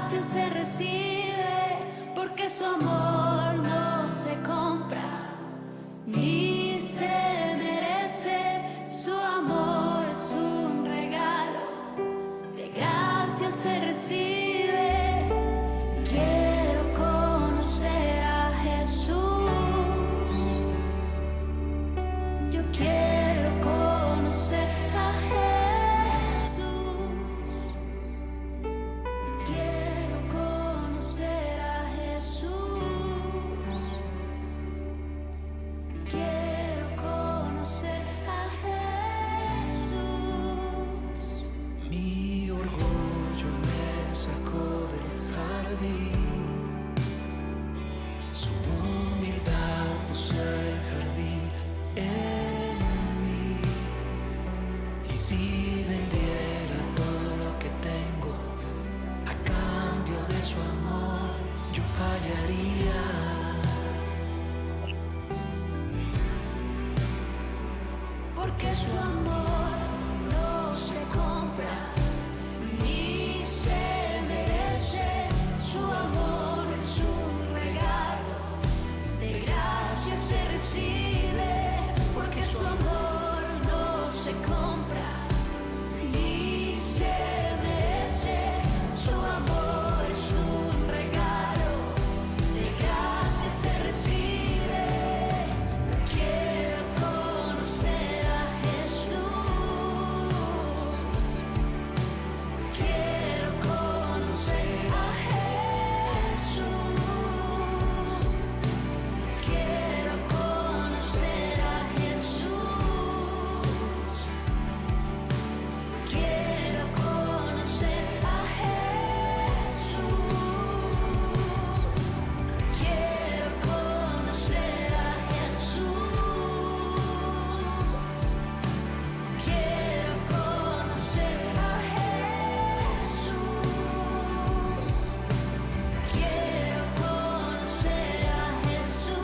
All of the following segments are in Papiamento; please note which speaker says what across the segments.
Speaker 1: Gracia se recibe, porque su amor no se compra, ni se merece. Su amor es un regalo, de gracia se recibe. Quiero conocer a Jesús. Yo quiero conocer a Jesús. Quiero conocer a Jesús. Quiero conocer a Jesús.
Speaker 2: Mi orgullo me sacó del jardín. Su humildad puso el jardín en mí. Y si vendiera todo lo que tengo a cambio de su amor, yo fallaría.
Speaker 1: Porque su amor no se compra ni se merece. Su amor es un regalo, de gracia se recibe. Porque su amor no se compra ni se merece. Su amor es un regalo, de gracia se recibe. Quiero conocer a Jesús. Quiero conocer a Jesús. Quiero conocer a Jesús. Quiero conocer a Jesús. Quiero conocer a Jesús. Quiero conocer a Jesús. Quiero conocer a Jesús.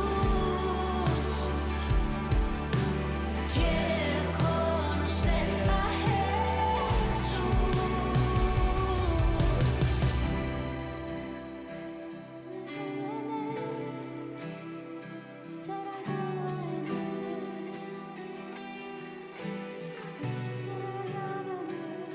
Speaker 1: Quiero conocer a Jesús. Será lleno en él. Será lleno en él.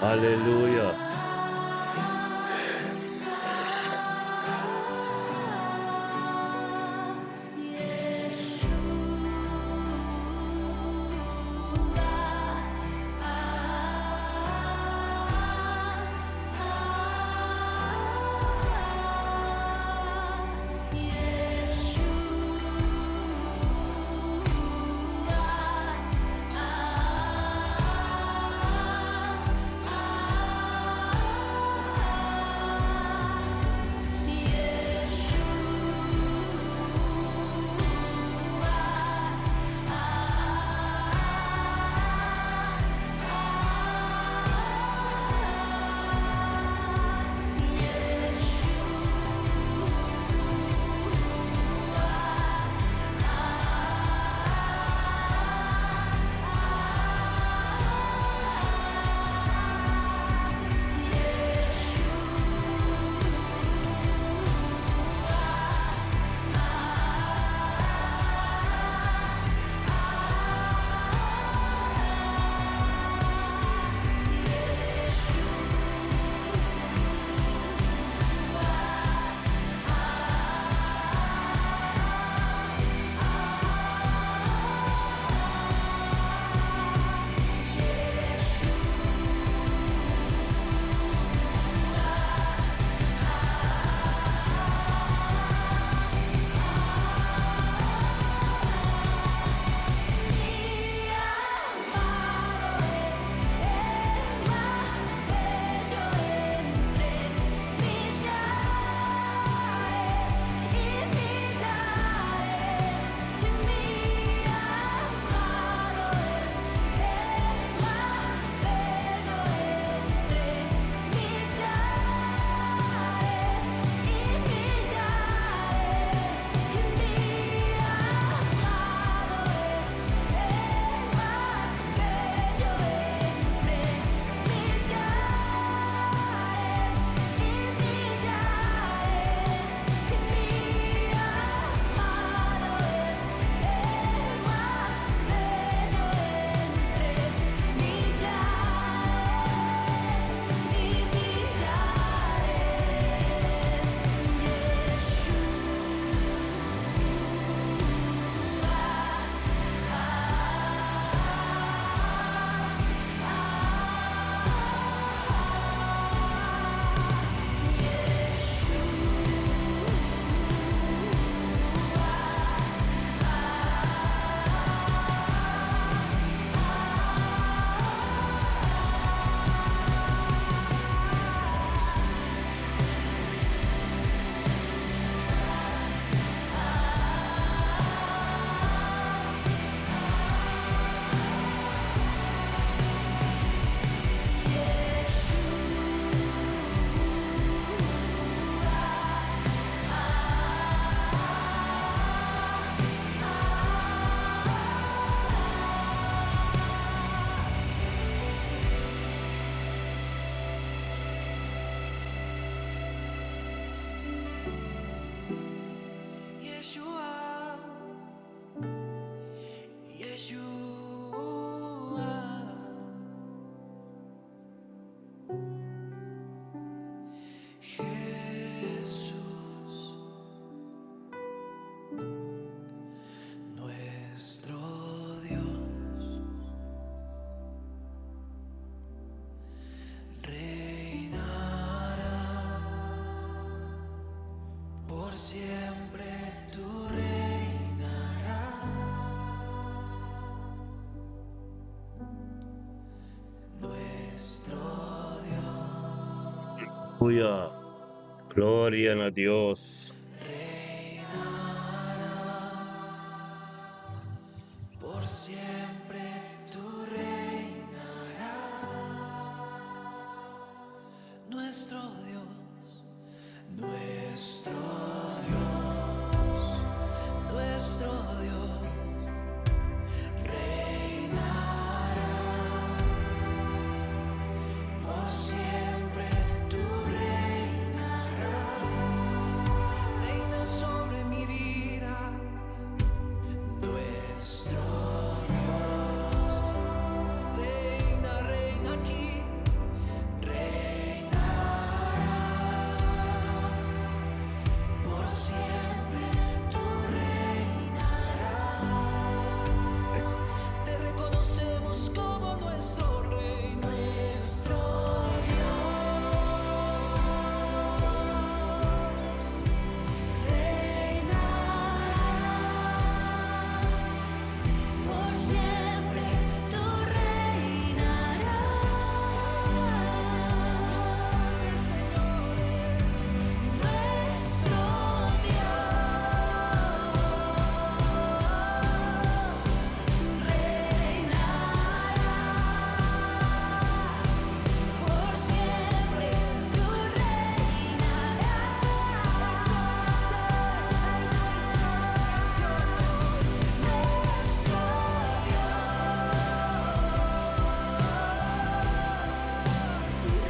Speaker 3: Aleluya.
Speaker 2: Yeshua, Yeshua. Jesús, nuestro Dios, reinará por siempre, tú reinarás. Nuestro Dios.
Speaker 3: Aleluya. Gloria na Dios.
Speaker 2: Reinará por siempre, tú reinarás. Nuestro Dios, nuestro Dios, nuestro Dios reinará por siempre, tú reinarás. Reina sobre mi vida, nuestro Dios. Reina, reina aquí, reinará por siempre, tú reinarás. Te reconocemos como nuestro Rey, nuestro Dios.
Speaker 1: Reinará, por siempre tú reinarás.
Speaker 2: Señor de señores,
Speaker 1: Nuestro Dios reinará, por siempre tú reinarás. Nuestro Dios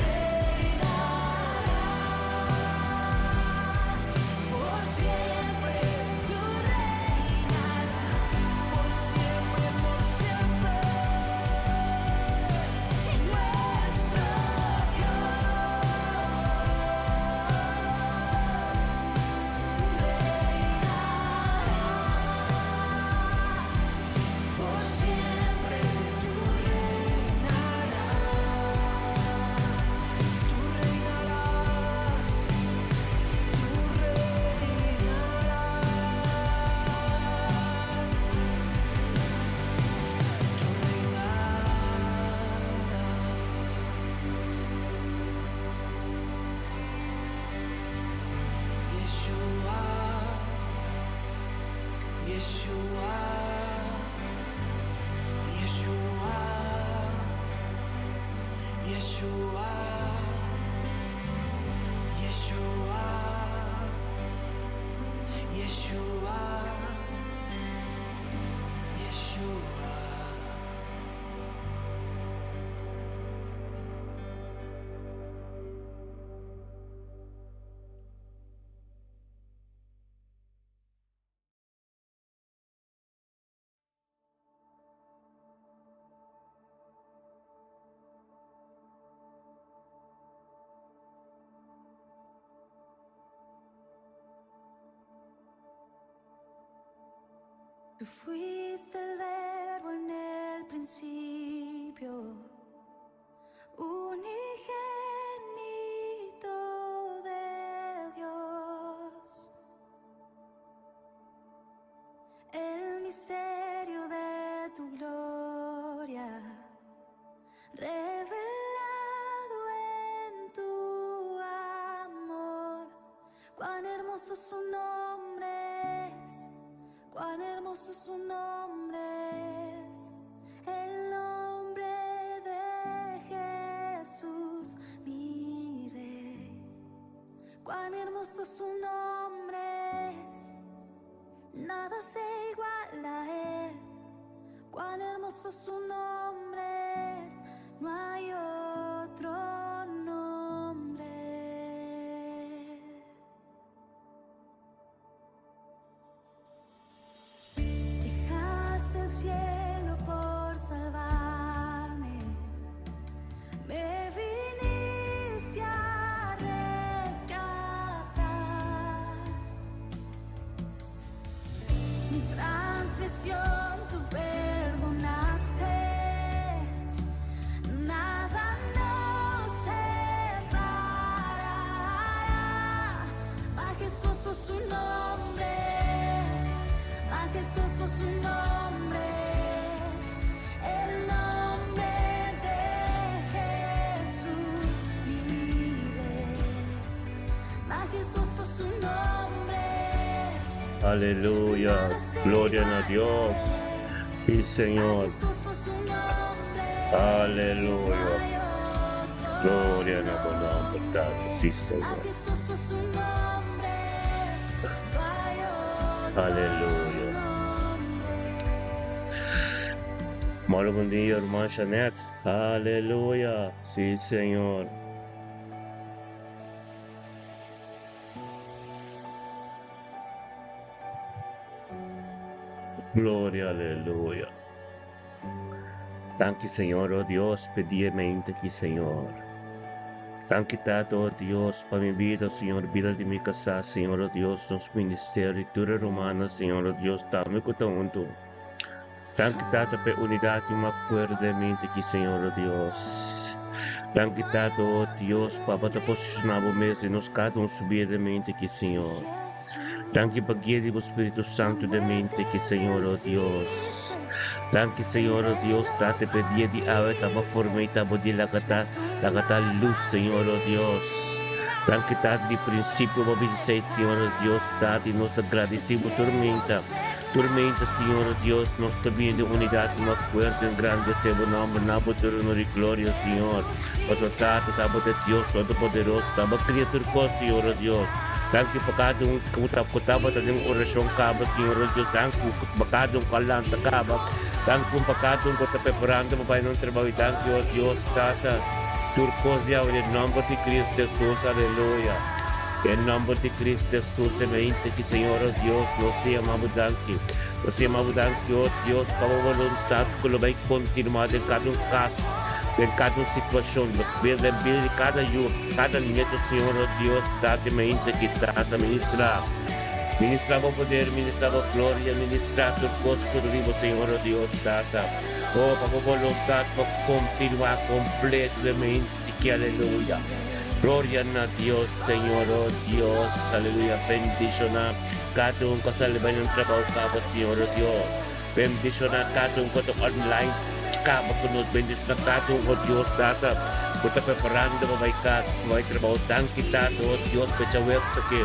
Speaker 1: reinará. Por siempre tú reinarás,
Speaker 2: por siempre, por siempre.
Speaker 1: nuestro Dios reinará. Por siempre
Speaker 2: Tú reinarás, tú reinarás, tú reinarás, tú reinarás. Yeshua, Yeshua, Yeshua, Yeshua, Yeshua, Yeshua, Yeshua.
Speaker 1: Tú fuiste el verbo en el principio, unigénito de Dios. El misterio de tu gloria, revelado en tu amor. Cuán hermoso su nombre es. Cuán hermoso su nombre es, el nombre de Jesús, mi Rey. Cuán hermoso su nombre es, nada se iguala a él. Cuán hermoso su nombre es, no hay otro nombre. Me viniste a rescatar. Mi transgresión tú perdonaste. Nada nos separará. Majestuoso su nombre es. Majestuoso su nombre es. El nombre de Jesús, mi Rey. Majestuoso su nombre es.
Speaker 3: Aleluya. Gloria na Dios. Sí, Señor.
Speaker 1: Majestuoso su nombre es.
Speaker 3: Aleluya.
Speaker 1: No hay otro
Speaker 3: Gloria na bo nomber, Tata. Sí, Señor.
Speaker 1: Majestuoso su nombre es. No hay otro
Speaker 3: Aleluya.
Speaker 1: nombre.
Speaker 3: Moro bon dia, ruman Janet. Aleluya. Sí, Señor. Gloria, aleluya. Danki, Señor, oh Dios, p'e dia mente aki, Señor. Danki, Tata, oh Dios, pa mi bida, Señor, bida di mi kasá, Señor, oh Dios, nos ministerio i tur e rumannan, Señor, oh Dios, tambe ku ta huntu. Danki, Tata, p'e unidat i un akuerdo den mente aki, Señor, oh Dios. Danki, Tata, oh Dios, pa bo ta posishoná bo mes den nos kada un su bida den mente aki, Señor. Danki pa guia di bo Spiritu Santu den mente aki, Señor, oh Dios. Danki, Señor, oh Dios, Tata, p'e dia di awe ta bo forma i ta bo di laga ta, laga ta lus, Señor, oh Dios. Danki, Tata, di prinsipio bo bisa esei, Señor, oh Dios, Tata, i nos ta gradisí bo tur meinta. Tur meinta, Señor, oh Dios, nos ta bini den unidat mas fuerte, engrandesé bo nomber na bo tur honor i gloria, Señor. Pasobra, Tata, ta bo ta Dios Todopoderoso, ta bo a kria tur kos, Señor, oh Dios. Danki pa kada un ku ta ku tabata den orashon kaba, Señor, oh Dios. Danki pa kada un ku a lanta kaba. Danki pa kada un ku ta preparando pa bai na un trabou. I danki, oh Dios, Tata, tur kos di awe den nomber di Cristo Jesus. Aleluya. Den nomber di Cristo Jesus e mente ki, Señor, oh Dios, nos ta yama Bo danki. Nos ta yama Bo danki, oh Dios, pa Bo boluntat ku lo bai kontinuá den kada un kas, den kada un situashon, den bida di kada yu, kada nieto, Señor, oh Dios, Tata, e mente ki, Tata, ministrá. Ministrá Bo poder, ministrá Bo gloria, ministrá tur kos ku ta di Bo, Señor, oh Dios, Tata. Oh, pa Bo boluntat por kontinuá kompleto den mente ki, aleluya. Gloria na Dios, Señor, oh Dios, aleluya, bendiciona cada un cu a sali bay nan trabao caba, Señor, oh Dios, bendiciona cada un cu ta online caba cu nos, bendiciona cada un, oh Dios, Tata, cu ta preparando pa bay cas, pa bay trabao, danki Tata, oh Dios, pa e djaweps aki,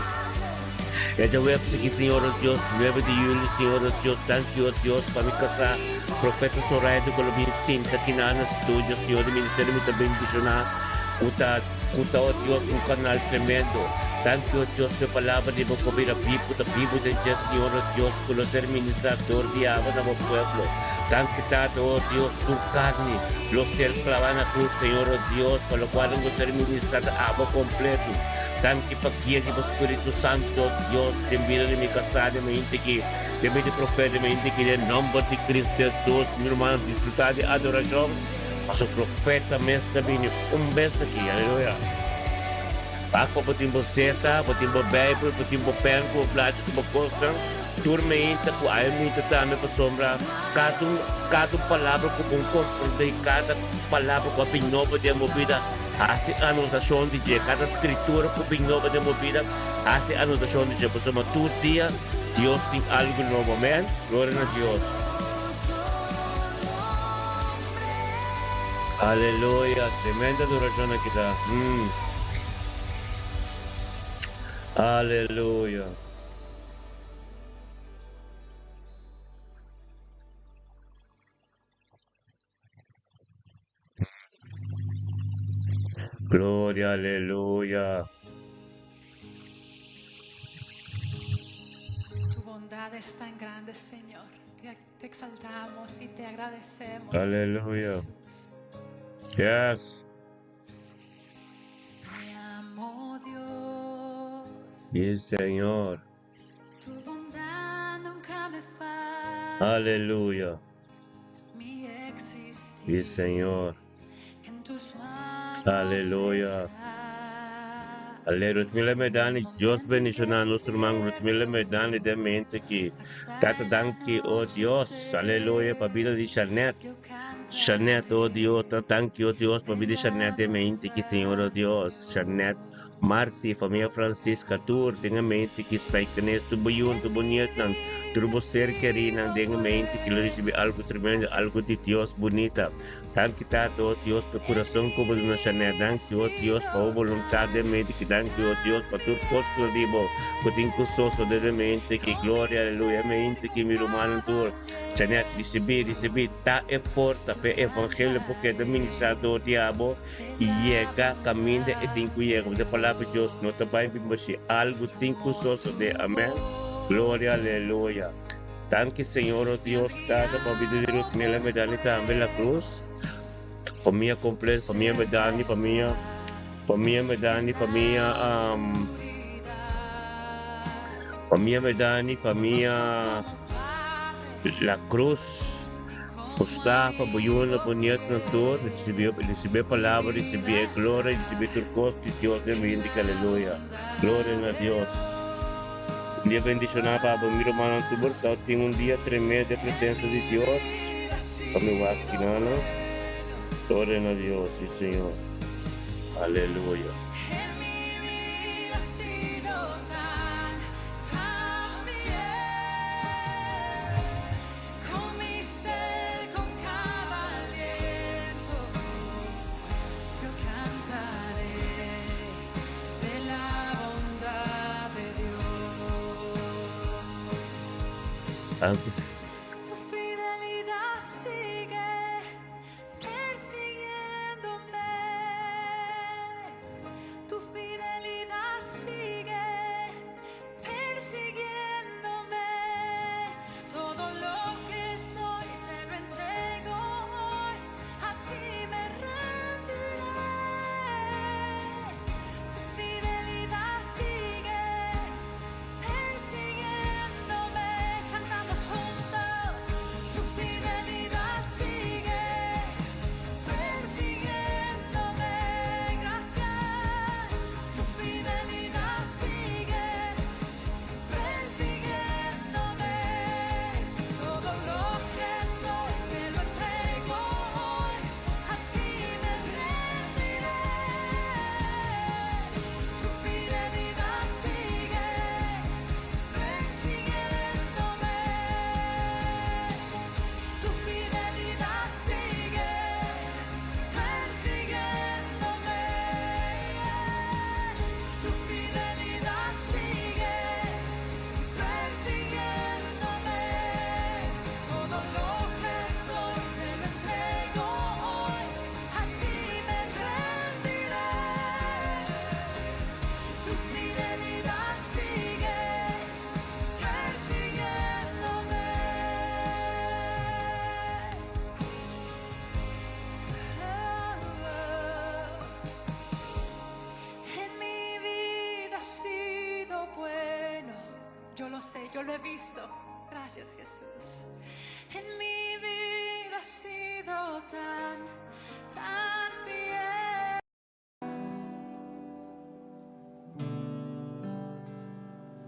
Speaker 3: e djaweps aki, Señor, oh Dios, nuebe di juli, Señor, oh Dios, danki, oh Dios, pa mi casa, Profeta Soraya cu lo bin sinta aki na studio, Señor, di ministerio mi ta bendiciona. Ku ta ku ta, o Dios, un kanal tremendo. Danki, o Dios, p'e palabra di bo ku bira bibu, ta bibu den dje, Señor, o Dios, ku lo ser ministrá dor di abo na bo pueblo. Danki, Tata, o Dios, tur karni lo ser klabá na krus, Señor, o Dios, pa lokual nan ku ser ministrá ta abo kompletu. Danki pa guia di bo Spiritu Santu, o Dios, den bida di mi kasá, den mi hende ki, den bida di profeta, den mi hende ki, den nòmber di Kristu Hesus, mi rumannan, disfrutá di adorashon. Paso profeta mes ta bini un bes aki. Aleluya. Paco bo tin bo seta, bo tin bo Bijbel, bo tin bo pen cu bo blachi cu bo cosnan. Tur meinta cu ay meinta tambe pasobra cada un cada un palabra cu bo comprende y cada palabra cu a bin nobo den bo bida haci anotacion di dje. Cada scritura cu bin nobo den bo bida haci anotacion di dje pasobra tur dia Dios tin algo nobo. Amen. Gloria na Dios. Aleluya, tremendo adoracion aki ta. Mm. Aleluya. Gloria, aleluya.
Speaker 4: Tu bondad es tan grande, Señor. Te, te exaltamos y te agradecemos.
Speaker 3: Aleluya.
Speaker 4: Jesús.
Speaker 3: Yes.
Speaker 4: Te amo, Dios.
Speaker 3: Sí, Señor.
Speaker 4: Tu bondad nunca me falla.
Speaker 3: Aleluya.
Speaker 4: Mi existir.
Speaker 3: Sí, Señor.
Speaker 4: En tus manos.
Speaker 3: Aleluya. Ale Rutmila Medani, Dios bendiciona nos ruman Rutmila Medani den mente ki. Tata danki, oh Dios, aleluya, pa bida di Shanet. Shanet, oh Dios, ta danki, oh Dios, pa bida di Shanet den mente ki, Señor, oh Dios. Shanet Marti, famia Francisca, tur den e mente ki Spijkenis, tur bo yun, tur bo nietnan, tur bo ser kerinan den e mente ki lo ricibi algo tremendo, algo di Dios bunita. Danki Tata, oh Dios, pa e kurason ku bo duna Shanet. Danki, oh Dios, pa bo boluntat den mente ki. Danki, oh Dios, pa tur kos ku lo di bo ku tin ku sosode den mente ki. Gloria, aleluya, mente ki, mi rumannan tur. Shanet, risibí, risibí, ta e porta pa e evangelio por keda ministrá dor di abo i yega kaminda e tin ku yega. Pasobra e Palabra di Dios no ta bai bin bashí. Algu tin ku sosodé. Amèn. Gloria, aleluya. Danki Señor o Dios Tata pa bida di Ruth Mela Medani tambe La Cruz famia completo famia Medani famia famia Medani famia um, famia Medani famia La Cruz Mustafa Boyuna Boniet nan tur recibi recibi palabra recibi e gloria recibi tur cos di Dios den bendika aleluya gloria na Dios. Un dia bendishoná pa abo mi rumannan tur bo ta tin un dia tremendo den presensia di Dios pa mi wak kinana Gloria na Dios si Señor Aleluya. Antes.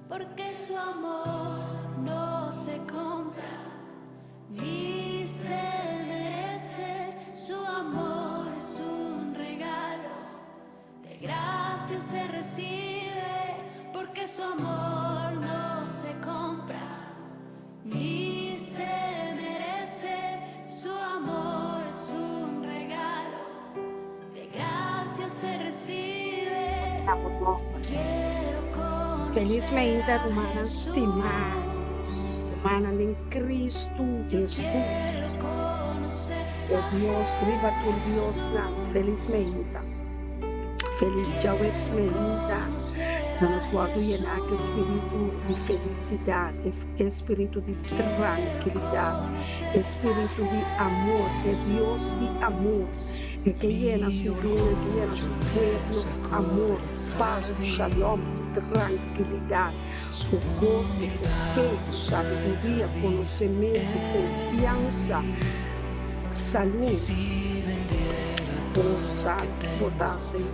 Speaker 1: Porque su amor no se compra ni se merece, su amor es un regalo, de gracia se recibe, porque su amor no se compra ni se merece, su amor es un regalo, de gracia se recibe. Quiero
Speaker 5: Feliz
Speaker 1: conocer
Speaker 5: meinta
Speaker 1: a
Speaker 5: rumannan stimá,
Speaker 1: Jesús.
Speaker 5: rumannan den Cristo
Speaker 1: Yo
Speaker 5: Hesus.
Speaker 1: quiero conocer
Speaker 5: E
Speaker 1: a
Speaker 5: Dios riba tur diosnan. Feliz meinta. Feliz djaweps meinta. Na nos wòrdu yená ku e spiritu di felisidat, e spiritu di trankilidat, e spiritu di amor, e Dios di amor, e ke yena su yunan, e ke yena su pueblo ku amor, pas, ku shalom, ku trankilidat, ku goso, ku fe, ku sabiduria, konosementu, konfiansa, salú. Oh, santu bo ta, Señor.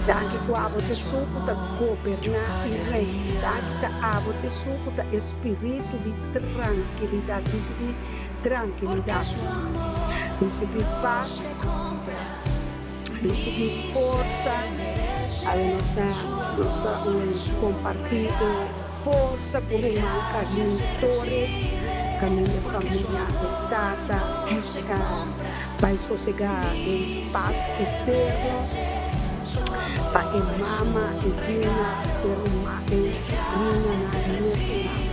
Speaker 5: Danki ku abo ta esun ku ta goberná i reina. Danki ta abo ta esun ku ta e spiritu di trankilidat. Risibí trankilidat, risibí pas, risibí forsa. Awe nos ta nos ta kompartí e forsa ku ruman Carlin Torres, kaminda famia e tata ka bai sosegá den pas eterno, pa e mama, e yuna, e ruman, e subrinanan, nietonan.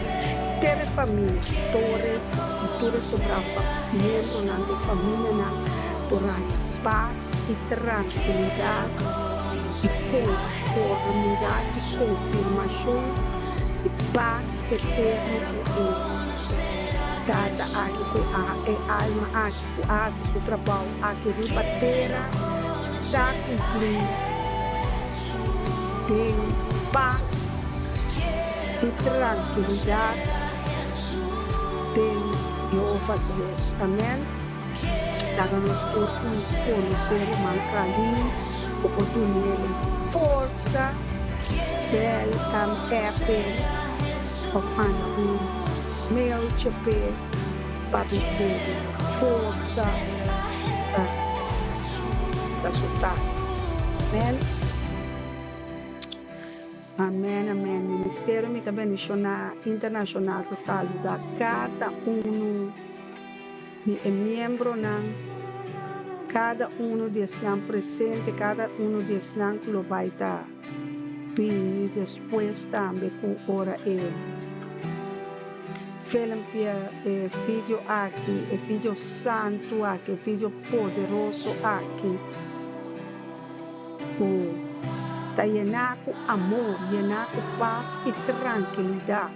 Speaker 5: Tere famia Torres i tur e sobrá miembronan di famianan por haña pas i trankilidat i konformidat i konfirmashon di pas eterno ku e Tata aki ku a e alma aki ku a hasi su trabou aki riba tera ta kumplí den pas i trankilidat den Jehova Dios. Amen. Laga nos tur ku konosé ruman Kalin ku por dun'é forsa, bel app òf manda un mailtje p'e pa bis'é forsa pa su tata. Amen. Amen amen Ministerio Mi Ta Bendiciona Internacional ta saluda cada uno di e miembronan, cada uno di esnan presente, cada uno di esnan cu lo bay ta bini despues tambe cu ora e filmpje, e video aki, e video santo aki, e video poderoso aki. Ku ta yená ku amor, yená ku pas i trankilidat,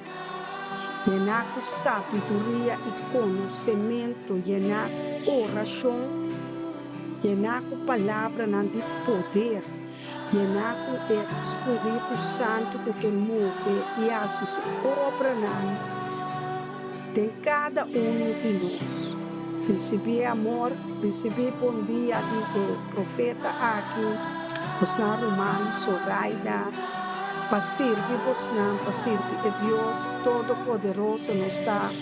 Speaker 5: yená ku sabiduria i konosementu, yená ku orashon, yená ku palabranan di poder, yená ku e Spiritu Santu ku ke move i hasi su obranan den kada unu di nos. Risibí e amor, risibí bon dia di e profeta aki, bosnan ruman Zoraida, pa sirbi bosnan, pa sirbi e Dios Todopoderoso. Nos ta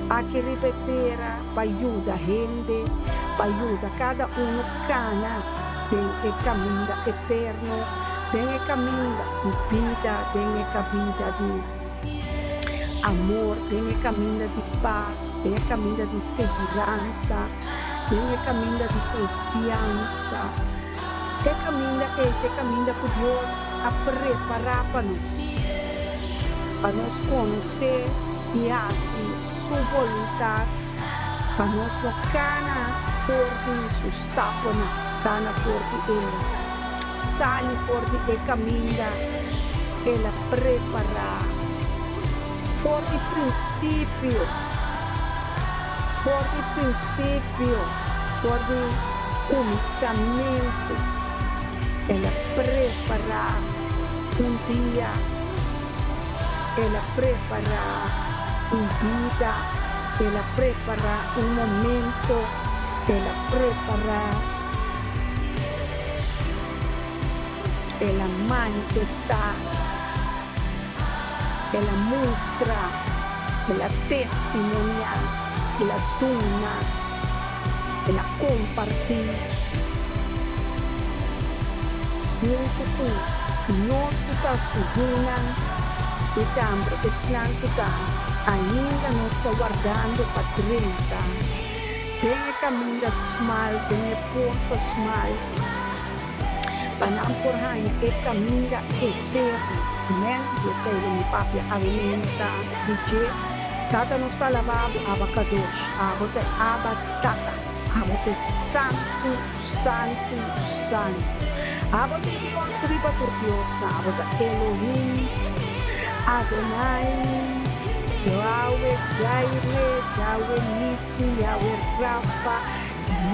Speaker 5: aki riba e tera pa yuda hende, pa yuda kada unu kana den e kaminda eterno, den e kaminda di bida, den e kabida di. Amor den e kaminda di pas, den e kaminda di seguransa, den e kaminda di konfiansa. E kaminda ei ta e kaminda ku Dios a prepará pa nos, pa nos konosé i hasi su boluntat, pa nos no kana for di su stapnan, kana for di e sali for di e kaminda. El a prepará for di prinsipio, for di prinsipio, for di kuminsamentu. El a prepará un dia, el a prepará un bida, el a prepará un momento, el a prepará. El a manifestá, el a mustra, el a testimoniá, el a duna, el a kompartí huntu ku nos ku ta su yunan i tambe esnan ku ta ainda nos ta wardando pa drenta den e kaminda smal, den e porta smal. Pa nan por haña e kaminda eterno. Amen. Di esei lo mi papia alimenta di dje. Tata nos ta alabá bo, Abba Kadosh. Abo ta e Abba Tata. Abo ta e Santu, Santu, Santu. Abo ta e Dios riba tur diosnan. Abo ta Elohim, Adonai, Yahweh Jireh, Yahweh Nissi, Yahweh Rapha,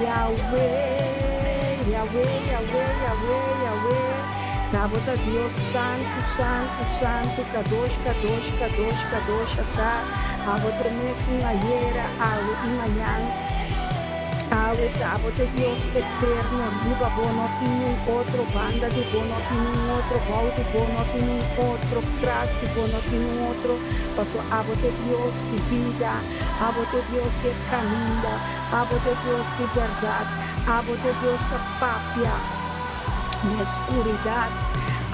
Speaker 5: Yahweh, Yahweh, Yahweh, Yahweh, Yahweh, Ta bo ta Dios santu, santu, santu, Kadosh, kadosh, kadosh, kadosh, Ata abo ta e mesun ayera, awe i mañan. Awe ta abo ta e Dios eterno, riba bo no tin niun otro, banda di bo no tin niun otro, bou di bo no tin niun otro, tras di bo no tin niun otro, pasobra abo ta e Dios di bida, abo ta e Dios di e kaminda, abo ta e Dios di bèrdat, abo ta e Dios ta papia den skuridat,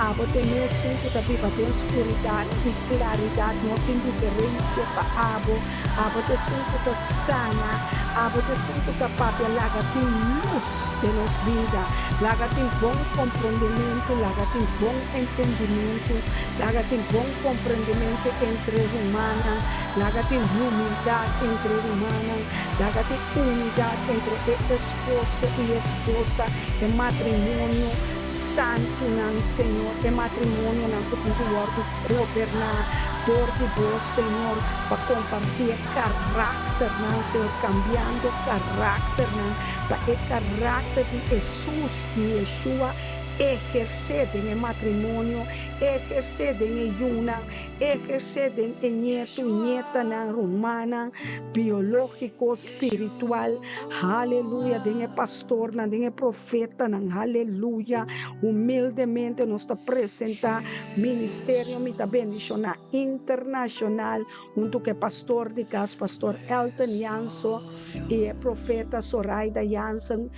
Speaker 5: abo ta e mesun ku ta biba den skuridat i klaridat, no tin diferensia pa abo. Abo ta esun ku ta sana, abo ta esun ku ta papia laga tin lus den nos bida, laga tin bon komprondementu, laga tin bon entendimentu, laga tin bon komprendementu entre rumannan, laga tin humildat entre rumannan, laga tin unidat entre e esposo i esposa, e matrimonio santunan, Señor, e matrimonionan ku tin ku wòrdu Goberná dor di Bo, Señor, pa kompartí e karakternan, Señor, kambiando karakternan pa e karakter di Hesus, di Yeshua, ehersé den e matrimonio, ehersé den e yunan, ehersé den e ñetu, ñetanan, rumannan, biológiko, spiritual, haleluya, den e pastornan, den e profetanan, haleluya. Humildemente nos ta presentá Ministerio Mi Ta Bendiciona Internacional hunto cu e pastor di cas Pastor Elton Janso y e profeta Soraida Jansen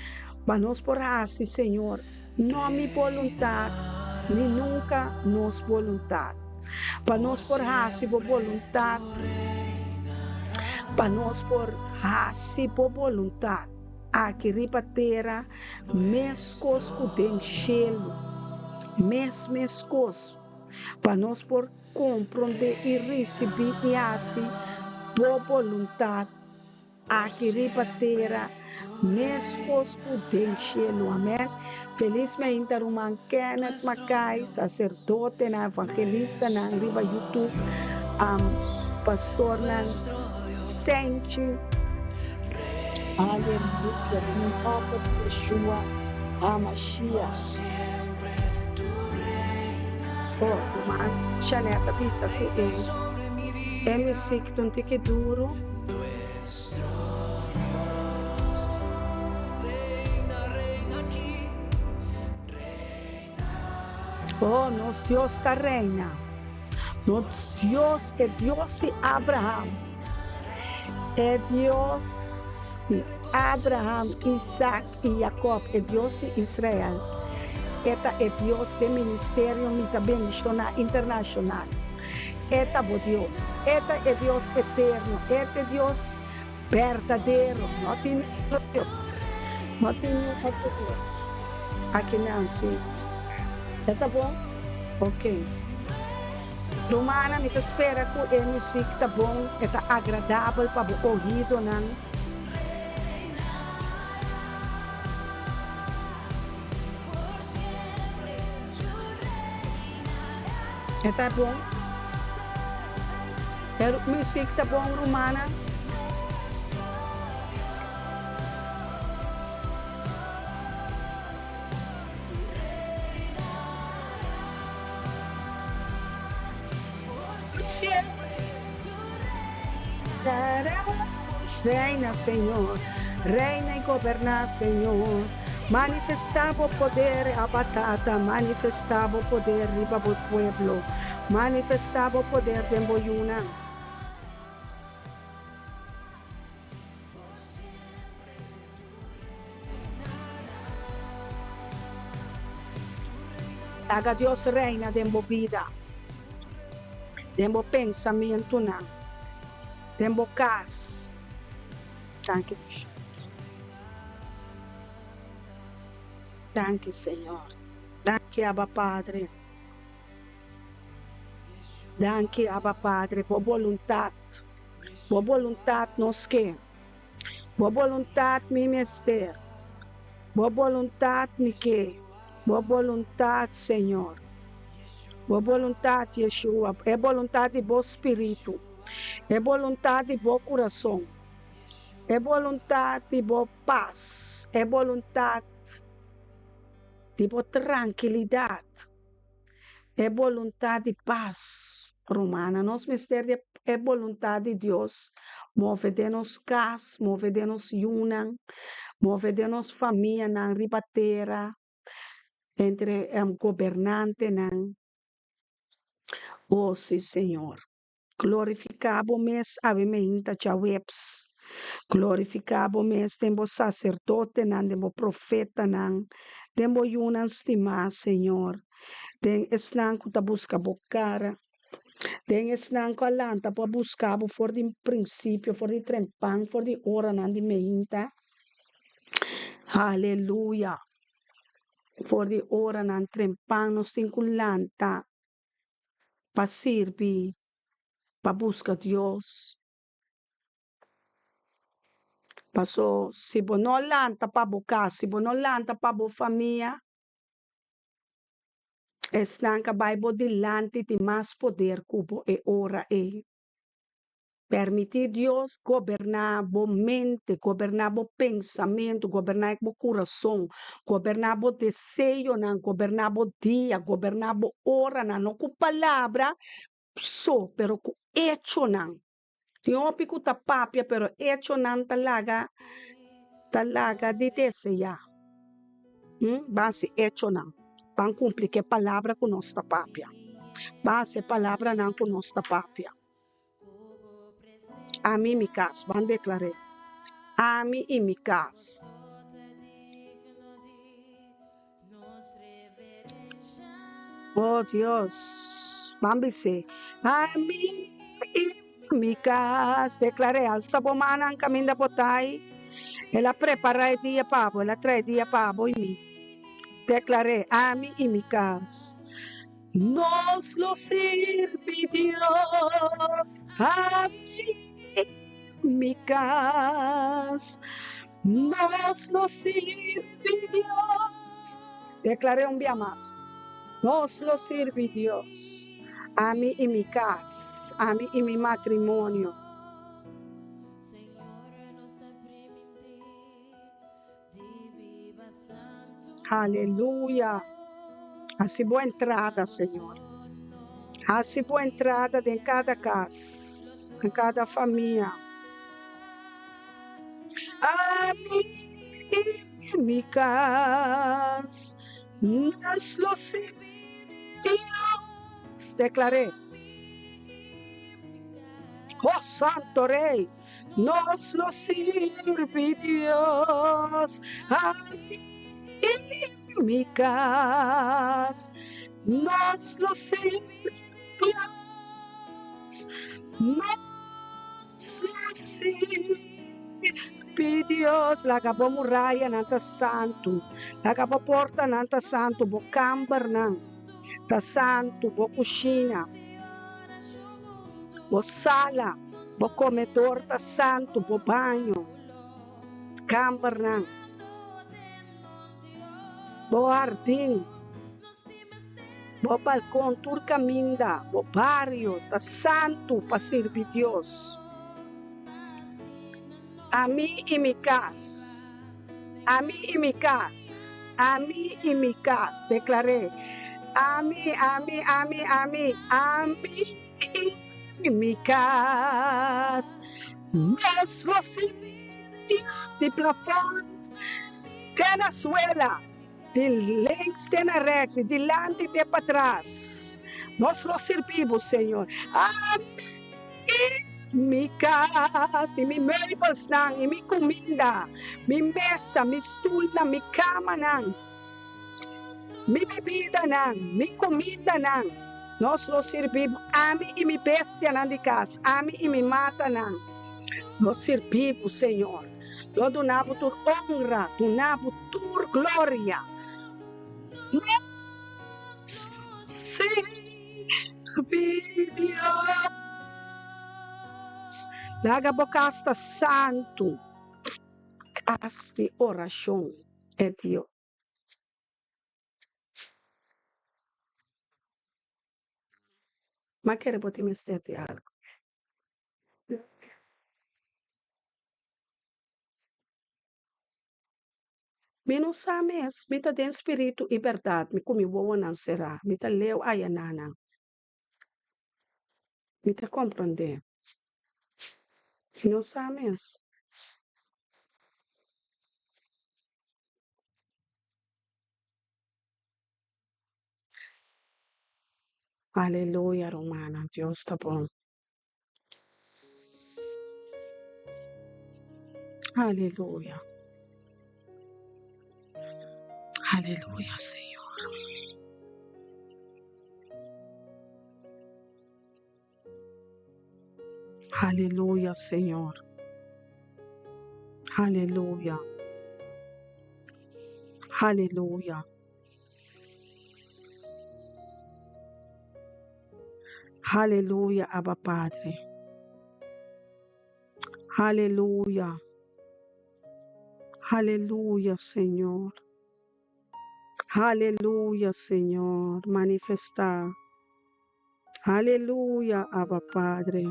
Speaker 5: pa nos por haci Señor no mi boluntad ni nunca nos boluntad pa nos por haci bo boluntad pa nos por haci bo boluntad aki riba tera Meskos ku den shelu, mes meskos, pa nos por komprondé i risibí i hasi Bo boluntat aki riba tera, meskos ku den shelu. Amèn. Felis meinta ruman Kenneth Mackay, saserdotenan, evangelistanan riba YouTube, pastornan Senchi. Aleluya den e nomber di Yeshua HaMashiach. Oh, ruman Shanette a bisa ku e e muzik ta un tiki duru. Oh, nos Dios ta reina. Nos Dios, e Dios di Abraham. E Dios di Abraham, Isaac i Jacob, e Dios di Israel, e ta e Dios den Ministerio Mi Ta Bendiciona Internacional. E ta bo Dios. E ta e Dios eterno. E ta e Dios berdadero. No tin otro Dios. No tin niun otro Dios. Aki Nancy. E ta bon? Ok. Rumannan, mi ta spera ku e muzik ta bon, e ta agradabel pa bo ohidonan. E ta bon? E muzik ta bon, rumannan? Reina, Señor, reina y goberná, Señor. Manifestá bo poder, Abba Tata, manifestá bo poder riba bo pueblo, manifestá bo poder den bo yunan. Laga Dios reina den bo bida, den bo pensamentunan, den bo kas. Danki Dios. Danki Señor. Danki Abba Padre. Danki Abba Padre. Bo boluntat, bo boluntat nos ke. Bo boluntat mi mester. Bo boluntat mi ke. Bo boluntat, Señor. Bo boluntat, Yeshua. E boluntat di bo spiritu. E boluntat di bo kurason. E boluntat di bo pas. E boluntat di bo trankilidat. E boluntat di pas, rumannan. Nos mester di e boluntat di Dios move den nos kas, move den nos yunan, move den nos famianan riba tera, entre gobernantenan. Oh, sí, Señor. Glorifiká bo mes awe meinta djaweps. Glorifiká bo mes den bo saserdotenan, den bo profetanan, den bo yunan stimá, Señor, den esnan ku ta buska bo kara, den esnan ku a lanta pa buska bo for di prinsipio, for di trempan, for di oranan di meinta. Aleluya! For di oranan trempan nos tin ku lanta pa sirbi, pa buska Dios. Paso si bo no lanta pa bo kas, si bo no lanta pa bo famia, esnan ka bai bo dilanti tin mas poder ku bo e ora ei. Permití Dios goberná bo mente, goberná bo pensamentu, goberná bo kurason, goberná bo deseonan, goberná bo dia, goberná bo oranan, no ku palabra so, pero ku echonan. Tin hopi ku ta papia, pero echonan ta laga ta laga di deseá. Ban hasi echonan, ban kumpli ku e palabra ku nos ta papia, ban hasi e palabranan ku nos ta papia. Ami i mi kas, ban deklar'é, Ami i mi kas. Oh Dios, ban bis'é, Ami i mi kas, deklar'é, alsa bo mannan kaminda bo ta ei. El a prepará e dia pa bo, el a trae e dia pa bo i mi. Deklar'é, Ami i mi kas. Nos lo sirbi Dios, ami i mi kas. Nos lo sirbi Dios. Deklar'é un bia mas. Nos lo sirbi Dios, ami i mi kas, ami i mi matrimonio. Aleluya! Hasi bo entrada, Señor. Hasi bo entrada den kada kas, den kada famia. Ami i mi kas, nos lo sirbi Dios. Deklar'é. Oh, Santo Rey! Nos lo sirbi Dios, ami i mi kas. Nos lo sirbi Dios, nos lo sirbi Dios. Laga bo murayanan ta santu, laga bo portanan ta santu, bo kambernan ta santu, bo kushina. Bo sala, bo komedor ta santu, bo baño, kambernan, bo hardin, bo balkon, tur kaminda, bo bario ta santu pa sirbi Dios. Ami i mi kas, ami i mi kas, ami i mi kas, deklar'é, ami, ami, ami, ami, ami i mi kas, nos lo sirbi Dios di plafòn te na suela, di links te na rèks, di dilanti te patras, nos lo sirbi bo, Señor, ami i. Mi kas i mi meubelsnan i mi kuminda, mi mesa, mi stulnan, mi kamanan, mi bibidanan, mi kumindanan. Nos lo sirbi bo, ami i mi bestianan di kas, ami i mi matanan. Lo sirbi bo, Señor. Lo duna bo tur onra, duna bo tur gloria. Nos sirbi Dios. Laga bo kas ta santu, kas di orashon e Dios. Ma kere bo tin mester di algu. Mi no sa mes, mi ta den spiritu i bèrdat, mi ku mi wowonan será, mi ta leu aya nanan. Mi ta komprondé. Mi no sa mes. Aleluya rumannan, Dios ta bon. Aleluya. Aleluya, Señor. Aleluya, Señor. Aleluya. Aleluya. Aleluya, Abba Padre. Aleluya. Aleluya, Señor. Aleluya, Señor. Manifestá. Aleluya, Abba Padre.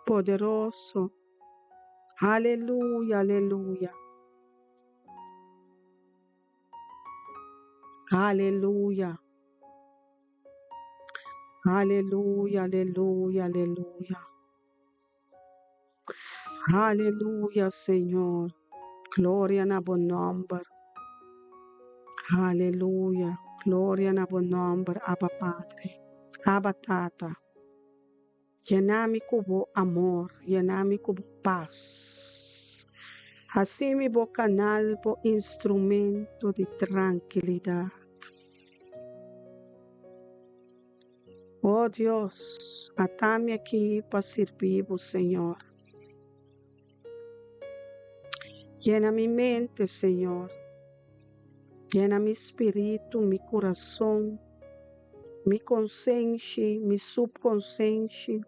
Speaker 5: Poderoso. Aleluya, aleluya. Aleluya. Aleluya, aleluya, aleluya. Aleluya, Señor. Gloria na bo nomber. Aleluya. Gloria na bo nomber, Abba Padre. Abba Tata. Yena mi ku bo amor, yena mi ku bo pas. Hasi mi bo kanal, bo instrumento di trankilidat. O Dios, ata mi aki pa sirbi bo, Señor. Yena mi mente, Señor. Yena mi spiritu, mi kurason. Mi konsenshi, mi supkonsenshi.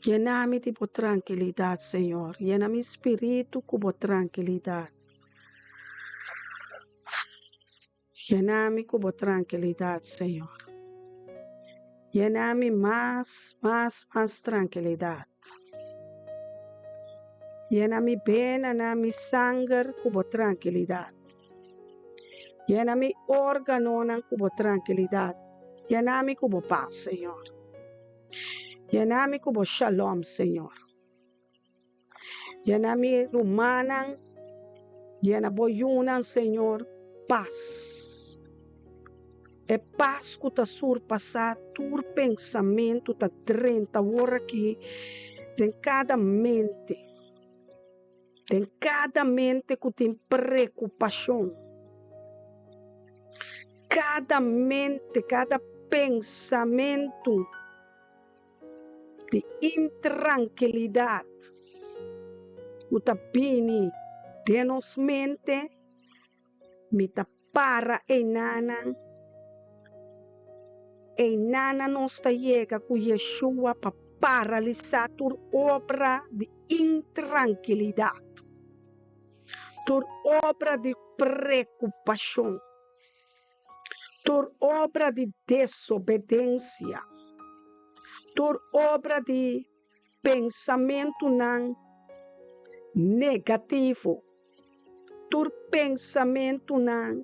Speaker 5: Yena mi di bo trankilidat, Señor. Yena mi spiritu ku bo trankilidat. Yena mi ku bo trankilidat, Señor. Yena mi mas, mas, mas trankilidat. Yena mi benanan, mi sanger ku bo trankilidat. Yena mi órganonan ku bo trankilidat. Yena mi ku bo pas, Señor. Yena mi ku bo shalom, Señor. Yena mi rumannan, yena bo yunan, Señor, pas. E pas ku ta surpasá tur pensamentu ta drenta awor aki den kada mente. Den kada mente ku tin preokupashon, kada mente, kada pensamentu di intrankilidat ku ta bini den nos mente, mi ta para einanan, einanan nos ta yega ku Yeshua pa paralisá tur obra di intrankilidat, tur obra di preokupashon, tur obra di desobedensia, tur obra di pensamentunan negativo, tur pensamentunan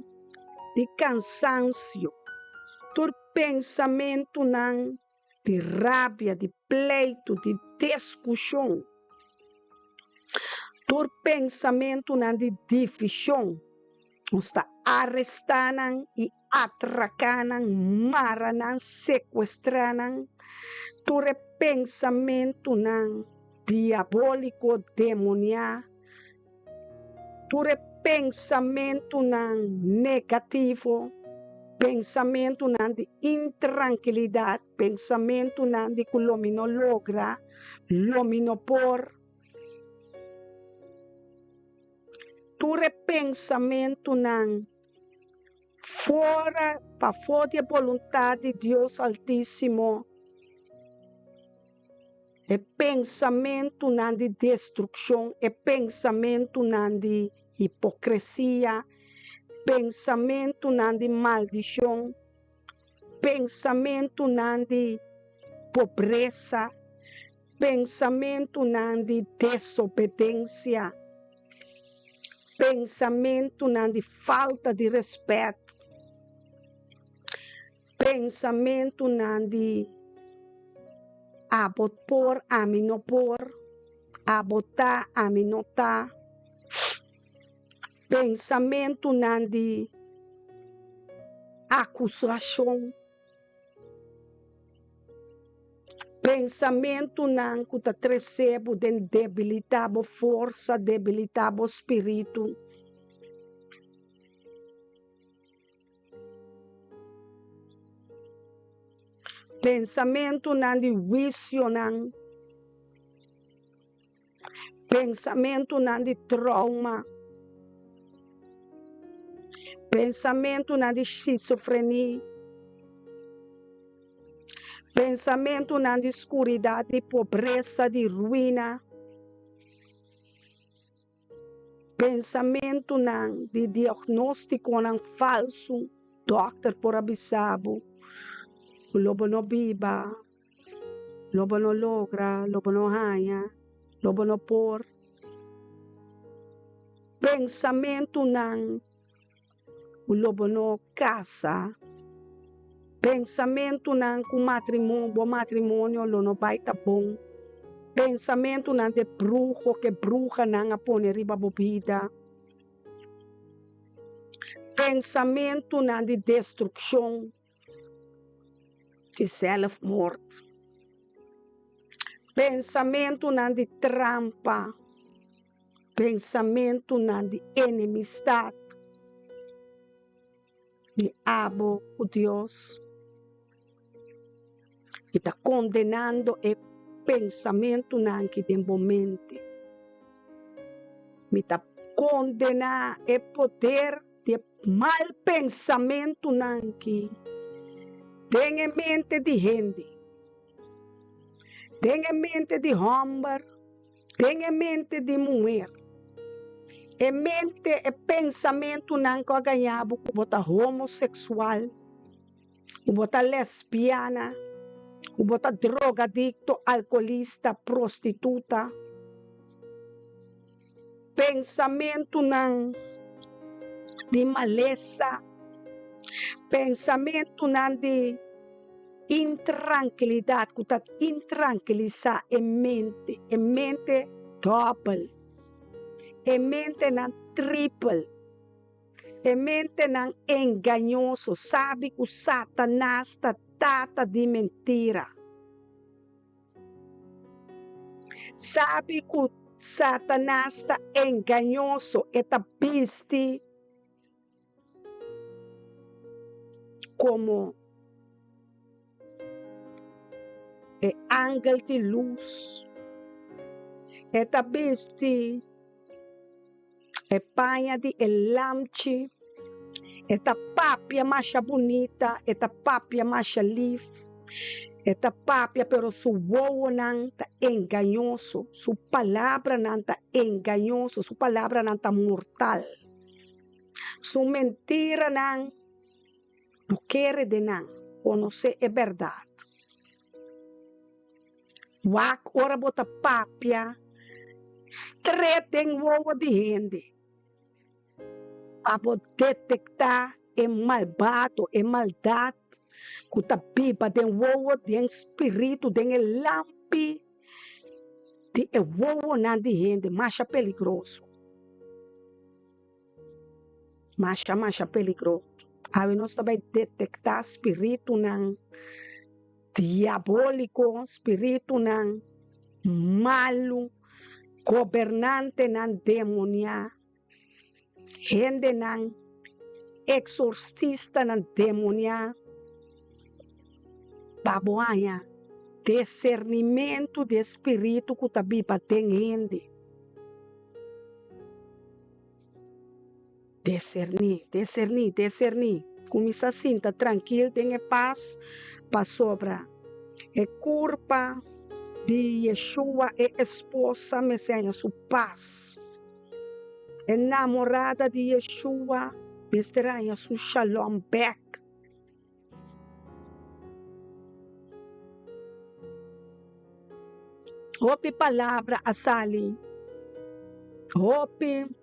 Speaker 5: di kansansio, tur pensamentunan di rabia, di pleitu, di diskushon, tur pensamentunan di divishon. Nos ta arestá nan i atraká nan, mara nan, sekuestrá nan. Tur e pensamentunan diabóliko, demoniá, tur e pensamentunan negativo, pensamentunan di intrankilidat, pensamentunan di ku lo mi no logra, lo mi no por. Tur e pensamentunan fora pafó di e boluntat di Dios Altísimo, e pensamentunan di destrukshon, e pensamentunan di hipokresia, pensamentunan di maldishon, pensamentunan di pobresa, pensamentunan di desobedensia. Pensamentunan di falta di rèspèt. Pensamentunan di abo por, ami no por, abo ta, ami no ta. Pensamentunan di akusashon. Pensamentunan ku ta trese bo den debilitá bo forsa, debilitá bo spiritu. Pensamentunan di huisionan, pensamentunan di trauma, pensamentunan di schizofrenia, pensamentunan di skuridat, di pobresa, di ruina. Pensamentunan di diagnóstikonan falsu, Dòkter por a bisa bo ku lo bo no biba, lo bo no logra, lo bo no haña, lo bo no por. Pensamentunan ku lo bo no kasa, pensamentunan ku matrimonio, bo matrimonio lo no bai ta bon, pensamentunan de bruho ke bruhanan a pone riba bo bida, pensamentunan di destrukshon, di sèlfmòrt, pensamentunan di trampa. Pensamentunan di enemistat di abo ku Dios i ta kondenando e pensamentunan ki den bo mente. Mi ta kondená e poder di e mal pensamentunan ki den e mente di hende, den e mente di hòmber. Den e mente di muher. E mente, e pensamentunan ku a gaña bo ku bo ta homoseksual, ku bo ta lesbiana, ku bo ta drogadikto, alkolista, prostituta. Pensamentunan di malesa, pensamentunan di. Intrankilidat ku ta intrankilisá e mente, e mente dòbel, e mentenan tripel, e mentenan engañoso, sabi ku Satanas ta tata di mentira. Sabi ku Satanas ta engañoso, e ta bisti. Komo e angel di lus, e ta bisti e paña di e lamchi, e ta papia masha bunita, e ta papia masha lif, e ta papia pero su wowonan ta engañoso, su palabranan ta engañoso, su palabranan ta mortal. Su mentiranan no kere den nan konosé e bèrdat. Wak ora bo ta papia stret den wowo di hende pa bo detektá e malbado, e maldat ku ta biba den wowo, den spiritu, den e lampi di e wowonan di hende masha peligroso. Masha masha peligroso. Awe nos ta bai detektá spiritunan diabóliko, spiritunan malu, gobernantenan demoniá, hendenan eksorsistanan demoniá, pa bo haña disernimentu di e spiritu ku ta biba den hende. Deserní, deserní, deserní. Kuminsá sinta trankil den e pas, pasobra e kurpa di Yeshua, e esposa, mester haña su pas. E namorada di Yeshua mester haña su shalom bèk. Hopi palabra a sali, hopi.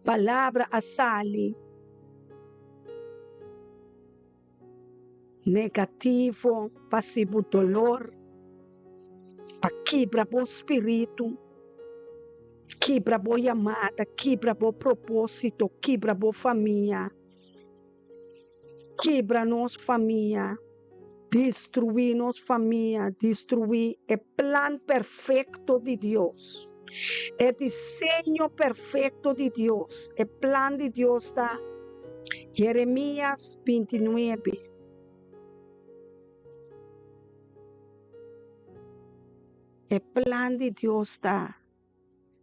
Speaker 5: Palabra a sali negativo pa hasi bo dolor, pa kibra bo spiritu, kibra bo yamada, kibra bo propósito, kibra bo famia, kibra nos famia, destruí nos famia, destruí e plan perfecto di Dios, e diseño perfecto di Dios. E plan di Dios ta Jeremías 29. E plan di Dios ta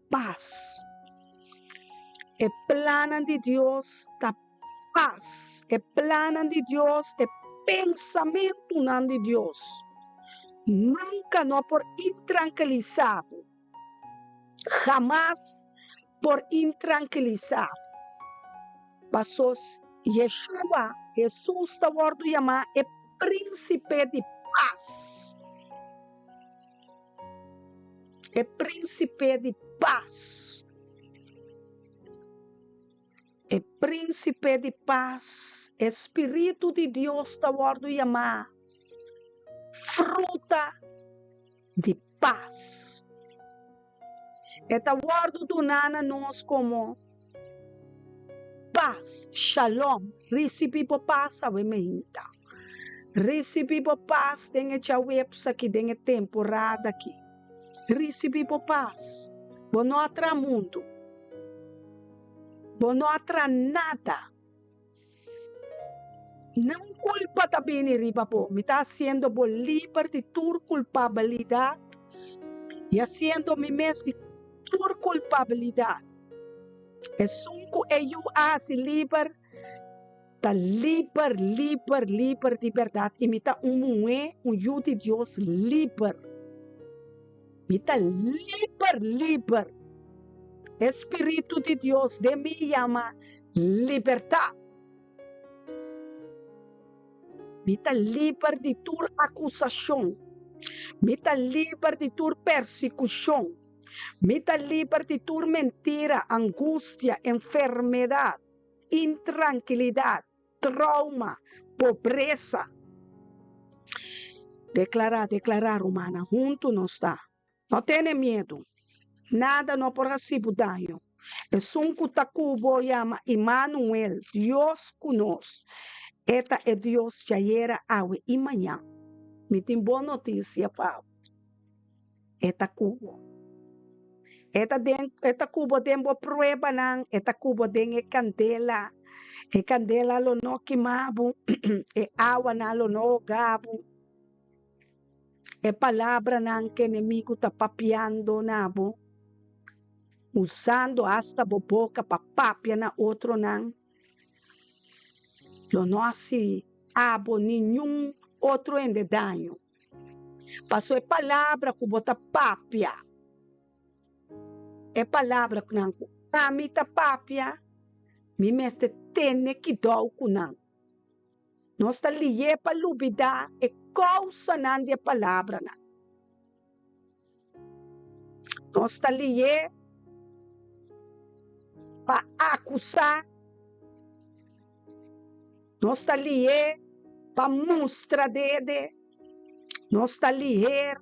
Speaker 5: pas. E plannan di Dios ta pas. E plannan di Dios, e pensamentunan di Dios nunka no por intrankilisá bo. Hamas por intrankilisá bo. Pasos Yeshua, Hesus, ta wòrdu yamá e Prínsipe di Pas. E Prínsipe di Pas. E Prínsipe di Pas, e Spiritu di Dios ta wòrdu yamá fruta di pas. E ta wòrdu duná na nos komo pas, shalom. Risibí bo pas awe meinta. Risibí bo pas den e djaweps aki, den e temporada aki. Risibí bo pas. Bo no a traha mundu. Bo no a traha nada. Nan kulpa ta bini riba bo. Mi ta hasiendo bo liber di tur kulpabilidat i hasiendo mi mes di tur kulpabilidat. Esun ku e Yu a hasi liber ta liber, liber, liber di bèrdat. I mi ta un muhé, un yu di Dios liber. Mi ta liber, liber. E spiritu di Dios den mi yama libertat. Mi ta liber di tur akusashon. Mi ta liber di tur persekushon. Mi ta liber di tur mentira, angustia, enfermedat, intrankilidat, trauma, pobresa. Deklará, deklará, rumannan, huntu nos ta. No tene miedu. Nada no por hasi bo daño. Esun ku ta ku bo yama Imanuel, Dios ku nos. E ta e Dios djayera, awe i mañan. Mi tin bon notisia pa bo. E ta ku bo. E ta den, e ta ku bo den bo pruebanan, e ta ku bo den e kandela. E kandela lo no kima bo, e awanan lo no hoga bo. E palabranan ku enemigu ta papiando na bo, usando asta bo boka pa papia na otronan, lo no hasi abo ningun otro hende daño. Pasobra e palabra ku bo ta papia, e palabranan ku ami ta papia, mi mester tene kidou ku nan. Nos ta lié pa lubidá e kousanan di e palabranan. Nos ta lié pa akusá. Nos ta lié pa mustra dede. Nos ta liher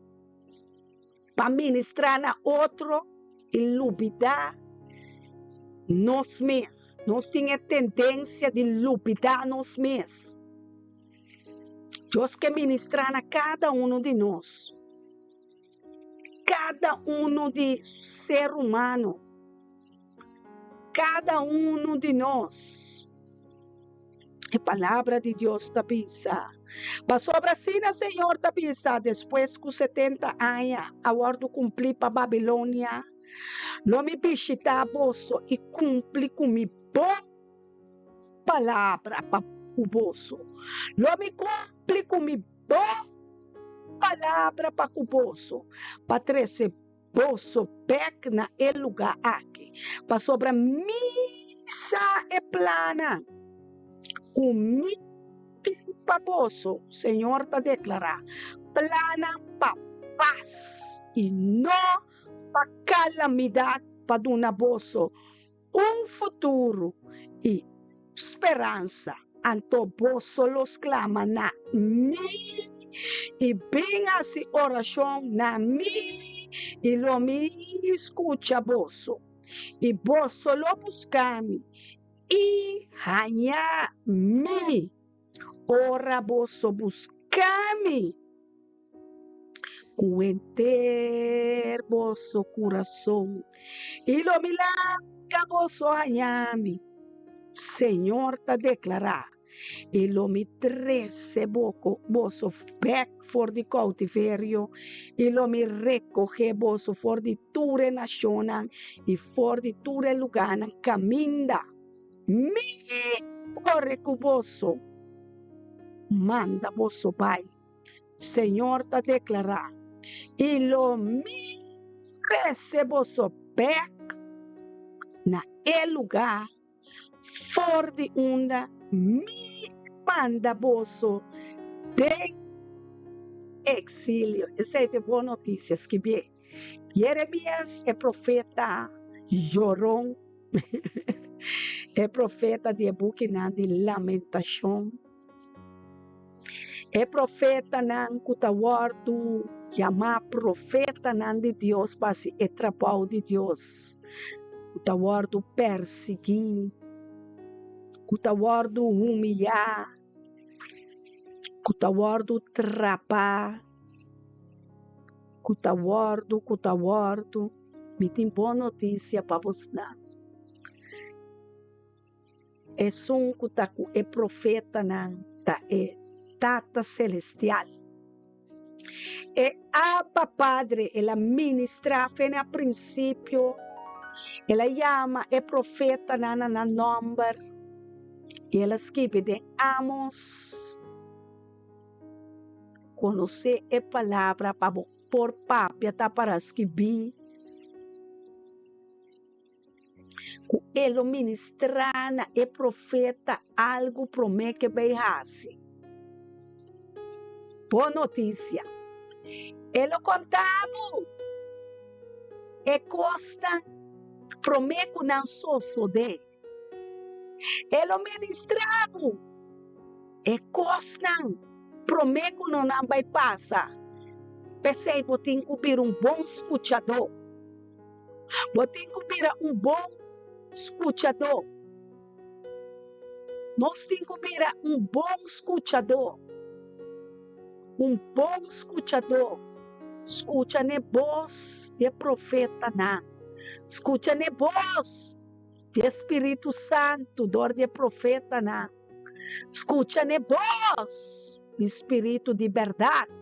Speaker 5: pa ministrá na otro i lubidá nos mes. Nos tin e tendensia di lubidá nos mes. Dios ke ministrá na kada unu di nos, kada unu di ser humano, kada unu di nos. E palabra di Dios ta bisa, Pasobra asina Señor ta bisa, Despues ku setenta aña a wòrdu kumplí pa Babilonia, lo mi bishitá boso i kumpli ku mi bon palabra pa ku boso. Lo mi kumpli ku mi bon palabra pa ku boso, pa trese boso bek na e lugá aki, pasobra mi sa e plannan ku mi tin pa boso, Señor ta deklará, plannan pa pas i no pa kalamidat, pa duna boso. un futuro i speransa. Anto boso lo sklama na mi i bin hasi orashon na mi, i lo mi skucha boso. I boso lo buska mi i haña mi, ora boso buska mi ku henter boso kurason, i lo mi laga boso haña mi, Señor ta deklará, i lo mi trese boso bèk for di koutiverio, i lo mi rekohé boso for di tur e nashonnan i for di tur e lugánan kaminda mi kore ku boso, manda boso bai. Señor ta deklará, i lo mi trese boso bèk na e lugá for di unda mi manda boso den eksilio. Esei ta e bon notisia, skibié. Jeremías, e profeta yoron, e profeta di e bukinan di Lamentashon, E profetanan ku ta wòrdu yamá profetanan di Dios pa hasi e trabou di Dios, ku ta wòrdu persiguí, ku ta wòrdu humiyá, ku ta wòrdu trapá, ku ta wòrdu, ku ta wòrdu, mi tin bon notisia pa bosnan. Esun ku ta ku e profetanan ta e Tata Selestial. E Abba Padre, el a ministrá fe na prinsipio, el a yama e profetanan na nan nòmber, i el a skibi den Amos, Konosé e palabra pa bo por papia ta para skibí. Ku e lo ministrá na e profeta algu promé ke bai hasi. Bon notisia! E lo konta bo e kosnan promé ku nan sosodé. E lo ministrá bo e kosnan promé ku no nan bai pasa. P'esei bo tin ku bira un bon skuchadó. Bo tin ku bira un bon skuchadó. Nos tin ku bira un bon skuchadó. Un bon skuchadó. Skucha n'e bos di e profetanan. Skucha n'e bos di e Spiritu Santu dor di e profetanan. Skucha n'e bos di Spiritu di bèrdat.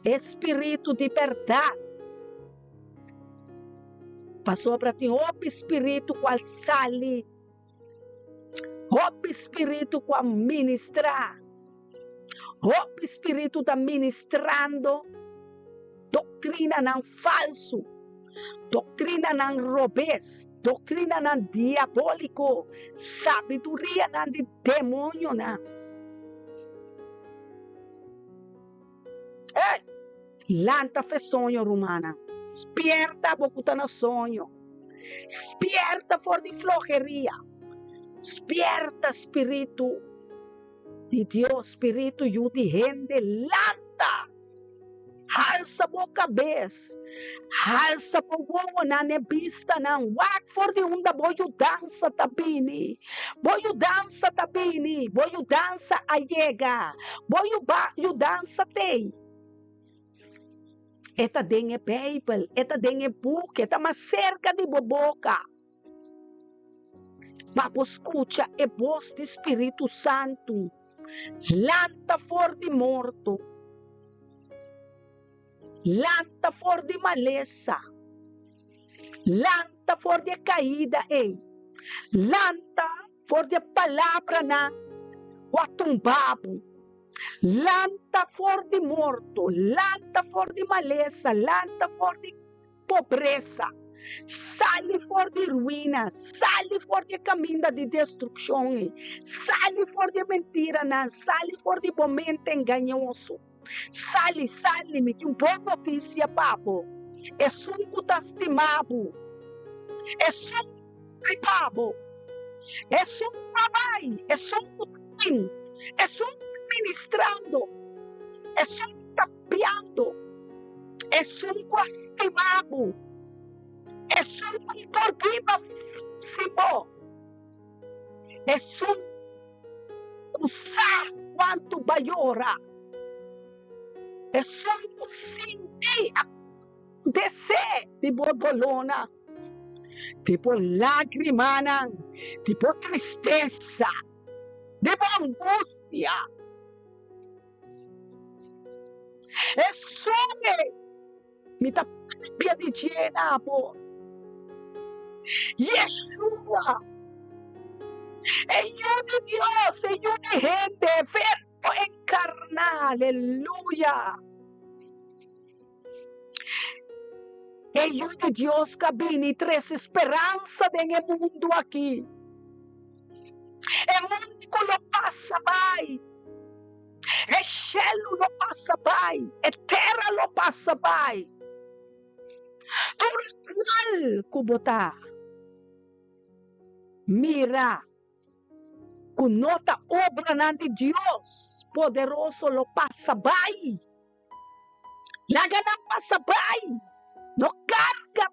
Speaker 5: E spiritu di bèrdat. Pasobra tin hopi spiritu ku al sali, hopi spiritu ku a ministrá, hopi spiritu ta ministrando doktrinanan falsu, doktrinanan robes, doktrinanan diabóliko, sabidurianan di demonionan. Ey! Lanta fe soño, rumannan. Spierta bo ku ta na soño. Spierta for di floheria. Spierta, spiritu di Dios, spiritu yu di hende. Lanta! Halsa bo kabes, halsa bo wowonan n'e bistanan, wak for di unda bo yudansa ta bini. Bo yudansa ta bini, bo yudansa a yega, bo yudansa t'ei. E ta den e Beibel, e ta den e buki, e ta mas serka di bo boka. Pa bo skucha e bos di Spiritu Santu. Lanta for di morto. Lanta for di malesa. Lanta for di e kaida ei. Lanta for di e palabranan ku a tumba bo. Lanta for di morto. Lanta for di malesa. Lanta for di pobresa. Sali for di ruina, sali for di e kaminda di destrukshon ei, sali for di e mentiranan, sali for di bo mente engañoso. Sali, sali, mi tin un bon notisia pa bo, Esun ku ta stima bo. Esun ku muri pa bo, esun ku a bai, esun ku ta bin, esun ku ta ministrando, esun ku ta piando, esun ku a stima bo, esun ku por biba sin bo, esun ku sa kuantu bo a yora, esun ku sinti a Desé di bo dolónan, di bo lágrimanan, di bo tristesa, di bo angustia. Esun ei mi ta papia di dje na bo, Yeshua, e Yu di Dios, e Yu di hende, Verbo enkarná, aleluya. E Yu di Dios ka bini trese speransa den e mundu aki. E mundu ku lo pasa bai, e shelu lo pasa bai, e tera lo pasa bai. Tur lokual ku bo ta mira ku no ta obranan di Dios poderoso lo pasa bai. Laga nan pasa bai. No karga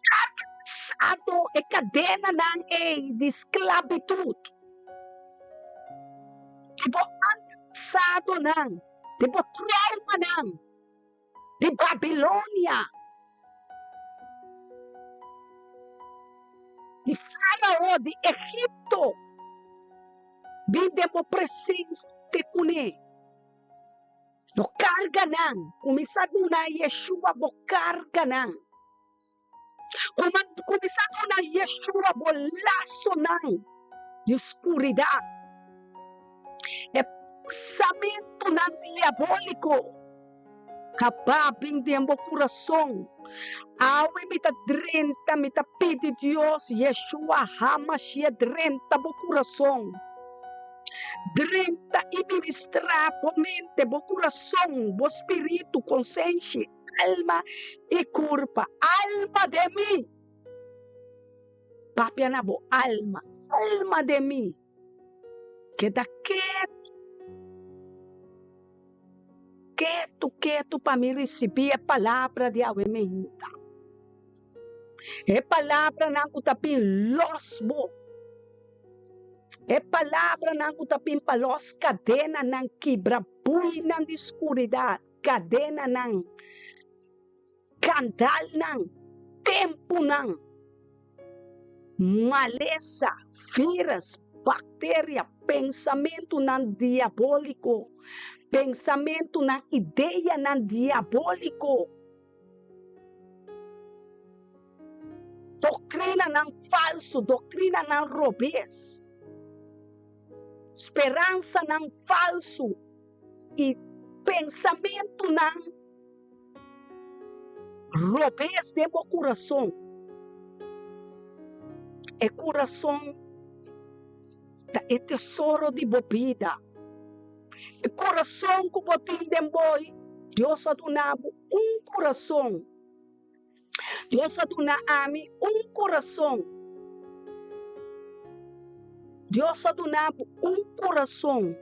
Speaker 5: karga pasado e kadenanan ei di sklabitut. Di bo antepasadonan, di bo traumanan, di Babilonia, di Farao, di Egipto. Bin den bo presensia te kuné. Bo karganan, kuminsá duna Yeshua bo karganan. Kuminsá duna Yeshua bo lasonan di skuridat, e pensamentunan diabóliko kaba bin den bo kurason. Awe mi ta drenta, mi ta pidi Dios, Yeshua HaMashiach drenta bo kurason. Drenta i ministrá bo mente, bo kurason, bo spiritu, konsenshi, alma i kurpa. Alma den mi! Papia na bo alma, alma den mi, keda ketu, ketu, ketu pa mi risibí e palabra di awe meinta. E palabranan ku ta bin lòs bo. E palabranan ku ta bin pa lòs kadenanan, kibra buinan di skuridat, kadenanan, kandalnan, tempunan, malesa, vírus, bakteria, pensamentunan diabóliko, pensamentunan, ideanan diabóliko. Doktrinanan falsu, doktrinanan robes, speransanan falsu i pensamentunan robes den bo kurason. E kurason ta e tesoro di bo bida. E kurason ku bo tin den bo, Dios a duna bo un kurason. Dios a duna ami un kurason. Dios a duna bo un kurason.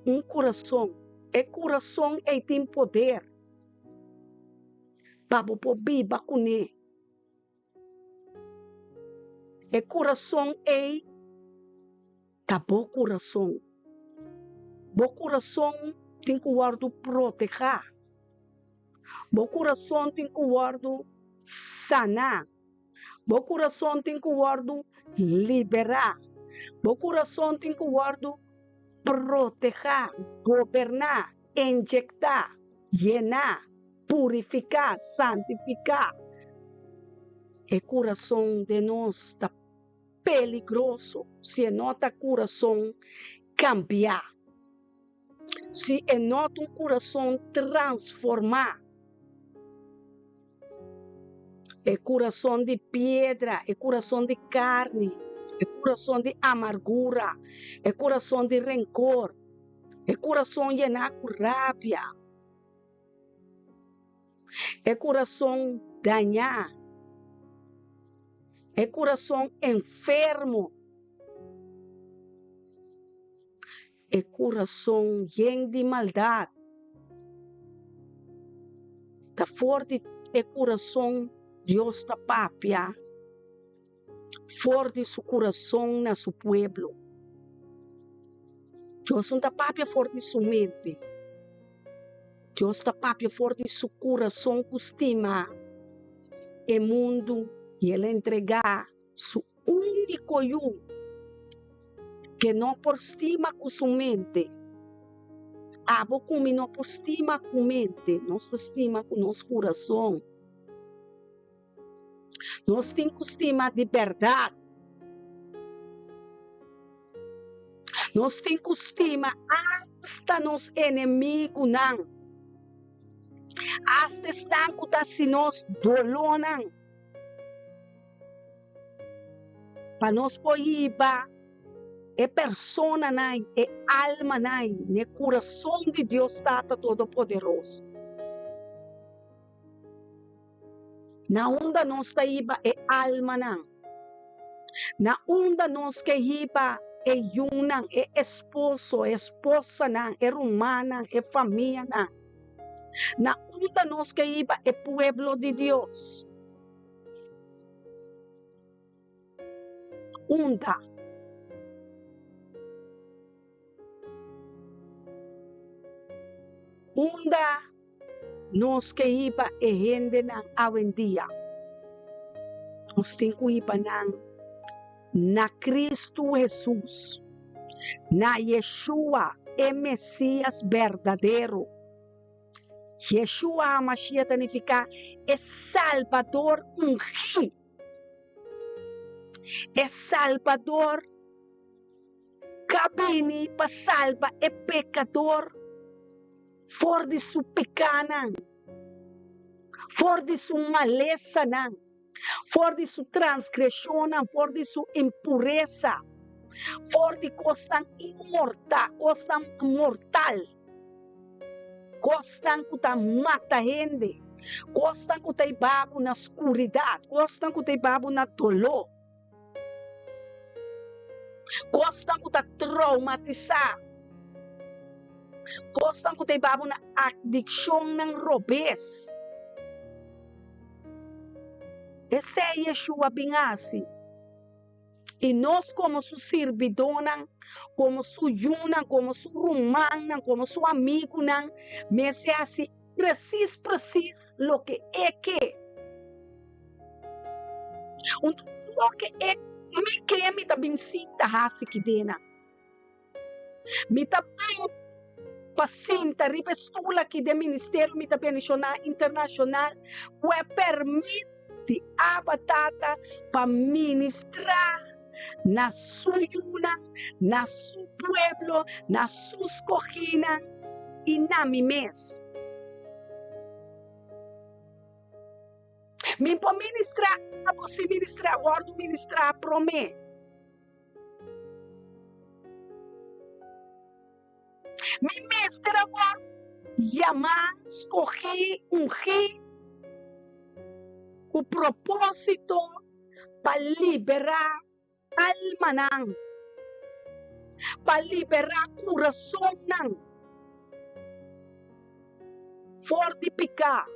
Speaker 5: Un kurason. E kurason ei tin poder pa bo por biba kuné. E kurason ei ta bo kurason. Bo kurason tin ku wòrdu protehá. Bo kurason tin ku wòrdu saná. Bo kurason tin ku wòrdu liberá. Bo kurason tin ku wòrdu protehá, goberná, injektá, yená, purifiká, santifiká. E kurason den nos ta peligroso si e no ta kurason kambiá, si e no ta un kurason transformá. E kurason di piedra, e kurason di karni, e kurason di amargura, e kurason di renkor, e kurason yená ku rabia, e kurason dañá. E kurason enfermo. E kurason yen di maldat. Ta for di e kurason Dios ta papia, for di su kurason na su pueblo. Dios no ta papia for di su mente. Dios ta papia for di su kurason ku stima e mundu i el a entregá su úniko Yu ke no por stima ku su mente. Abo ku mi no por stima ku mente, nos ta stima ku nos kurason. Nos tin ku stima di bèrdat. Nos tin ku stima asta nos enemigunan, asta esnan ku ta hasi nos dolónan, pa nos por hiba e personanan, e almanan n'e kurason di Dios Tata Todopoderoso. Na unda nos ta hiba e almanan? Na unda nos ke hiba e yunan, e esposo, e esposanan, e rumannan, e famianan? Na unda nos ke hiba e pueblo di Dios? Unda? Unda nos ke hiba e hendenan awendia? Nos tin ku hiba nan na Kristu Hesus, na Yeshua, e Mesias berdadero. Yeshua HaMashiach ta nifiká e Salbador ungí, e Salbador Ka bini pa salba e pekador for di su pikánan, for di su malesanan, for di su transgreshonnan, for di su impuresa, for di kosnan inmortal, kosnan mortal, kosnan ku ta mata hende, kosnan ku ta hiba bo na skuridat, kosnan ku ta hiba bo na doló. Kosnan ku ta traumatisá, kosnan ku ta hiba bo na adikshonnan robes. Esei Yeshua bin hasi. I nos komo su sirbidónan, komo su yunan, komo su rumannan, komo su amigunan, mester hasi Presis presis loke e ke. Un loke e mi ke mi ta bin sinta hasi kidena. Mi ta bin pa sinta riba e stul aki den ministerio mi ta bendishoná internashonal ku e permit di Abba Tata pa ministrá na su yunan, na su pueblo, na su skohinan i na mi mes. Mi por ministrá abo si ministrá wòrdu ministrá promé. Mi mester a wòrdu yamá, skohí, ungí ku propósito pa liberá almanan, pa liberá kurasonnan for di piká.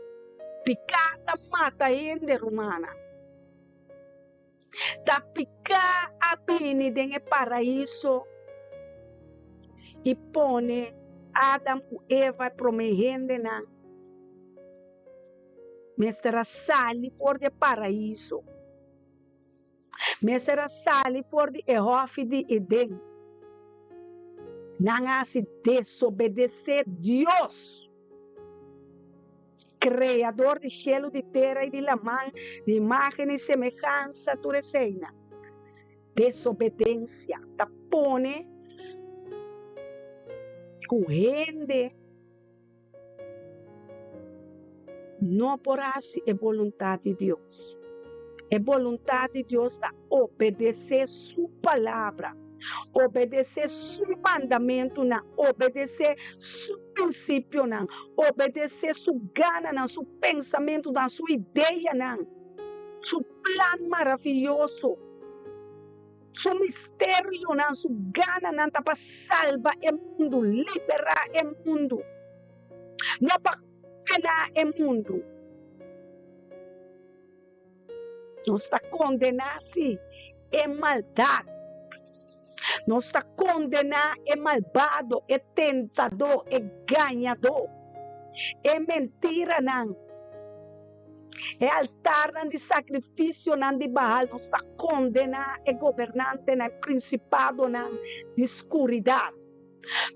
Speaker 5: Piká ta mata hende, rumannan. Ta piká a bini den e paraiso i pone Adam ku Eva, e promé hendenan, mester a sali for di e paraiso. Mester a sali for di e hòfi di Eden. Nan a hasi desobedesé Dios, Kreador di shelu, di tera i di laman, di imágen i semehansa, tur eseinan. Desobedensia ta pone ku hende No por hasi e boluntat di Dios. E boluntat di Dios ta obedesé su palabra, obedesé su mandamentunan, obedesé su prinsipionan, obedesé su gananan, su pensamentunan, su ideanan, su. plan maravioso, su misterionan, su gananan ta pa salba e mundu, liberá e mundu, no pa kondená e mundu. Nos ta kondená, sí, e maldat. Nos ta kondená e malbado, e tentadó, e gañadó, e mentiranan, e altarnan di sakrifisionan di Baal. Nos ta kondená e gobernantenan, e prinsipadonan di skuridat.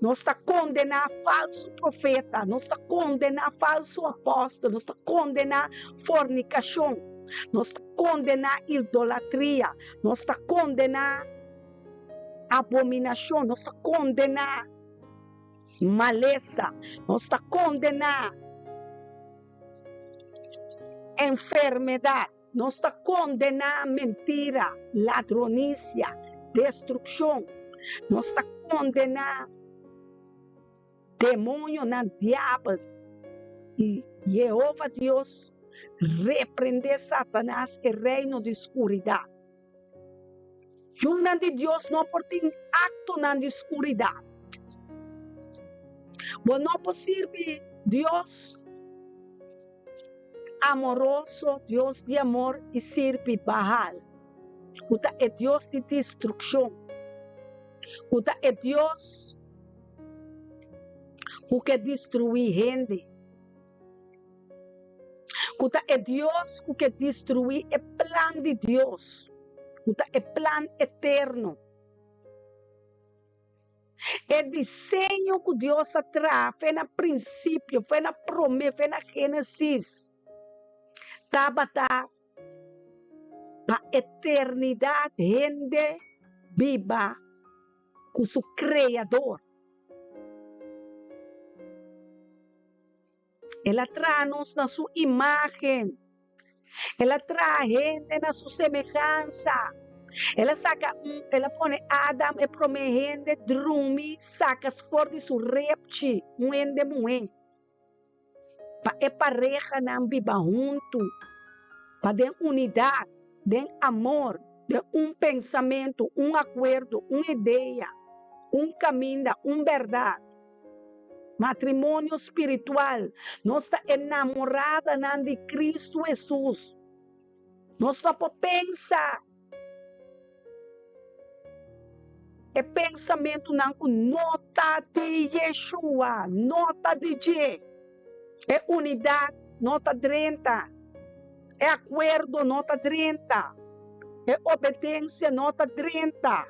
Speaker 5: Nos ta kondená falsu profeta, nos ta kondená falsu apòstel, nos ta kondená fornikashon, nos ta kondená idolatria, nos ta kondená abominashon, nos ta kondená malesa, nos ta kondená enfermedat, nos ta kondená mentira, ladronisia, destrukshon, nos ta kondená demonionan, diabel. I Yehova Dios reprendé Satanas, e reino di skuridat. Yunan di Dios no por tin aktonan di skuridat. Bo no por sirbi Dios amoroso, Dios di amor, i sirbi Baal, ku ta e dios di destrukshon, ku ta e dios ku ke destruí hende. Ku ta e Dios ku ke destruí e plan di Dios, ku ta e plan eterno. E diseño ku Dios a traha fe na prinsipio, fe na promé, fe na Génesis, tabata pa eternidat hende biba ku su Kreador. El a traha nos na su imágen. El a traha hende na su semehansa. El a saka un, el a pone Adam, e promé hende, drumi, saka for di su repchi un hende muhé. Pa e parehanan biba huntu, pa den unidat, den amor, den un pensamentu, un akuerdo, un idea, un kaminda, un bèrdat. Matrimonio spiritual. Nos ta enamoradanan di Cristo Hesus. Nos no por pensa e pensamentunan ku no ta di Yeshua, no ta di dje. E unidat no ta drenta, e akuerdo no ta drenta, e obedensia no ta drenta.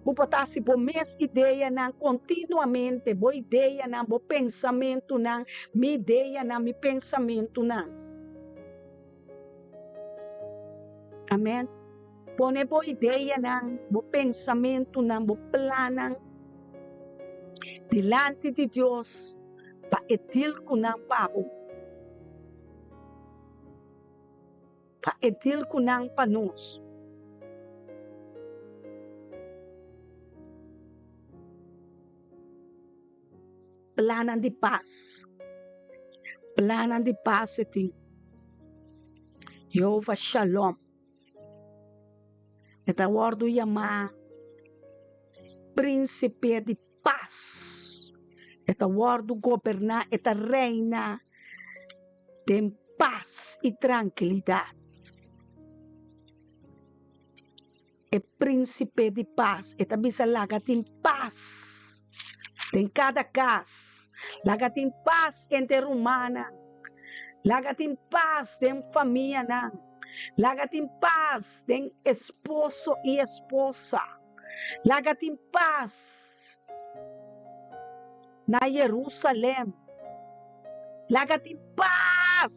Speaker 5: Bo por ta hasi bo mes ideanan kontinuamente, bo ideanan, bo pensamentunan, mi ideanan, mi pensamentunan. Amen. Pone bo ideanan, bo pensamentunan, bo plannan dilanti di Dios pa e deal ku nan pa bo. Pa e deal ku nan pa nos. Plannan di pas. Plannan di pas e tin. Jehovah Shalom. E ta wòrdu yamá Prínsipe di Pas. E ta wòrdu goberná, e ta reina den pas i trankilidat. E Prínsipe di Pas, e ta bisa laga tin pas den kada kas, laga tin pas entre rumannan, laga tin pas den famianan, laga tin pas den esposo i esposa, laga tin pas na Jerusalem, laga tin pas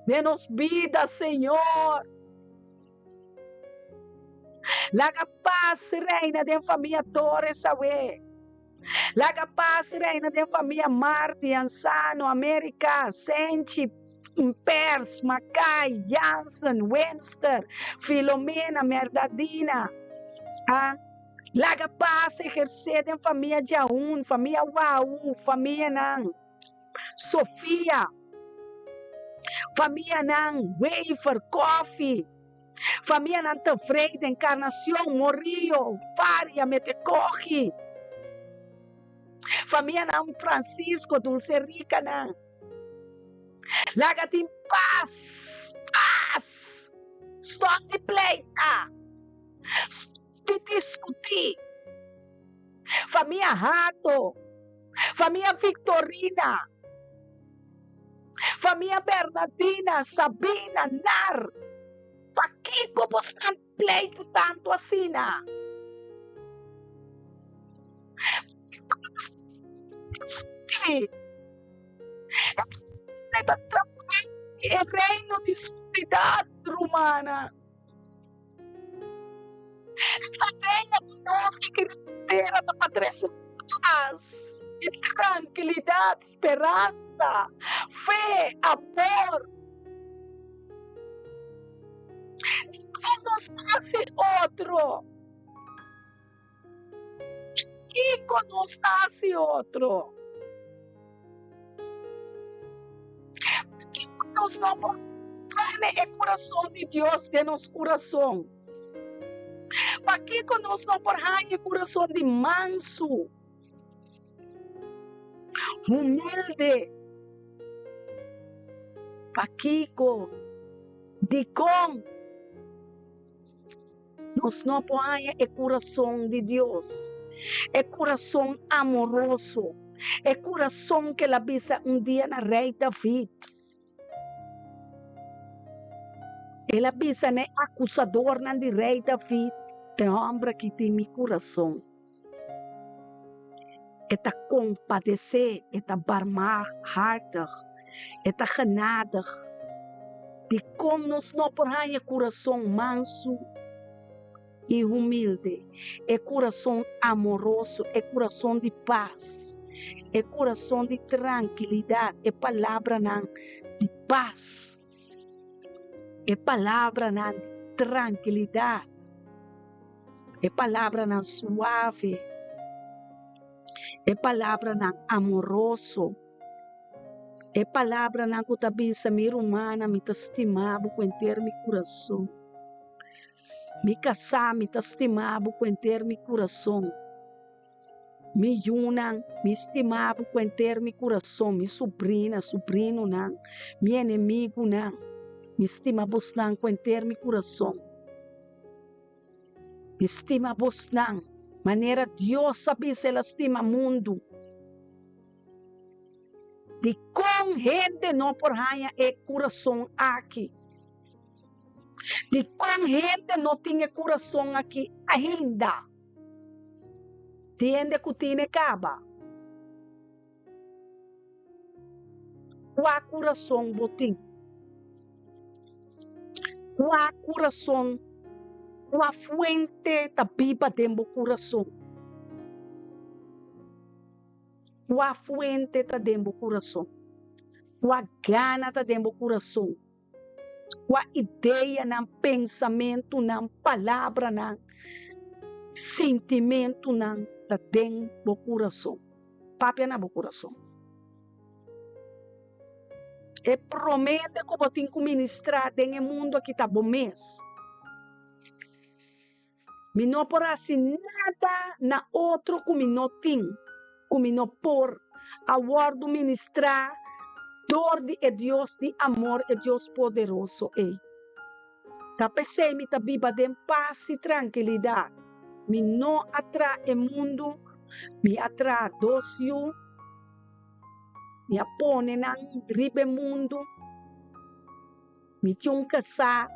Speaker 5: den nos bida, Señor. Laga pas reina den famia Torres awe. Laga pas reina den famia Marti, Ansano, America, Senchi, Pers, Makai, Jansen, Winster, Filomena, Merdadina. Ah, laga pas ehersé den famia Jaun, famia Wau, famianan. Sofia. Famianan Wever, Coffie, famianan Tevreden, Encarnacion, Morillo, Faria, mete kogi. Famianan Francisco, Dulce Ricanan. Laga tin pas, pas. Stop di pleita. Stop di diskutí. Famia Hato, famia Victorina, famia Bernadina, Sabina, Nar. Pakiko bosnan pleita tantu asina? Diskutí. E ta trabá e reino di skuridat, rumannan. E tarea di nos aki riba tera ta pa trese pas i trankilidat, speransa, fe, amor. Dikon nos ta hasi otro? Kiko nos ta hasi otro? Pakiko nos no por pone e kurason di Dios den nos kurason? Pakiko nos no por haña e kurason di mansu, humilde? Pakiko? Dikon? Nos no por haña e kurason di Dios, e kurason amoroso, e kurason ku el a bisa un dia na Rei David. El a bisa na e akusadornan di Rei David, E hòmber aki tin mi kurason. E ta kompadesé, e ta barmhartig, e ta genadig. Dikon nos no por haña kurason mansu i humilde, e kurason amoroso, e kurason di pas, e kurason di trankilidat, e palabranan di pas, e palabranan di trankilidat, e palabranan suave, e palabranan amoroso? E palabranan ku ta bisa, Mi rumannan, mi ta stima bo ku henter mi kurason. Mi kasá, mi ta stima bo ku henter mi kurason. Mi yunan, mi stima bo ku henter mi kurason. Mi subrina, subrinunan, mi enemigunan, mi stima bosnan ku henter mi kurason. Mi stima bosnan manera Dios a bisa el a stima mundu. Dikon hende no por haña e kurason aki? Dikon hende no tin e kurason aki ainda? Tin hende ku tine kaba. Kua kurason bo tin? Kua kurason, kua fuente ta biba den bo kurason? Kua fuente ta den bo kurason? Kua gana ta den bo kurason? Kua ideanan, pensamentunan, palabranan, sintimentunan ta den bo kurason? Papia na bo kurason. E promé hende ku bo tin ku ministrá den e mundu aki ta bo mes. Mi no por hasi nada na otro ku mi no tin, ku mi no por a wòrdu ministrá dor di e Dios di amor, e Dios poderoso ei. Ta p'esei mi ta biba den pas i trankilidat. Mi no a traha e mundu, mi a traha dos yu, mi a pone nan riba e mundu. Mi tin un kasá.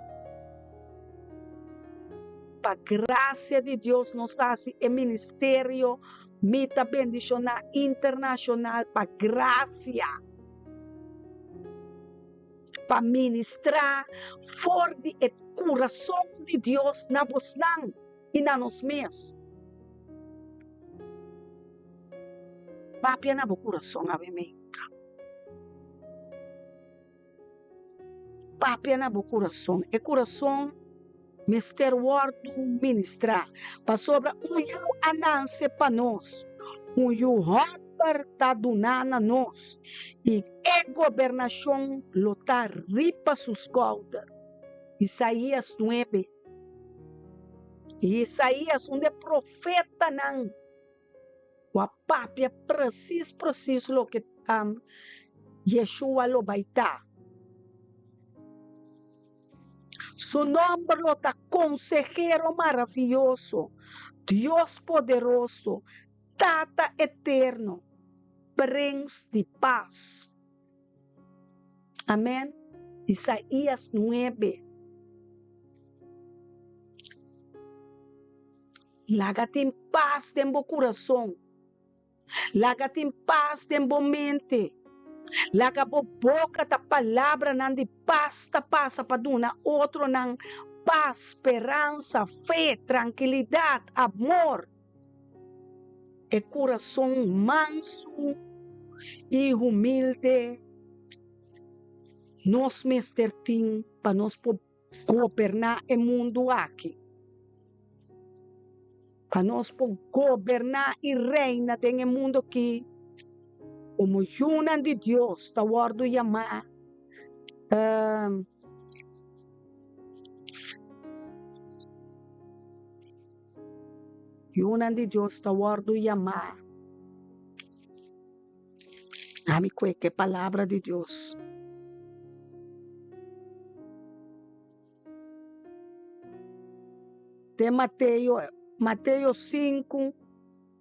Speaker 5: Pa grasia di Dios nos ta hasi e ministerio Mi Ta Bendishoná Internashonal pa grasia pa ministrá for di e kurason di Dios na bosnan i na nos mes. Papia na bo kurason awe meinta. Papia na bo kurason. E kurason mester wòrdu ministrá, pasobra un yu a nanse pa nos, un yu hòmber. nòmber ta duná na nos, i e gobernashon lo ta riba su skouder. Isaías nuebe. Isaías, un di e profetanan ku a papia presis presis loke Yeshua lo bai ta. Su nòmber lo ta Konsehero Maravioso, Dios Poderoso, Tata Eterno, Prens di Pas. Amèn. Isaías nuebe. Laga tin pas den bo kurason. Laga tin pas den bo mente. Laga bo boka ta palabranan di pas ta pasa pa duna otronan pas, speransa, fe, trankilidat, amor. E kurason mansu i humilde nos mester tin pa nos por goberná e mundu aki. Pa nos por goberná i reina den e mundu aki komo yunan di Dios ta wòrdu yamá. Yunan di Dios ta wòrdu yamá. Ami kue ke palabra di Dios. Den Mateo, Mateo sinku,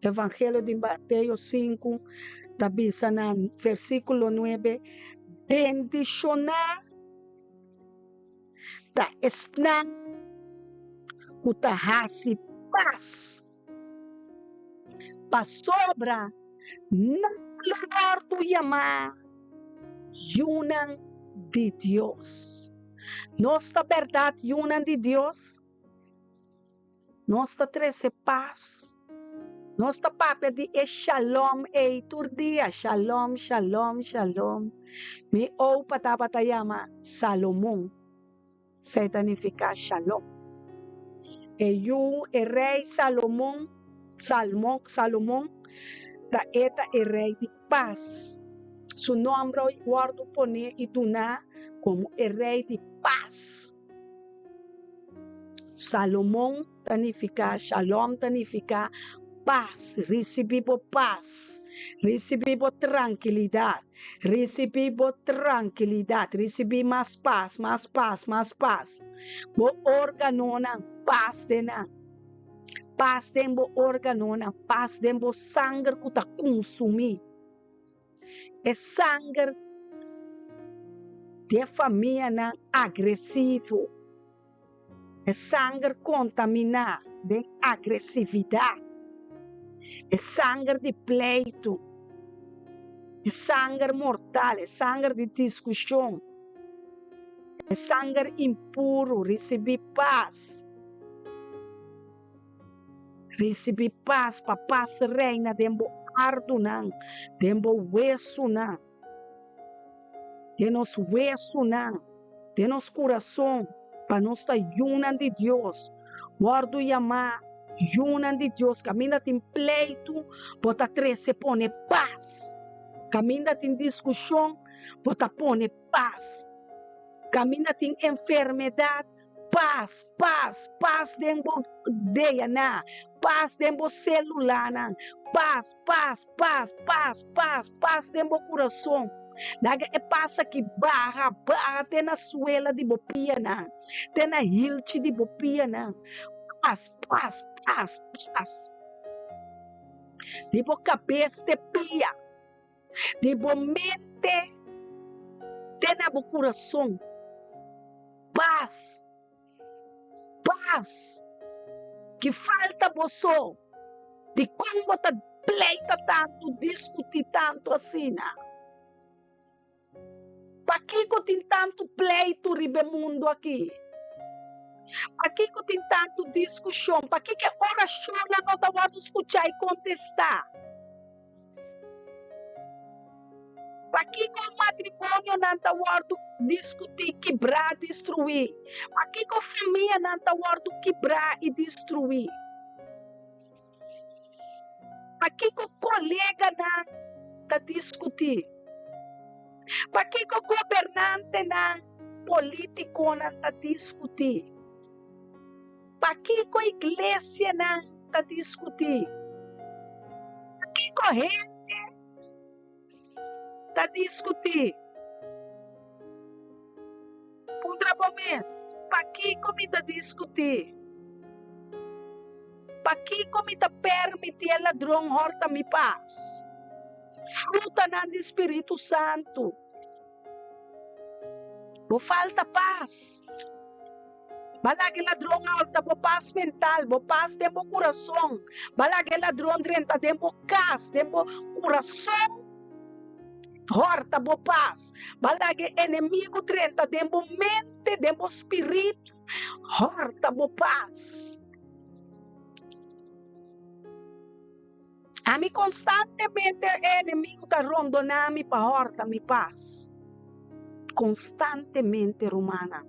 Speaker 5: Evangelio di Mateo sinku ta bisa na versíkulo nuebe, Bendishoná ta esnan ku ta hasi pas. Pasobra nan lo wòrdu yamá yunan di Dios. Nos ta bèrdat yunan di Dios? Nos ta trese pas. Nos ta papia di e shalom ei tur dia, shalom, shalom, shalom. Mi opa tabata yama Salomon. Esei ta nifiká shalom. E yu, e rei Salomon, Salmon, Salomon, ta e ta e rei di pas. Su nòmber a wòrdu poné i duná komo e rei di pas. Salomon ta nifiká shalom, ta nifiká pas, risibí bo pas, risibí bo trankilidat. Risibí bo trankilidat, risibí mas pas, mas pas, mas pas. Bo órganonan, pas den nan. Pas den bo órganonan, pas den bo sanger ku ta kunsumí. E sanger di e famianan agresivo. E sanger kontaminá den agresividat, e sanger di pleitu, e sanger mortal, e sanger di diskushon, e sanger impuru, risibí pas. Risibí pas pa pas reina den bo ardunan, den bo wesunan. Den nos wesunan, den nos kurason, pa nos ta yunan di Dios, wòrdu yamá yunan di Dios. Kaminda tin pleitu, bo ta trese pone pas. Kaminda tin diskushon, bo ta pone pas. Kaminda tin enfermedat, Pas, pas, pas den bo DNA, pas den bo celulanan, pas, pas, pas, pas, pas, pas den bo curason. Laga e pas aki baha, baha te na suela di bo pianan, te na hilchi di bo pianan. Pas, pas, pas, pas. Di bo cabes te pia. Di bo mente te na bo kurason. Pas, pas. Ki falta bo so? Dikon bo ta pleita tantu, diskutí tantu asina? Pakiko tin tantu pleitu riba e mundu aki? Pakiko tin tantu diskushon? Pakiko e orashonnan no ta wòrdu skuchá i kontestá? Pakiko matrimonionan ta wòrdu diskutí, kibrá, destruí? Pakiko famianan ta wòrdu kibrá i destruí? Pakiko koleganan? ta diskutí? Pakiko gobernantenan, polítikonan ta diskutí? Pakiko iglesianan ta diskutí? Pakiko hende ta diskutí? Puntra bo mes, Pakiko mi ta diskutí? Pakiko mi ta permití e ladron hòrta mi pas? Frutanan di spiritu santu. Bo falta pas. Ba laga e ladron hòrta bo pas mental, bo pas den bo kurason. Ba laga e ladron drenta den bo kas, den bo kurason. Hòrta bo pas. Ba laga e enemigu drenta den bo mente, den bo spiritu. Hòrta bo pas. Ami konstantemente e enemigu ta rondoná mi pa hòrta mi pas. Konstantemente, rumannan.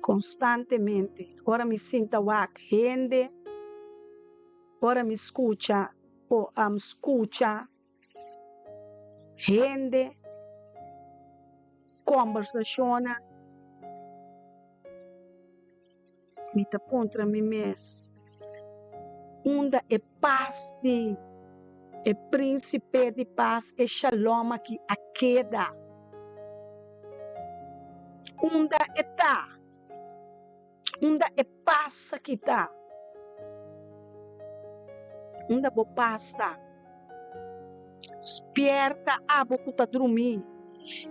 Speaker 5: Konstantemente. Ora mi sinta wak hende. Ora mi skucha o am skucha hende kombersashonnan, mi ta puntra mi mes, Unda e pas di e Prínsipe di Pas, e Shalom aki a keda? Unda e ta? Unda e pas aki ta? Unda bo pas ta? Spierta abo ku ta drumí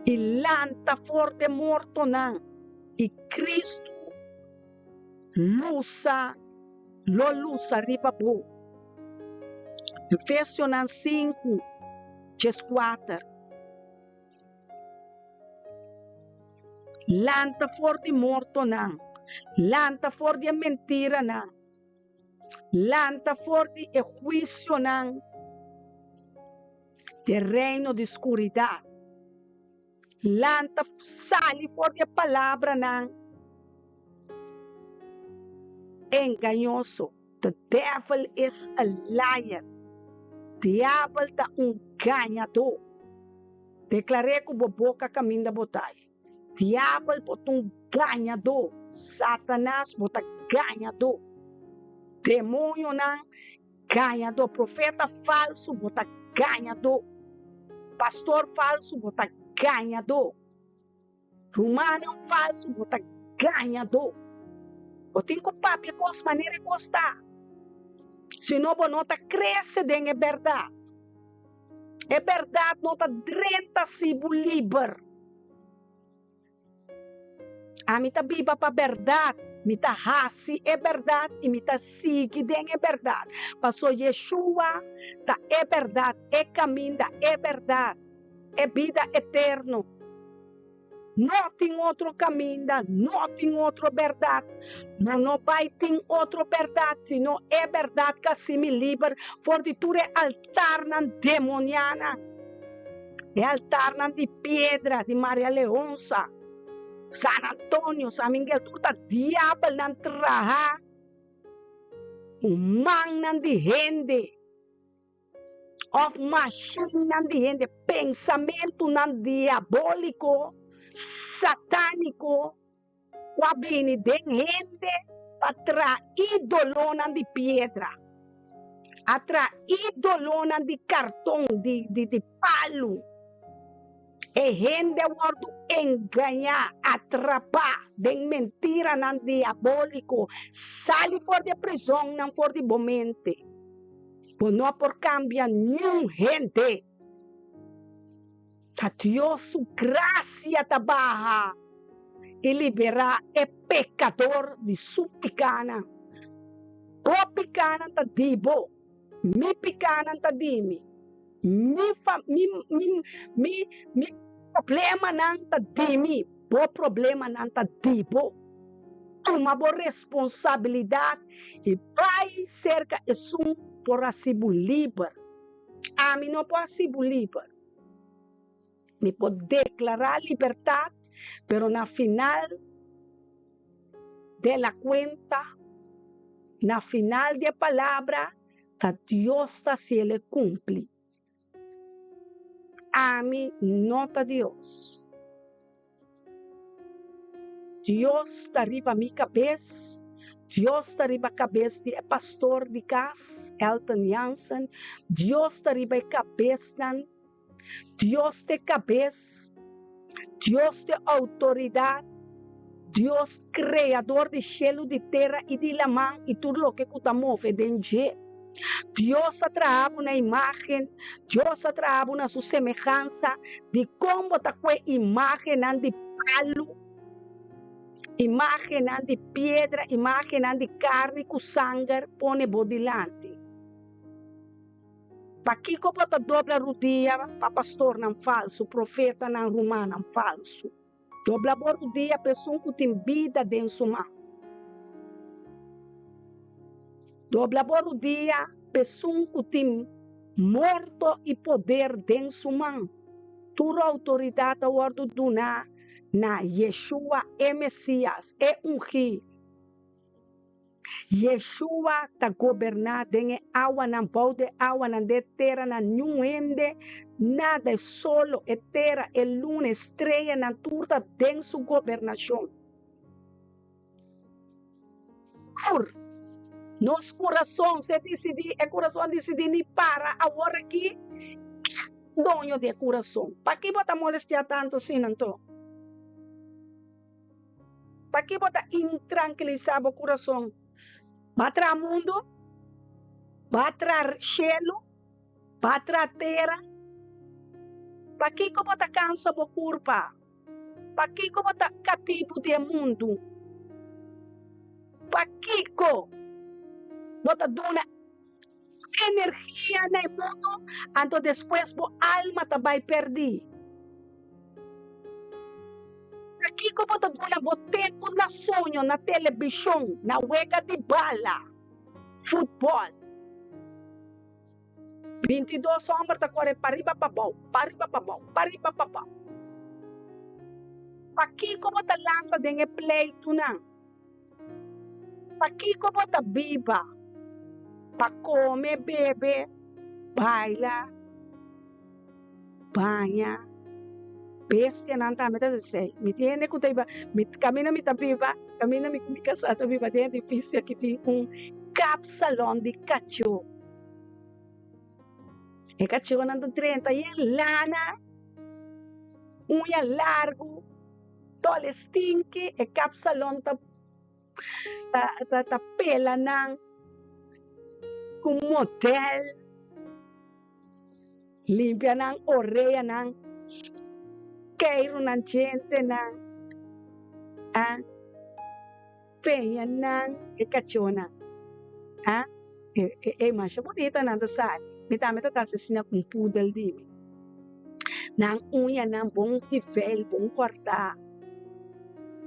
Speaker 5: i lanta for di e mortonan, i Kristu lusa, lo lusa riba bo. Efesionan sinku, dieskuater. Lanta for di mortonan, lanta for di e mentiranan, lanta for di e huisionan di e reino di skuridat, lanta sali for di e palabranan engañoso. The devil is a liar. Diabel ta un gañadó. Deklar'é ku bo boka kaminda bo ta. Diabel bo ta un gañadó. Satanas bo ta gañadó. Demonionan gañadó. Profeta falsu bo ta gañadó. Pastor falsu bo ta gañadó. Rumannan falsu, bo ta gañadó. Bo tin ku papia kos manera e kos ta, sino bo no ta krese den e bèrdat. E bèrdat no ta drenta si bo liber. Ami ta biba pa bèrdat, mi ta hasi e bèrdat i mi ta sigui den e bèrdat, pasobra Yeshua ta e bèrdat, e kaminda, e bèrdat. e bida eterno. No tin otro kaminda, no tin otro bèrdat. No no bai tin otro bèrdat sino e bèrdat ku a hasi mi liber for di tur e altarnan demonianan, e altarnan di piedra di Maria Leonsa, San Antonio, San Miguel, tur ta diabelnan traha ku mannan di hende. Òf mashinnan di hende, pensamentunan diabóliko, satániko, ku a bini den hende pa traha ídolonan di piedra, a traha ídolonan di karton, di di palu. E hende a wòrdu engañá, atrapá den mentiranan diabóliko. Sali for di e prizonnan for di bo mente. Bo no por kambia niun hende. Ta Dios su grasia ta baha i liberá e pekador di su pikánan. Bo pikánan ta di bo, mi pikánan ta di mi, mi fa mi mi mi mi problemanan ta di mi, bo problemanan ta di bo. Tuma bo responsabilidat i bai serka esun por hasi bo liber. Ami no por hasi bo liber. Mi por deklará libertat, pero na final de la kuenta, na final di e palabra. Ta Dios ta hasiel e kumpli. Ami no ta Dios. Dios ta riba mi kabes, Dios ta riba kabes di e pastor di kas, Elton Jansen, Dios ta riba e kabesnan, Dios ta e kabes, Dios ta e outoridat, Dios kreador di shelu, di tera i di laman i tur loke ku ta move den dje. Dios a traha bo na imágen, Dios a traha bo na su semehansa. Dikon bo ta kue imágennan di palu, imágennan di piedra, imágennan di karni ku sanger pone bo dilanti? Pakiko bo ta dobla rudia pa pastornan falsu, profetanan, rumannan falsu? Dobla bo rudia pa esun ku tin bida den su man. Dobla bo rudia pa esun ku tin morto i poder den su man. Tur outoridat a wòrdu duná na Yeshua e Mesias, e Ungí. Yeshua ta goberná den e awanan, bou di e awanan, den e teranan, niun hende, nada, e solo, e tera, e luna, e streanan, tur ta den su gobernashon. Tur nos kurason, si e disidí, e kurason disidí ni para awor aki, doño di e kurason. Paki bo ta molestiá tantu asina anto? Paki bo ta intrankilisá bo kurason? Bo a traha mundu? Bo a traha shelu? Bo a traha tera? Pakiko bo ta kansa bo kurpa? Pakiko bo ta katibu di e mundu? Pakiko bo ta duna energia na e mundu anto despues bo alma ta bai pèrdí? Pakiko bo ta duna bo tempu na soño, na telebishon, na wega di bala, futbòl? 22 hòmber ta kore pariba pabou, pariba pabou, pariba pabou. Pakiko bo ta lanta den e pleitunan? Pakiko bo ta biba? Pa kome, bebe, baila, baña. Bestianan tambe ta hasi esei. Mi tin hende ku ta biba, mi kaminda mi ta biba, kaminda mi ku mi kasá ta biba den edifisio aki tin un kapsalon di kachó. E kachónan ta drenta yen lana, uña largu. Tole stinki e kapsalon ta ta pela nan ku model, limpia nan oreanan, keiru nan djentenan, a peña nan e kachónan, a e masha bunita nan ta sali. Mi tambe ta ta asesina ku un pudel di mi. Nan uñanan bon nivel, bon kòrtá.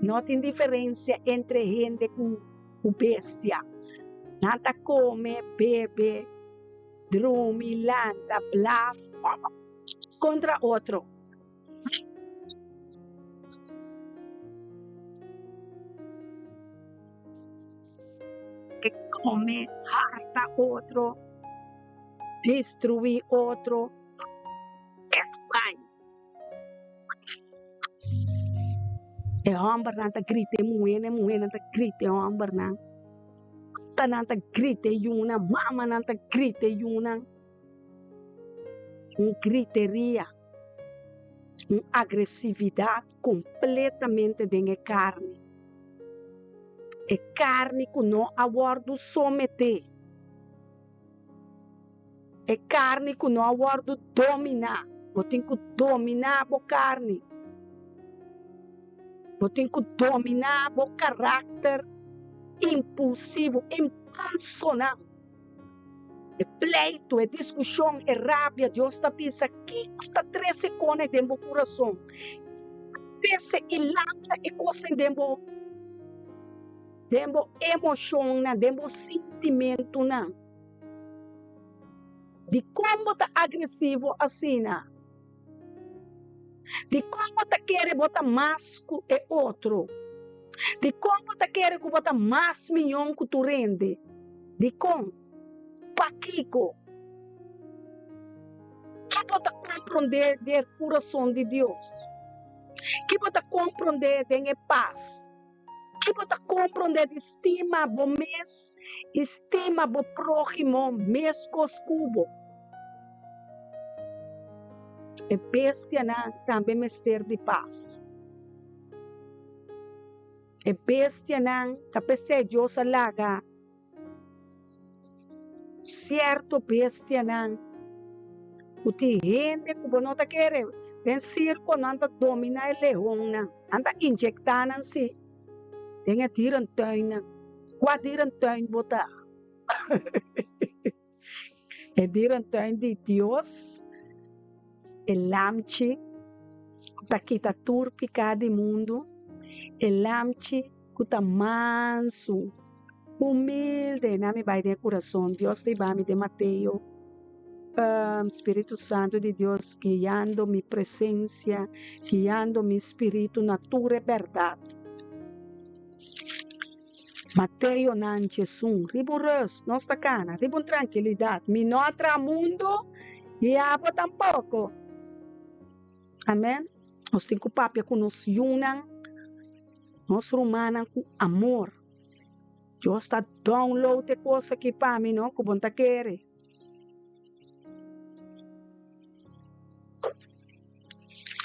Speaker 5: No tin diferensia entre hende ku bestia. Nan ta kome, bebe, drumi, lanta, blaf kontra otro. E kome, harta otro, destruí otro. E hòmbernan ta grita e muhénan, e muhénan ta grita e hòmbernan. Tatanan ta grita e yunan, mamanan ta grita e yunan. Un griteria, un agresividat kompletamente den e karni. E karni ku no a wòrdu someté. E karni ku no a wòrdu dominá. Bo tin ku dominá bo karni. Bo tin ku dominá bo karakter impulsivo, impulsonan. E pleitu, e diskushon, e rabia, Dios ta bisa kiko ta trese kone den bo kurason. Trese i lanta e kosnan den bo den bo emoshonnan, den bo sintimentunan. Dikon bo ta agresivo asina? Dikon bo ta kere bo ta mas ku e otro? Dikon bo ta kere ku bo ta mas miyon ku tur hende? Dikon? Pakiko? Ki bo ta komprondé den e kurason di Dios? Ki bo ta komprondé den e pas? Ki bo ta komprondé di stima bo mes i stima bo próhimo meskos ku bo? E bestianan tambe mester di pas. E bestianan ta p'esei Dios a laga sierto bestianan ku tin hende ku bo no ta kere. Den sirko nan ta dominá e leonnan, nan ta inyektá nan sí den e dierentuinnan. Kua dierentuin bo ta? E dierentuin di Dios, e lamchi ku ta kita tur piká di mundu, e lamchi ku ta mansu, humilde. Na mi bai den e kurason, Dios ta hiba mi den Mateo, Spiritu Santu di Dios guiando mi presensia, guiando mi spiritu na tur e bèrdat. Mateo nan djesun, Riba un rus nos ta kana, riba un trankilidat. Mi no a traha mundu i abo tampoko. Amen. Nos tin ku papia ku nos yunan, nos rumannan ku amor. Dios ta download e kos aki pa mi no, ku bo no ta kere.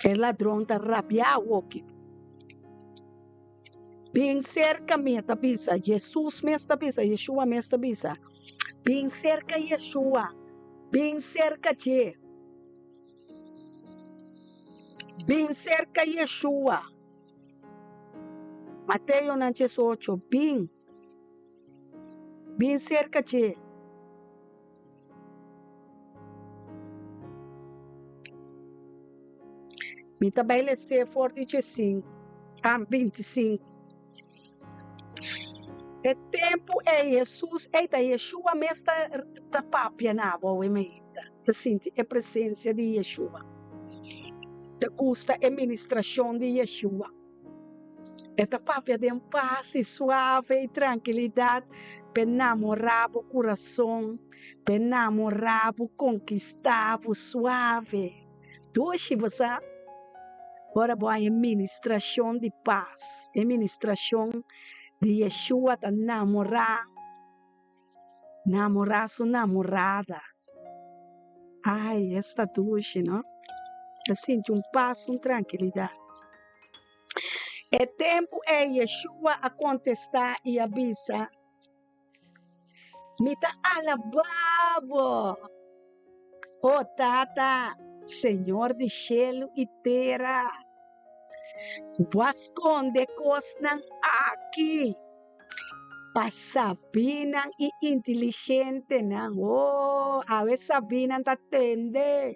Speaker 5: E ladron ta rabia awoki. Bin serka mi, e ta bisa. Jesus mes ta bisa, Yeshua mes ta bisa, Bin serka Yeshua, bin serka dje. Bin serka Yeshua. Mateo nan 18, Bin. Bin serka dje. Mi ta bai les'é for di djesinku a bintisinku. E tempu ei Hesus, ei ta Yeshua mes ta ta papia na bo awe meinta. Ta sinti e presensia di Yeshua. Ta gusta e ministrashon di Yeshua. E ta papia den pas i suave i trankilidat p'e namorá bo kurason, p'e namorá bo, konkistá bo suave. Dushi, bo sa? Ora bo haña e ministrashon di pas, e ministrashon di Yeshua ta namorá. Namorá su namorada. Ai, esta dushi, no? Ta sinti un pas, un trankilidat. E tempu ei Yeshua a kontestá i a bisa, Mi ta alabá bo, o Tata, Señor di shelu i tera, ku bo a skonde kosnan aki. Pa sabinan i inteligentenan. Oh, awe sabinan ta tende.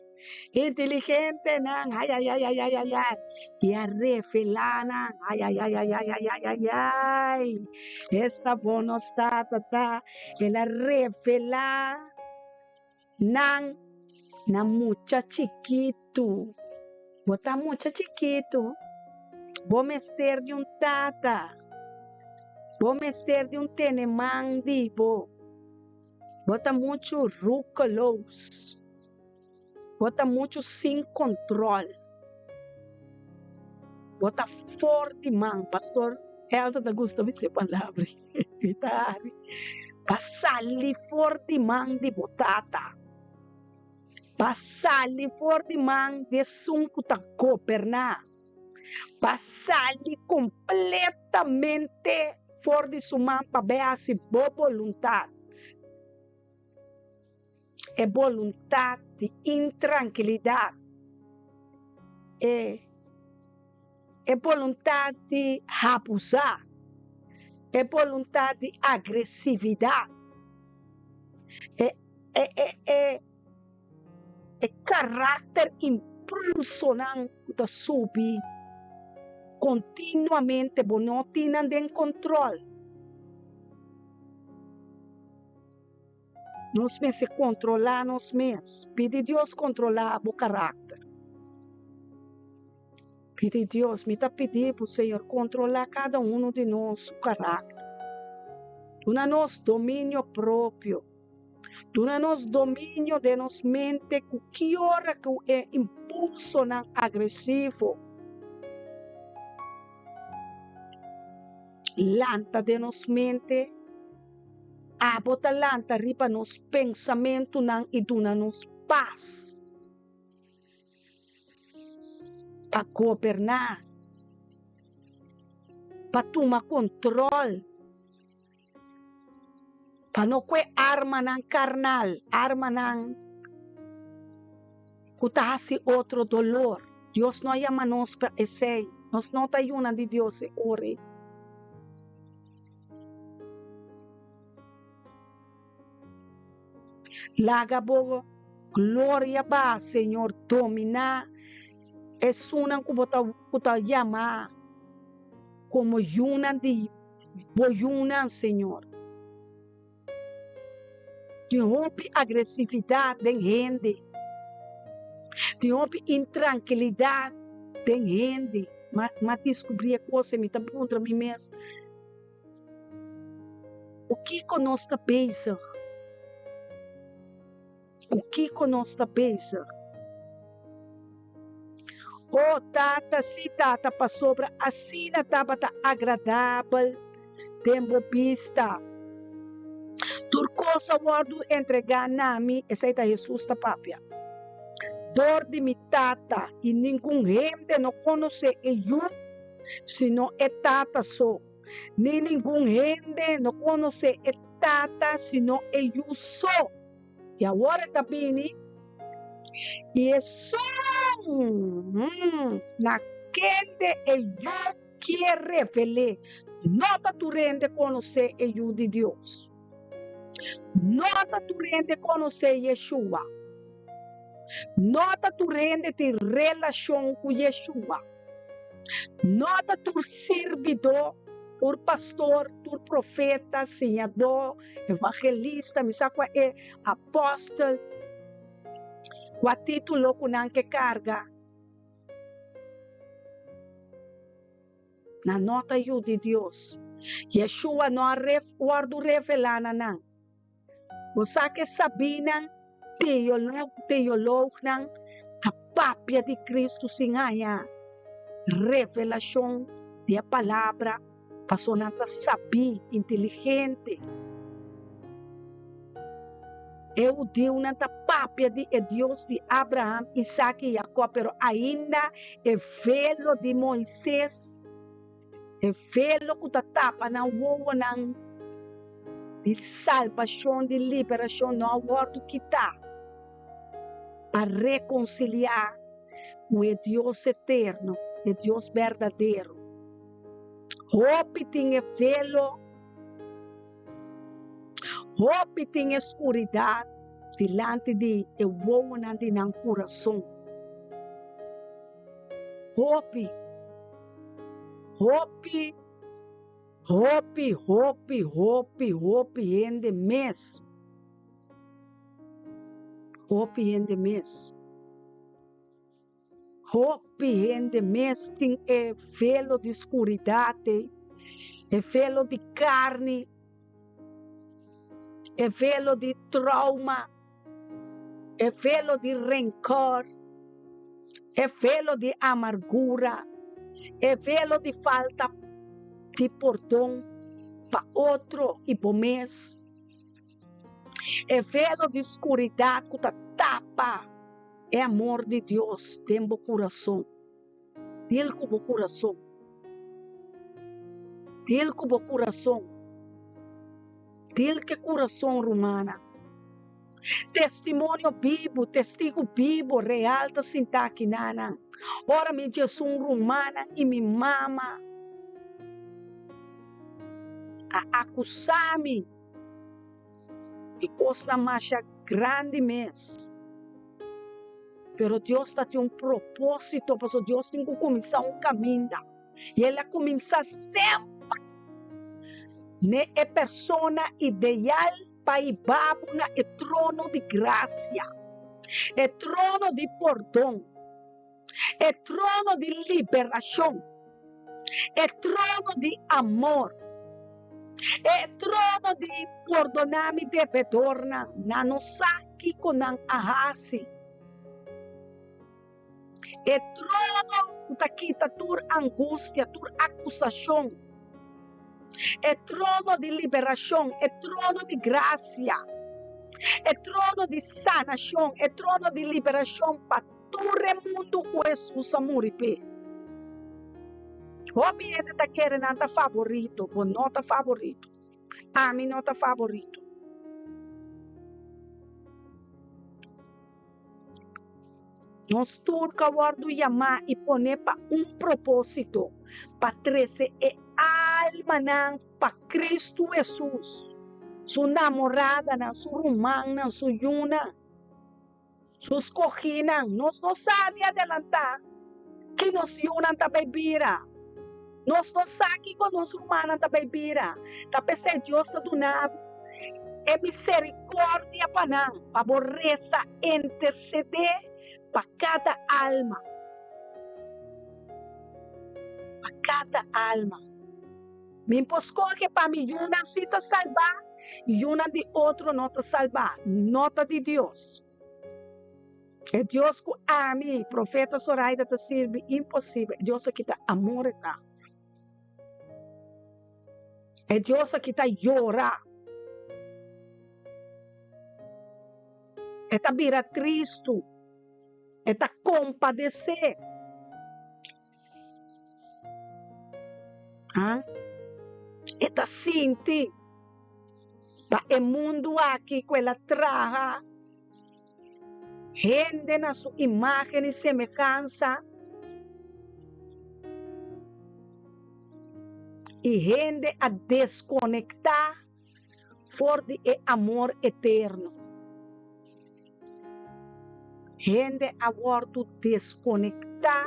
Speaker 5: Inteligentenan, ayayayayayayay. I a revelá nan, ayayayayayayayay. Esta bon nos Tata ta. El a revelá nan na mucha chikitu. Bo ta mucha chikitu, bo mester di un tata, bo mester di un tene man di bo. Bo ta muchu roekeloos, bo ta muchu sin control, bo ta for di man. Pastor Elton ta gusta bisa e palabra ei, mi ta hari. Ba sali for di man di bo tata. Ba sali for di man di esun ku ta goberná. Ba sali kompletamente for di su man pa bai hasi bo boluntat. E boluntat di intrankilidat, e e boluntat di habusá, e boluntat di agresividat, e e e e e karakter impulsonan ku ta subi kontinuamente bo no tin nan den kontrol. Nos mester kontrolá nos mes. Pidi Dios kontrolá bo karakter. Pidi Dios, mi ta pidi bo, Señor, kontrolá kada uno di nos su karakter. Duna nos dominio propio. Duna nos dominio den nos mente ku ki ora ku e impulsonan agresivo lanta den nos mente, abo ta lanta riba nos pensamentunan i duna nos pas pa goberná, pa tuma kontròl. Pa no kue armanan karnal, armanan ku ta hasi otro dolor. Dios no a yama nos pa esei. Nos no ta yunan di Dios e ora ei. Laga bo gloria ba, Señor, dominá esunnan ku bo ta ku ta yama komo yunan di Bo yunan, Señor. Tin hopi agresividat den hende. Tin hopi intrankilidat den hende. Ma m'a diskubrí e kos i mi ta puntra mi mes, Ku kiko nos ta bezig? Ku kiko nos ta bezig? O Tata, sí, Tata, pasobra asina tabata agradabel den bo bista. Tur kos a wòrdu entregá na mi, esei ta Hesus ta papia, dor di mi Tata, i ningun hende no konosé e Yu sino e Tata so, ni ningun hende no konosé e Tata sino e Yu so. I awor e ta bini i esun na kende e Yu kier revel'é. No ta tur hende konosé e Yu di Dios. No ta tur hende konosé Yeshua. No ta tur hende tin relashon ku Yeshua. No ta tur sirbidó, tur pastor, tur profeta, siñadó, evangelista, mi sa kua e apòstel, kua título ku nan ke karga. Nan no ta yu di Dios. Yeshua no a wòrdu revelá na nan. Bo sa ke sabínan, teolognan a papia di Kristu sin haña revelashon di e Palabra, pasobra nan ta sabí, inteligente. E hudiunan ta papia di e Dios di Abraham, Isaac i Jakòb, pero ainda e velo di Moises, E velo ku ta tapa nan wowonan di salbashon, di liberashon, no a wòrdu kitá pa rekonsiliá ku e Dios eterno, e Dios berdadero. Hopi tin e velo, hopi tin e skuridat dilanti di e wowonan di nan kurason. Hopi, hopi, hopi, hopi, hopi, hopi hende mes. Hopi hende mes. Hopi hende mes tin e velo di skuridat ei, e velo di karni, e velo di trauma. E velo di rencor, e velo di amargura, e velo di falta di pordon pa otro i bo mes, e velo di skuridat ku ta tapa e amor di Dios den bo kurason. Dil ku bo kurason. Dil ku bo kurason. Dil ku e kurason, rumannan. Testimonio bibu, testigu bibu, real ta sinta aki nanan. Ora mi djesun rumannan i mi mama a akusá mi di kosnan masha grandi mes. Pero Dios ta tin un propósito, pasobra Dios tin ku kuminsá un kaminda. I el a kuminsá semper n'e e persona ideal pa hiba bo na e trono di grasia, e trono di pordon, e trono di liberashon, e trono di amor. E trono di pordoná mi debedornan, nan no sa kiko nan a hasi. E trono ku ta kita tur angustia, tur akusashon. E trono di liberashon, e trono di grasia, e trono di sanashon, e trono di liberashon pa tur e mundu ku Hesus a muri p'e. Hopi hende ta kere nan ta faborito, bo no ta faborito, ami no ta faborito. Nos tur ka wòrdu yamá i poné pa un propósito, pa trese e almanan pa Kristu Hesus, su namoradanan, su rumannan, su yunan, su skogínan. Nos no sa di adelantá ki nos yunan ta bai bira. Nos no sa kiko nos rumannan ta bai bira. Ta p'esei Dios ta duna bo e miserikòrdia pa nan, pa bo resa, intersedé pa kada alma. Pa kada alma. Mi por skohe pa mi yunan si ta salbá i yunan di otro no ta salbá. No ta di Dios. E Dios ku ami, profeta Zoraida, ta sirbi, imposibel. E Dios aki ta amor e ta. E Dios aki ta yora. E ta bira tristu. E ta kompadesé. Ah, e ta sinti pa e mundu aki ku el a traha hende na su imágen i semehansa i hende a deskonektá for di e amor eterno. Hende a wòrdu deskonektá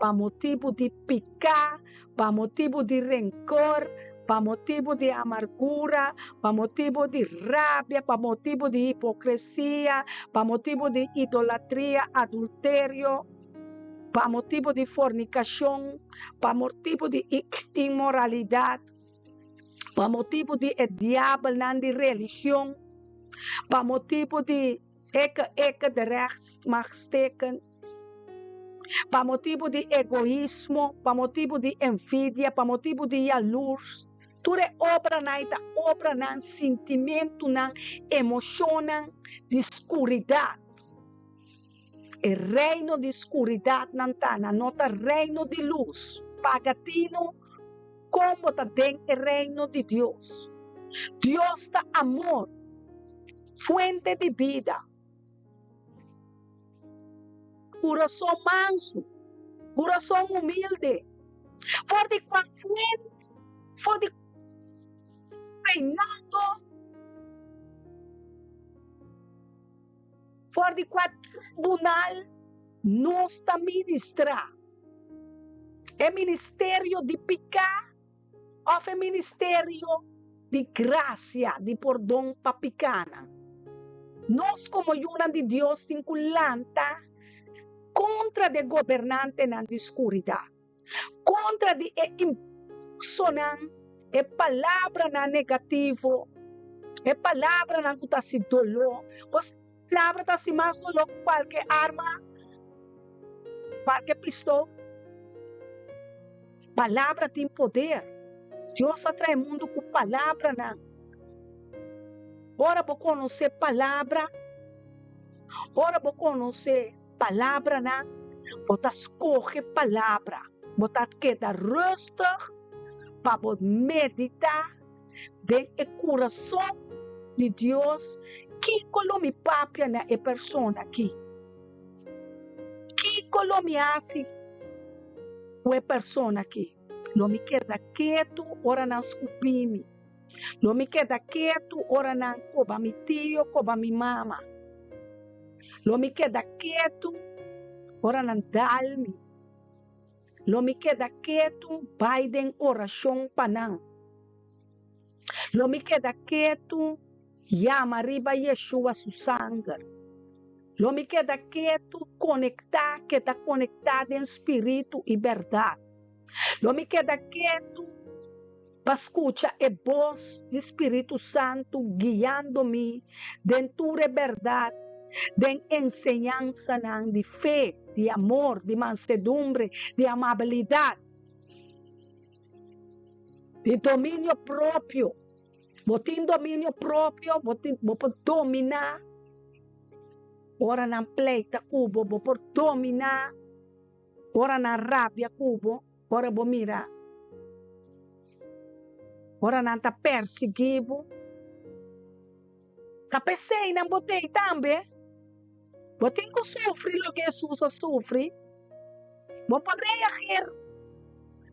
Speaker 5: pa motibu di piká, pa motibu di renkor, pa motibu di amargura, pa motibu di rabia, pa motibu di hipokresia, pa motibu di idolatria, adulterio, pa motibu di fornikashon, pa motibu di inmoralidat. pa motibu di e diabelnan di religion, pa motibu di eke eke de rechtsmachtsteken, pa motibu di egoismo, pa motibu di envidia, pa motibu di yalurs. Tur e obranan ei ta obranan, sintimentunan, emoshonnan di skuridat. E reino di skuridatnan ta, nan no ta reino di lus. Paga tinu kon bo ta den e reino di Dios. Dios ta amor, fuente di bida. Kurason mansu, kurason humilde, for di kua fuente, for di reinado. For di kua tribunal nos ta ministrá? E ministerio di piká òf e ministerio di grasia, di pordon pa pikánan? Nos komo yunan di Dios tin ku lanta kontra di e gobernantenan di skuridat. Kontra di e impulsonan, e palabranan negativo, e palabranan ku ta hasi doló. Pues palabra ta hasi mas doló ku kualke arma, kualke pistol. Palabra tin poder. Dios a trae mundu ku palabranan. Ora bo konosé palabra, ora bo konosé Palabranan, bo ta skohe palabra, bo ta keda rustig pa bo meditá den e kurason di Dios, kiko lo mi papia na e persona akí? Kiko lo mi hasi ku e persona akí? Lo mi keda ketu ora nan skupi mi? Lo mi keda ketu ora nan koba mi tio, koba mi mama? Lo mi keda ketu ora nan dal mi. Lo mi keda ketu bai den orashon pa nan. Lo mi keda ketu yama riba Yeshua su sanger. Lo mi keda ketu konektá, keda konektá den spiritu i bèrdat. Lo mi keda ketu. pa skucha e bos di Spiritu Santu guiando mi den tur e bèrdat, den enseñansanan di fe, di amor, di mansedumbre, di amabilidat, di dominio propio. Bo tin dominio propio, bo tin, bo por dominá ora nan pleita ku bo, bo por dominá ora nan rabia ku bo, ora bo mira ora nan ta persiguí bo. Ta p'esei nan bo tei tambe. Bo tin ku sufri loke Hesus a sufri. Bo por reagir.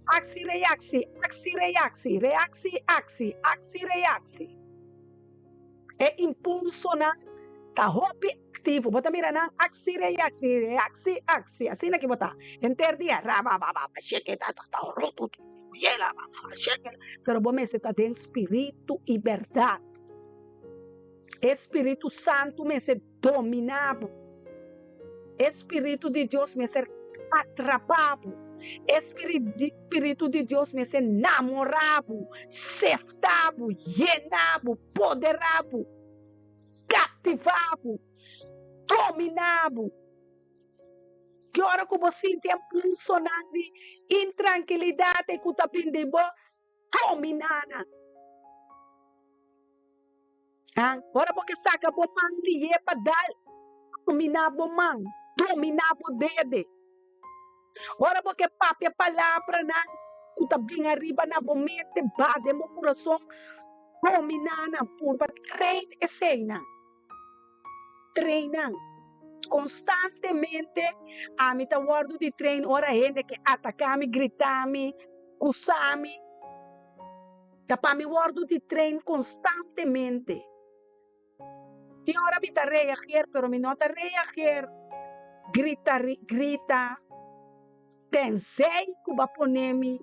Speaker 5: Aksi, reaksi, aksi, reaksi, reaksi, aksi, aksi, reaksi. E impulsonan ta hopi aktivo. Bo ta mira nan aksi, reaksi, reaksi, aksi. Asina ki bo ta. Henter dia ra ba ba ba ba sheke ta ta ta ro tu tu yela ba ba ba sheke. Pero bo mester ta den spiritu i bèrdat. E spiritu santu mester dominá bo. E spiritu di Dios mester atrapá bo. E spiritu di Dios mester namorá bo, seftá bo, yená bo, poderá bo, kaptivá bo, dominá bo. Ki ora ku bo sinti impulsonan di intrankilidat ku ta bin den bo, dominá nan. Ah, ora bo ke saka bo man di ye pa dal, dominá bo man, dominá bo dede. Ora bo ke papia palabranan ku ta bin ariba na bo mente, ba den bo kurason, dominá nan, purba train eseinan. Train nan. Konstantemente ami ta wòrdu di train ora hende ke ataká mi, grita mi, kusa mi. Ta pa mi wòrdu di train konstantemente. Tin ora mi ta reageer, pero mi no ta reageer grita grita tenzij ku bo a pone mi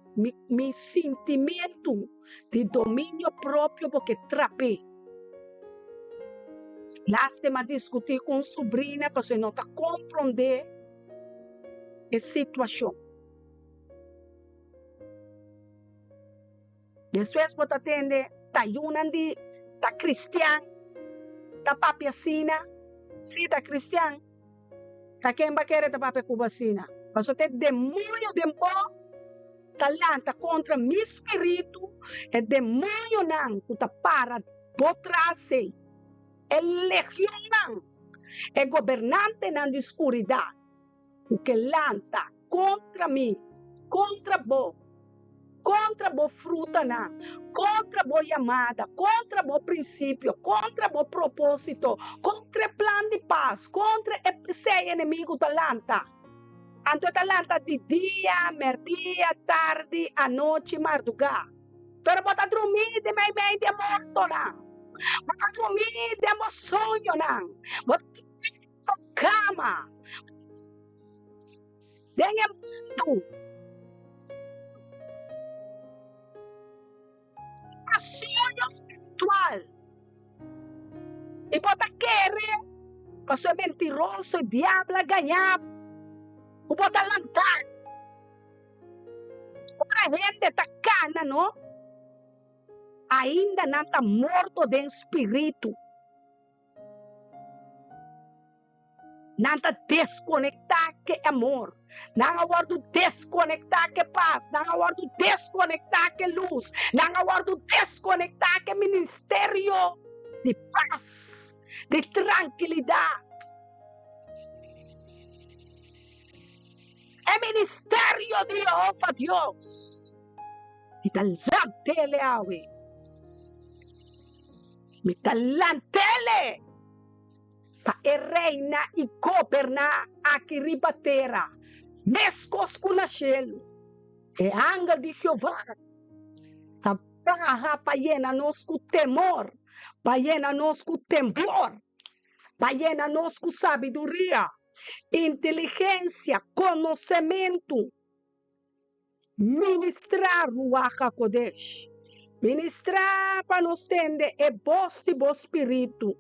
Speaker 5: mi sintimentu di dominio propio bo ke trap'é. Lástima diskutí ku un subrina pasobra e no ta komprondé e situashon. Despues bo ta tende ta yunan di ta cristian ta papia asina, si ta cristian ta ken ba kere ta papia ku bo asina? Pasobra ta e demonio den bo ta lanta kontra mi spiritu, e demonionan ku ta para bo tras ei, e legionnan, e gobernantenan di skuridat. Ku ke lanta kontra mi, kontra bo, kontra bo frutanan, kontra bo yamada, kontra bo prinsipio, kontra bo propósito, kontra e plan di pas, kontra e esei enemigu ta lanta. Anto e ta lanta di dia, mèrdia, tardi, anochi, mardugá. Pero bo ta drumí den meimei di e mortonan, bo ta drumí den bo soñonan, bo ta drumí den bo kama. Den e mundu ta soño spiritual i bo ta kere pasobra e mentiroso e diablo a gaña bo ku bo ta lanta. Ora hende ta kana no ainda nan ta morto den spiritu. Nan ta deskonektá ku e amor. Nan a wòrdu deskonektá ku e pas. Nan a wòrdu deskonektá ku e lus. Nan a wòrdu deskonektá ku e ministerio di pas, di trankilidat. E ministerio di Yehova Dios. Mi ta lant'é awe. Mi ta lant'é pa e reina i goberná aki riba tera, meskos ku na shelu. E angel di Jehová ta baha pa yena nos ku temor, pa yena nos ku temblor, pa yena nos ku sabiduria, inteligensia, konosementu. Ministrá, Ruach HaKodesh. Ministrá pa nos tende e bos di bo Spiritu,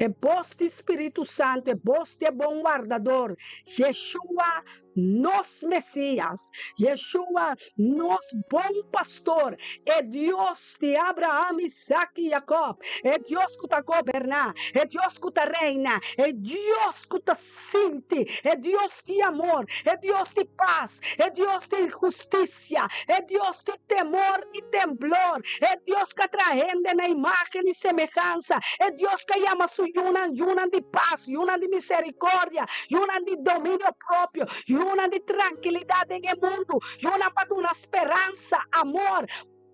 Speaker 5: e bos di Spiritu Santu, e bos di e Bon Wardador, Yeshua, nos Mesias, Yeshua, nos Bon Pastor, e Dios di Abraham, Isaac i Jacob, e Dios ku ta goberná, e Dios ku ta reina, e Dios ku ta sinti, e Dios di amor, e Dios di pas, e Dios di hustisia, e Dios di temor i temblor, e Dios ku a traha hende na imágen i semehansa, e Dios ku a yama su yunan yunan di pas, yunan di misericordia, yunan di dominio propio, yunan di trankilidat den e mundu, yunan pa duna speransa, amor,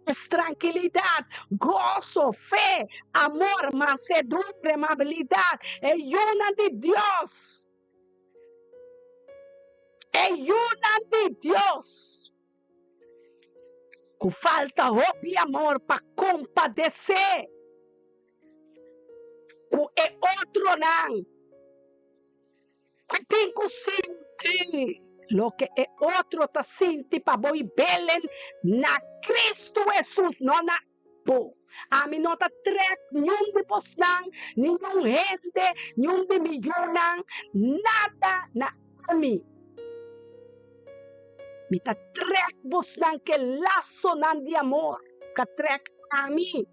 Speaker 5: pas, trankilidat, goso, fe, amor, mansedumbre, amabilidat, e yunan di Dios. E yunan di Dios. Ku falta hopi amor pa kompadesé ku e otronan. Bo tin ku sinti loke e otro ta sinti pa bo i belen na Kristu Hesus, no na bo. Ami no ta trèk niun di bosnan, niun hende, niun di mi yunan, nada na ami. Mi ta trèk bosnan ku e lasonan di amor ku a trèk ami.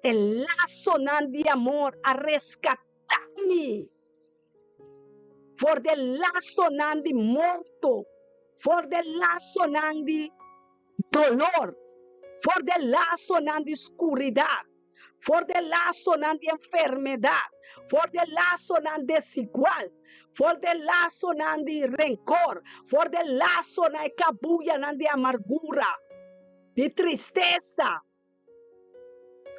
Speaker 5: E lasonan di amor a reskatá mi for di e lasonan di morto, for di e lasonan di dolor, for di e lasonan di skuridat, for di e lasonan di enfermedat, for di e lasonan desigual, for di e lasonan di renkor, for di e lasonan e kabuyanan di amargura, di tristesa.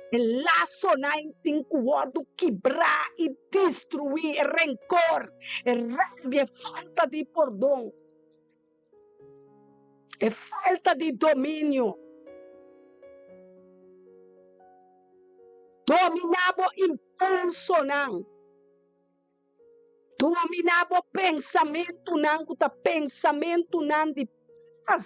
Speaker 5: E lasonan tin ku wòrdu kibrá i destruí, e renkor, e rabia, e falta di pordon, e falta di dominio. Dominá bo impulsonan. Dominá bo pensamentunan ku ta pensamentunan di pas.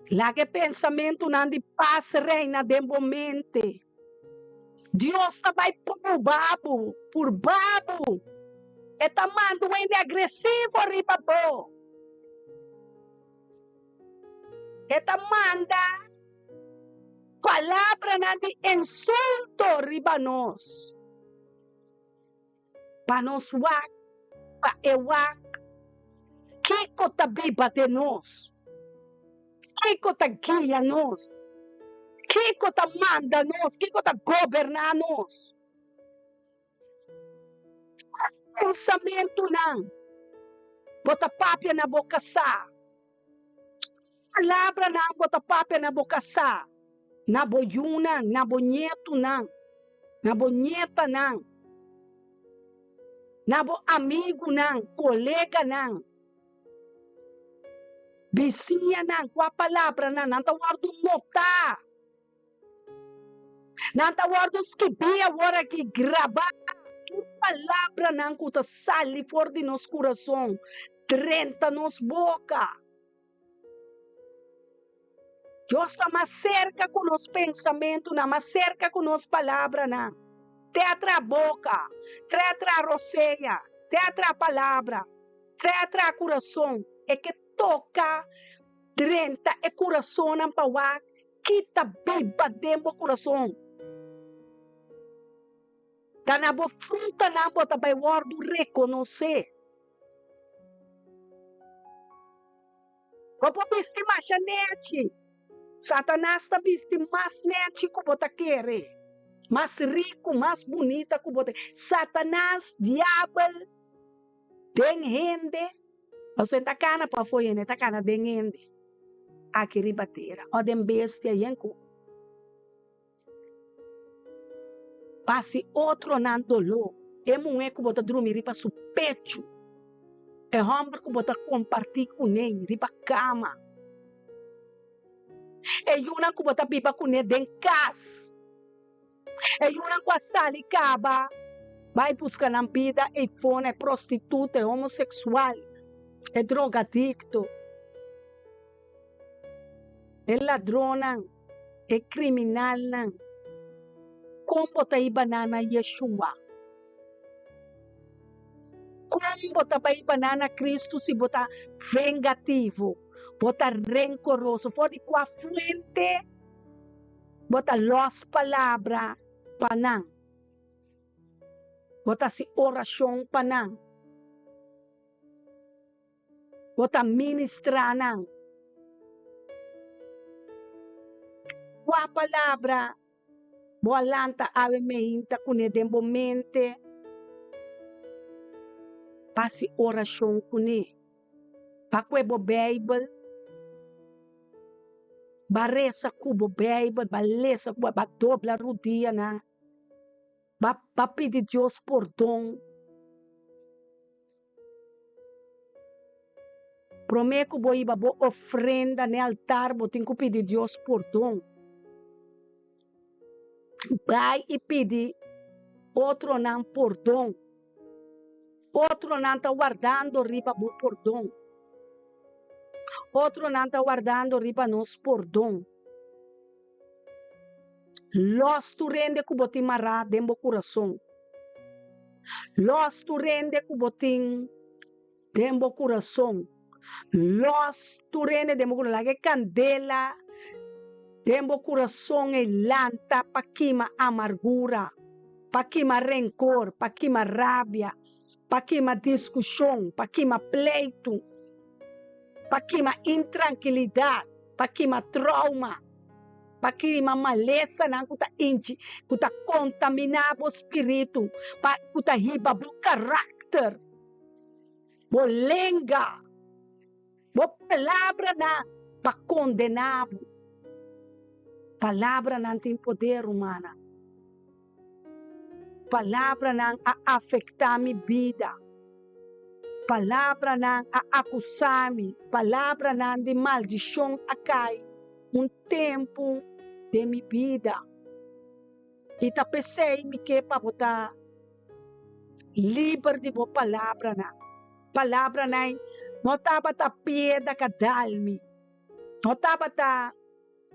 Speaker 5: Laga e pensamentunan di pas reina den bo mente. Dios ta bai pruba bo, purba bo. E ta manda un hende agresivo riba bo. E ta manda palabranan di insulto riba nos, pa nos wak, pa e wak kiko ta biba den nos, kiko ta guia nos, kiko ta manda nos, kiko ta goberná nos. Pensamentunan bo ta papia na bo kasá. Palabranan bo ta papia na bo kasá, na bo yunan, na bo ñetunan, na bo ñetanan, na bo amigunan, koleganan, bisiñanan. Kua palabranan nan ta wòrdu notá? Nan ta wòrdu skibí awor aki, grabá. Tur palabranan ku ta sali for di nos kurason drenta nos boka. Dios ta mas serka ku nos pensamentunan, mas serka ku nos palabranan. Te atra boka, te atra rosea, te atra palabra, te atra kurason. E ke toka drenta e kurasonnan pa wak Ki ta biba den bo kurason? Ta na bo frutanan bo ta bai wòrdu rekonosé. Bo por bisti masha nechi. Satanas ta bisti mas nechi ku bo ta kere, mas riku, mas bunita ku bo ta. Satanas, diabel, den hende. Pasobra e ta kana pafó hende, e ta kana den hende aki riba tera o den bestia yen ku pa hasi otronan doló. E muhé ku bo ta drumi riba su pechu, e hòmber ku bo ta kompartí kuné riba kama, e yunan ku bo ta biba kuné den kas. E yunan ku a sali kaba bai buska nan bida eifona, e prostituta, e homoseksual, e drogadikto, e ladronnan, e kriminalnan. Kon bo ta hiba nan na Yeshua? Kon bo ta bai hiba nan na Kristu si bo ta vengativo, bo ta renkoroso? For di kua fuente bo ta lòs palabra pa nan? Bo ta hasi orashon pa nan? Bo ta ministrá nan? Kua palabra bo a lanta awe meinta kuné den bo mente pa hasi orashon kuné? Pa kue bo Beibel, ba resa ku bo Beibel, ba lesa ku bo, ba dobla rudianan. Ba ba pidi Dios pordon. Promé ku bo hiba bo ofrenda n'e altar bo tin ku pidi Dios pordon. Bai i pidi otronan pordon. Otronan ta wardando riba bo pordon. Otronan ta wardando riba nos pordon. Lòs tur hende ku bo tin mará den bo kurason. Lòs tur hende ku bo tin den bo kurason. Lòs tur hende den bo kurason. Laga e kandela den bo kurason ei lanta pa kima amargura, pa kima renkor, pa kima rabia, pa kima diskushon, pa kima pleitu, pa kima intrankilidat, pa kima trouma, pa kima malesanan ku ta inchi, ku ta kontaminá bo spiritu, pa ku ta hiba bo karakter, bo lenga, bo palabranan pa kondená bo. Palabranan tin poder, rumannan. Palabranan a afektá mi bida. Palabranan a akusá mi. Palabranan di maldishon a kai un tempu den mi bida. I ta p'esei mi ke pa bo ta liber di bo palabranan. Palabranan no tabata piedra ka dal mi, no tabata.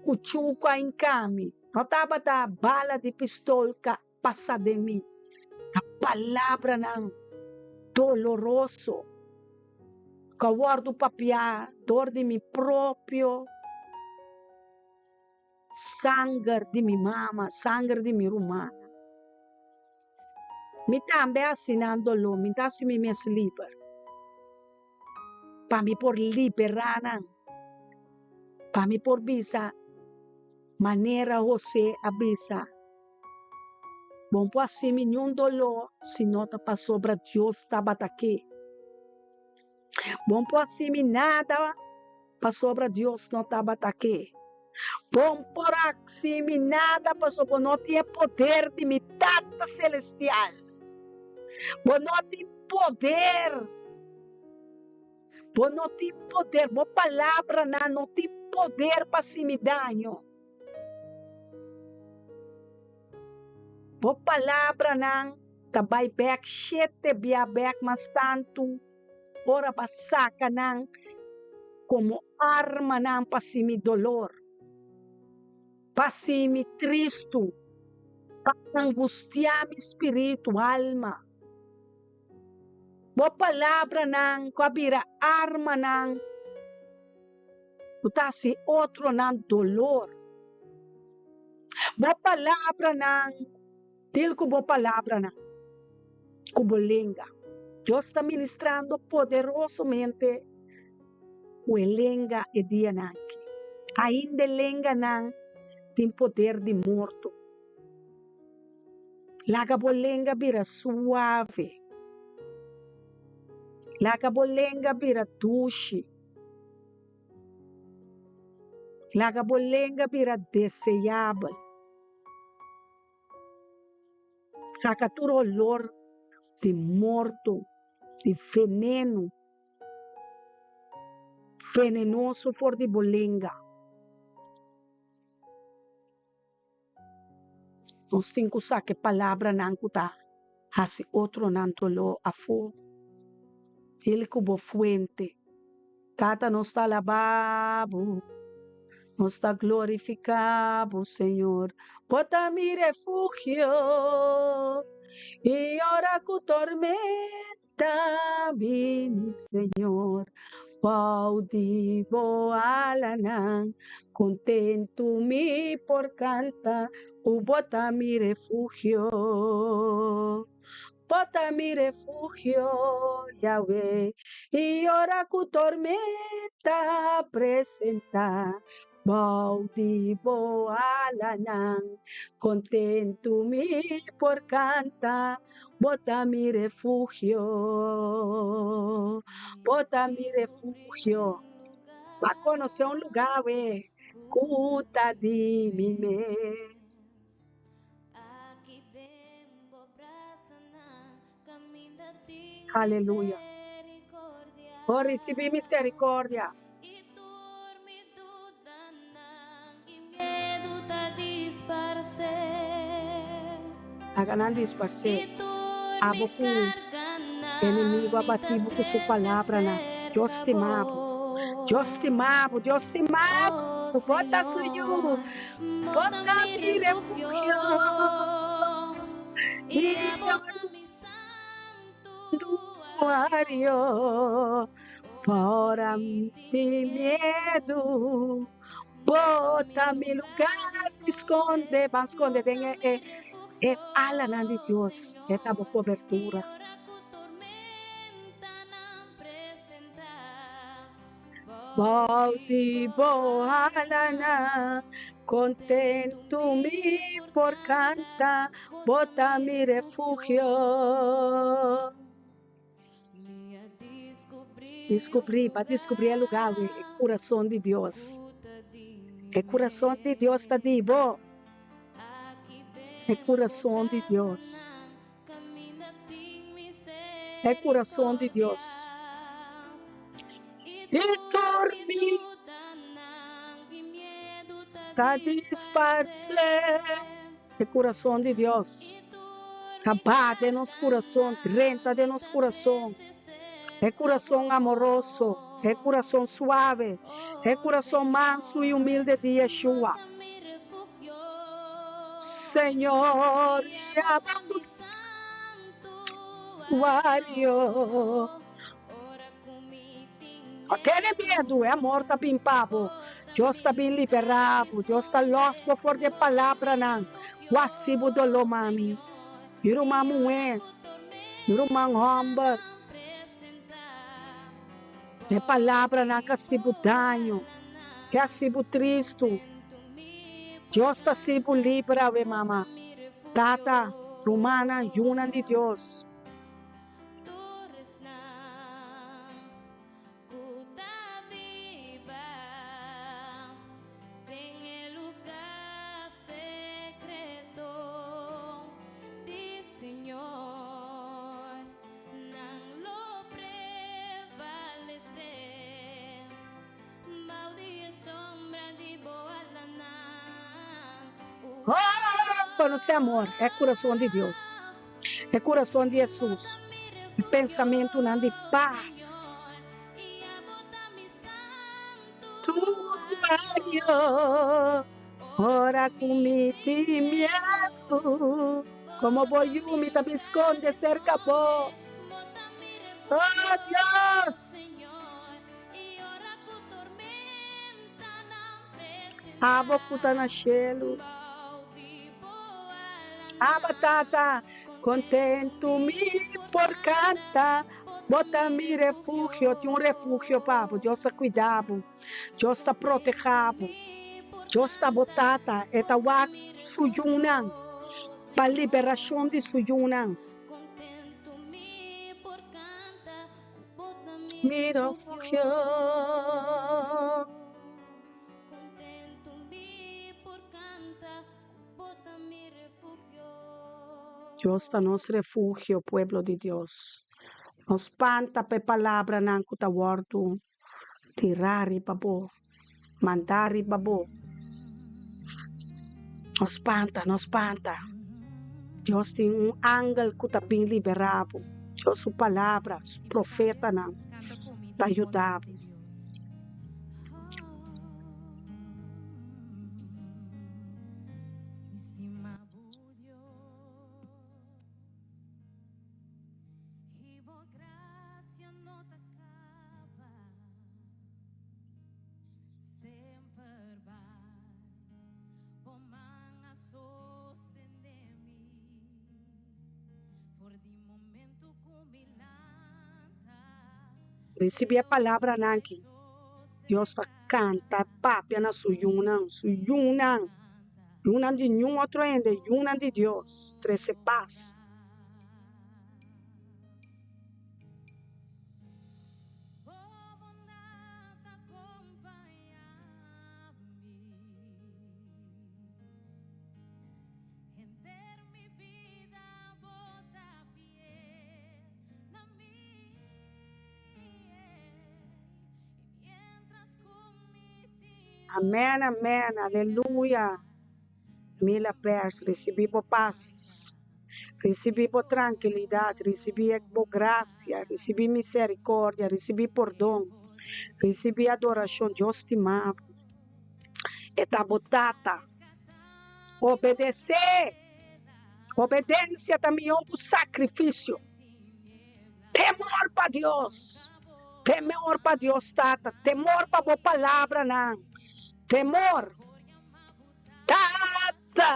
Speaker 5: Kuchu ku a hinká mi. No tabata bala di pistol ka pasa den mi. Ta palabranan doloroso ku a wòrdu papiá dor di mi propio sanger di mi mama, sanger di mi rumannan. Mi tambe a hasi nan doló, mi ta hasi mi mes liber. Pa mi por liberá nan, pa mi por bisa manera José a bisa, Bo no por hasi mi niun doló si no ta pasobra Dios tabata aki. Bo no por hasi mi nada pasobra Dios no tabata aki. Bo no por hasi mi nada pasobra bo no tin e poder di mi Tata Selestial. Bo no tin poder. Bo no tin poder. Bo palabranan no tin poder pa hasi mi daño. Bo palabranan ta bai bek shete bia bek mas tantu. Ora bo a saka nan komo armanan pa hasi mi dolor, pa hasi mi tristu, pa angustiá mi spiritu, alma. Bo palabranan ku a bira armanan ku ta hasi otronan dolor. Bo palabranan. Dil ku bo palabranan, ku bo lenga. Dios ta ministrando poderosamente ku e lenga e dianan aki. Ainda e lenganan tin poder di morto. Laga bo lenga bira suave. Laga bo lenga bira dushi. Laga bo lenga bira deseabel. Saka tur olor di morto, di veneno, venenoso for di bo lenga. Nos tin ku saka e palabranan ku ta hasi otronan doló afó. Dil ku bo fuente. Tata nos ta alabá bo. Nos ta glorifiká bo, Señor. Bo ta mi refugio. I ora ku tormenta bini, Señor, bou di bo alanan, kontentu mi por kanta ku bo ta mi refugio. Bo ta mi refugio, Yahweh, i ora ku tormenta presentá, bou di bo alanan, kontentu mi por kanta, Bo ta mi refugio, Bo ta mi refugio. Bo a konosé un lugá awe ku ta di mi mes. Aleluya. Bo risibí misericordia. Laga nan disparsé. Abo ku enemigo a batí bo ku su palabranan. Dios stima bo. Dios stima bo. Dios stima bo. Bo ta su yu. Bo ta mi refugio i santuario pa ora mi tin miedu. Bo ta mi lugar di skonde. Ban skonde den e e alanan di Dios. E ta bo kobertura. Bou di bo alanan, kontentu mi por kanta, bo ta mi refugio. Diskubrí, bo a diskubrí e lugá awe, e kurason di Dios. E kurason di Dios ta di bo. E kurason di Dios. E kurason di Dios. I tur mi ta disparsé. E kurason di Dios ta ba den nos kurason, drenta den nos kurason. E kurason amoroso, e kurason suave, e kurason mansu i humilde di Yeshua. Señor, yama ku santuario. No tene miedu, e amor ta bin pa bo. Dios ta bin liberá bo. Dios ta lòs bo for di e palabranan ku a hasi bo doló, mami. Mi ruman muhé, mi ruman hòmber, e palabranan ku a hasi bo daño, ku a hasi bo tristu. Dios ta hasi bo liber awe, mama, tata, rumannan, yunan di Dios. Oh, conoce amor, e curason di Dios, e curason di Hesus, e pensamentonan di paz. Tuario, ora cu mi tin miedo, como bo yu mi ta bin sconde cerca bo. Oh Dios! Abo ku ta na shelu. Aba Tata, kontentu mi por kanta, Bo ta mi refugio. Tin un refugio pa bo. Dios ta kuida bo. Dios ta proteha bo. Dios ta bo Tata. E ta wak su yunan pa liberashon di su yunan. Mi refugio. Dios ta nos refugio, pueblo di Dios. No spanta pa e palabranan ku ta wòrdu tirá riba bo, mandá riba bo. No spanta, no spanta. Dios tin un angel ku ta bin liberá bo. Dios su palabra, su profetanan ta yuda bo. Risibí e palabranan aki. Dios ta kanta, papia na su yunan, su yunan, yunan di niun otro hende, yunan di Dios, trese pas. Amèn, amèn, aleluya. Mila Pers, risibí bo pas, risibí bo trankilidat, risibí e bo grasia, risibí miserikòrdia, risibí pordon, risibí adorashon. Dios stima bo. E ta bo Tata. Obedesé! Obedensia ta mihó ku sakrifisio. Temor pa Dios, temor pa Dios Tata, temor pa bo palabranan, temor. Tata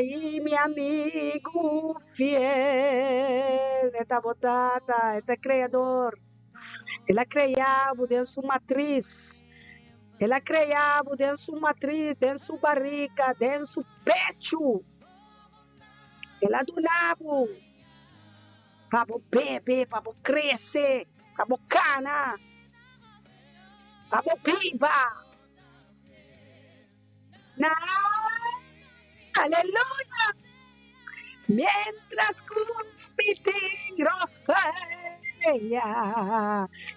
Speaker 5: i mi amigu fiel, e ta bo Tata, e ta e Kreador. El a krea bo den su matris, el a krea bo den su matris, den su barika, den su pechu. El a duna bo pa bo bebe, pa bo krese, pa bo kana, pa bo biba. Na Aleluya! Mientras ku mi tin rosea,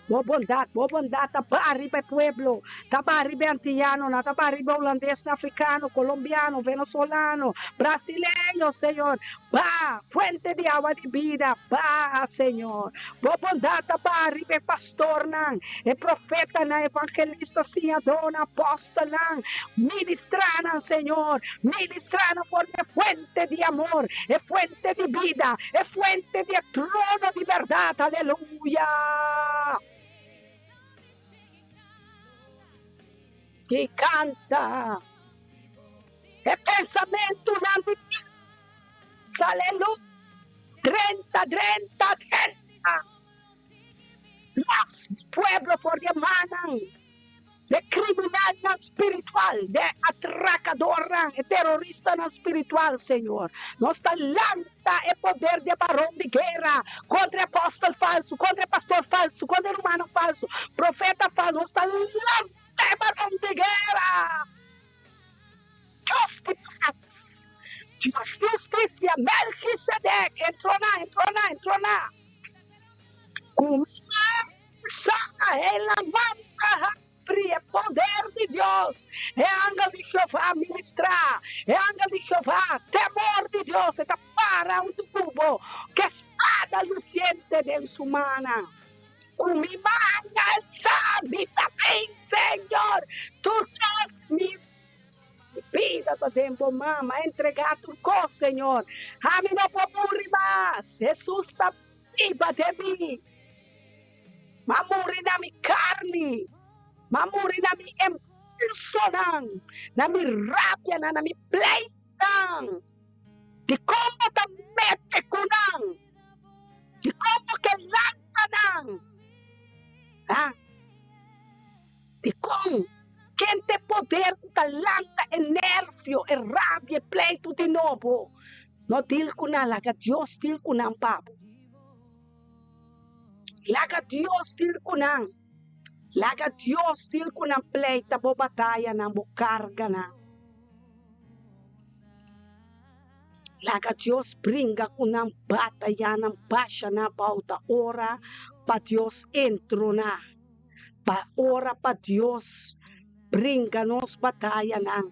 Speaker 5: bo bondat, bo bondat ta baha riba e pueblo, ta baha riba e antianonan, ta baha riba e hulandesnan, afrikano, kolombiano, venezolano, brasileño, Señor. Baha, fuente di awa di bida, baha, Señor. Bo bondat ta baha riba e pastornan, e profetanan, evangelista, siñadónan, apòstelnan. Ministrá nan, Señor. Ministrá nan for di e fuente di amor, e fuente di bida, e fuente di e trono di bèrdat. Aleluya! I kanta e pensamentunan di Dios. Aleluya! Drenta, drenta, drenta! Los mi pueblo for di e mannan di e kriminalnan spiritual, di e atrakadornan, e teroristanan spiritual, Señor. Nos ta lanta e poder di e baron di guera kontra e apòstel falsu, kontra e pastor falsu, kontra e rumannan falsu, profeta falsu. Nos ta lanta e baron di guera. Dios di pas, Dios di hustisia, Melkisedek, entrona, entrona, entrona. Kuminsá e lamanta habri e poder di Dios, e angel di Jehová ministrá, e angel di Jehová, temor di Dios, e ta para huntu ku bo ku e spada lusiente den su mannan. Ku mi man alsá mi ta bin, Señor, tur kos mi bida ta den bo man, m'a entregá tur kos, Señor, ami no por muri mas, Hesus ta biba den mi. M'a muri na mi karni, m'a muri na mi impulsonan, na mi rabianan, na mi pleitnan. Dikon bo ta mete ku nan? Dikon bo ke lanta nan? Ha? Dikon? Ken ta e poder ku ta lanta e nervio, e rabia, e pleitu di nobo? No dil ku nan, laga Dios dil ku nan pa bo. Laga Dios dil ku nan. Laga Dios dil ku nan pleita bo batayanan, bo karganan. Laga Dios bringa ku nan batayanan, basha nan abou. Ta ora pa Dios entroná. Pa ora pa Dios bringa nos batayanan.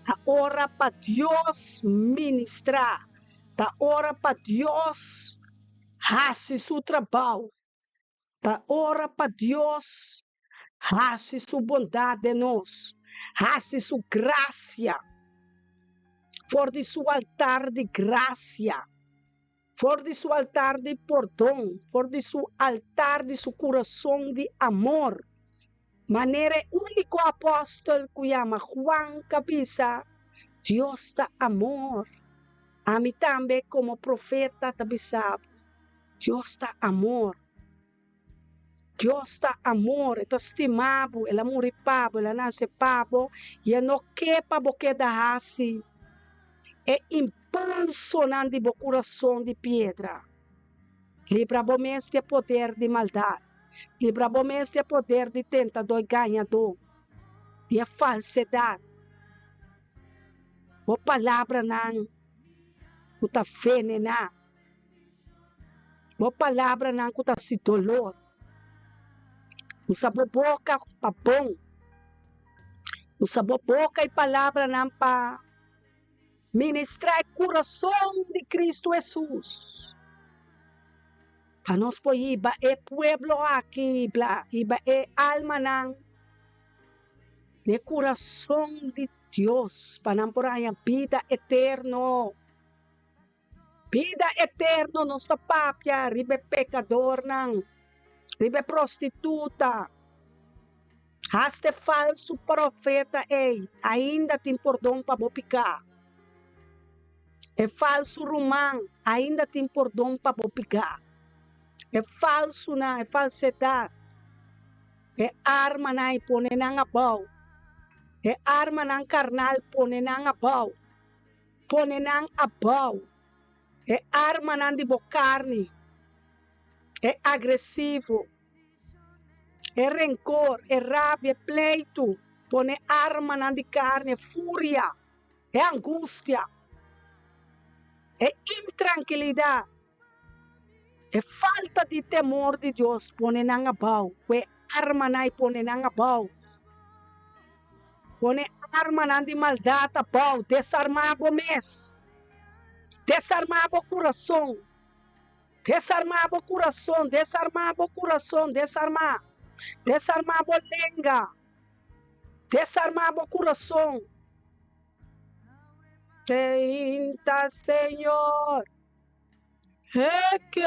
Speaker 5: Ta ora pa Dios ministrá. Ta ora pa Dios hasi su trabou. Ta ora pa Dios hasi su bondat den nos, hasi su grasia for di su altar di grasia, for di su altar di pordon, for di su altar di su kurason di amor. Manera e úniko apòstel ku yama Juan ka bisa, Dios ta amor. Ami tambe komo profeta ta bisa bo, Dios ta amor. Dios ta amor, e ta stima bo, el a muri pa bo, el a nase pa bo, i e no ke pa bo keda hasi e impulsonan di bo kurason di piedra. Libra bo mes di e poder di maldat, libra bo mes di e poder di tentadó i gañadó, di e falsedat. Bo palabranan ku ta venená. Bo palabranan ku ta hasi dolor. Usa bo boka pa bon. Usa bo boka i palabranan pa ministrá e kurason di Kristu Hesus. Pa nos por hiba e pueblo aki, hiba e almanan na e kurason di Dios, pa nan por haña bida eterno. Bida eterno nos ta papia riba e pekadornan, riba e prostituta. Hasta e falsu profeta ei ainda tin pordon pa bo piká. E falsu ruman ainda tin pordon pa bo piká. E falsunan, e falsedat, e armanan ei pone nan abou. E armanan karnal pone nan abou. Pone nan abou, e armanan di bo karni, e agresivo, e renkor, e rabia, e pleitu, pone armanan di karni, e furia, e angustia, e intrankilidat, e falta di temor di Dios, pone nan abou, ku e armanan i pone nan abou. Pone armanan di maldat abou, desarmá bo mes, desarmá bo kurason, desarmá bo kurason, desarmá bo kurason, desarmá, desarmá bo lenga, desarmá bo kurason. Teinta Señor. E ke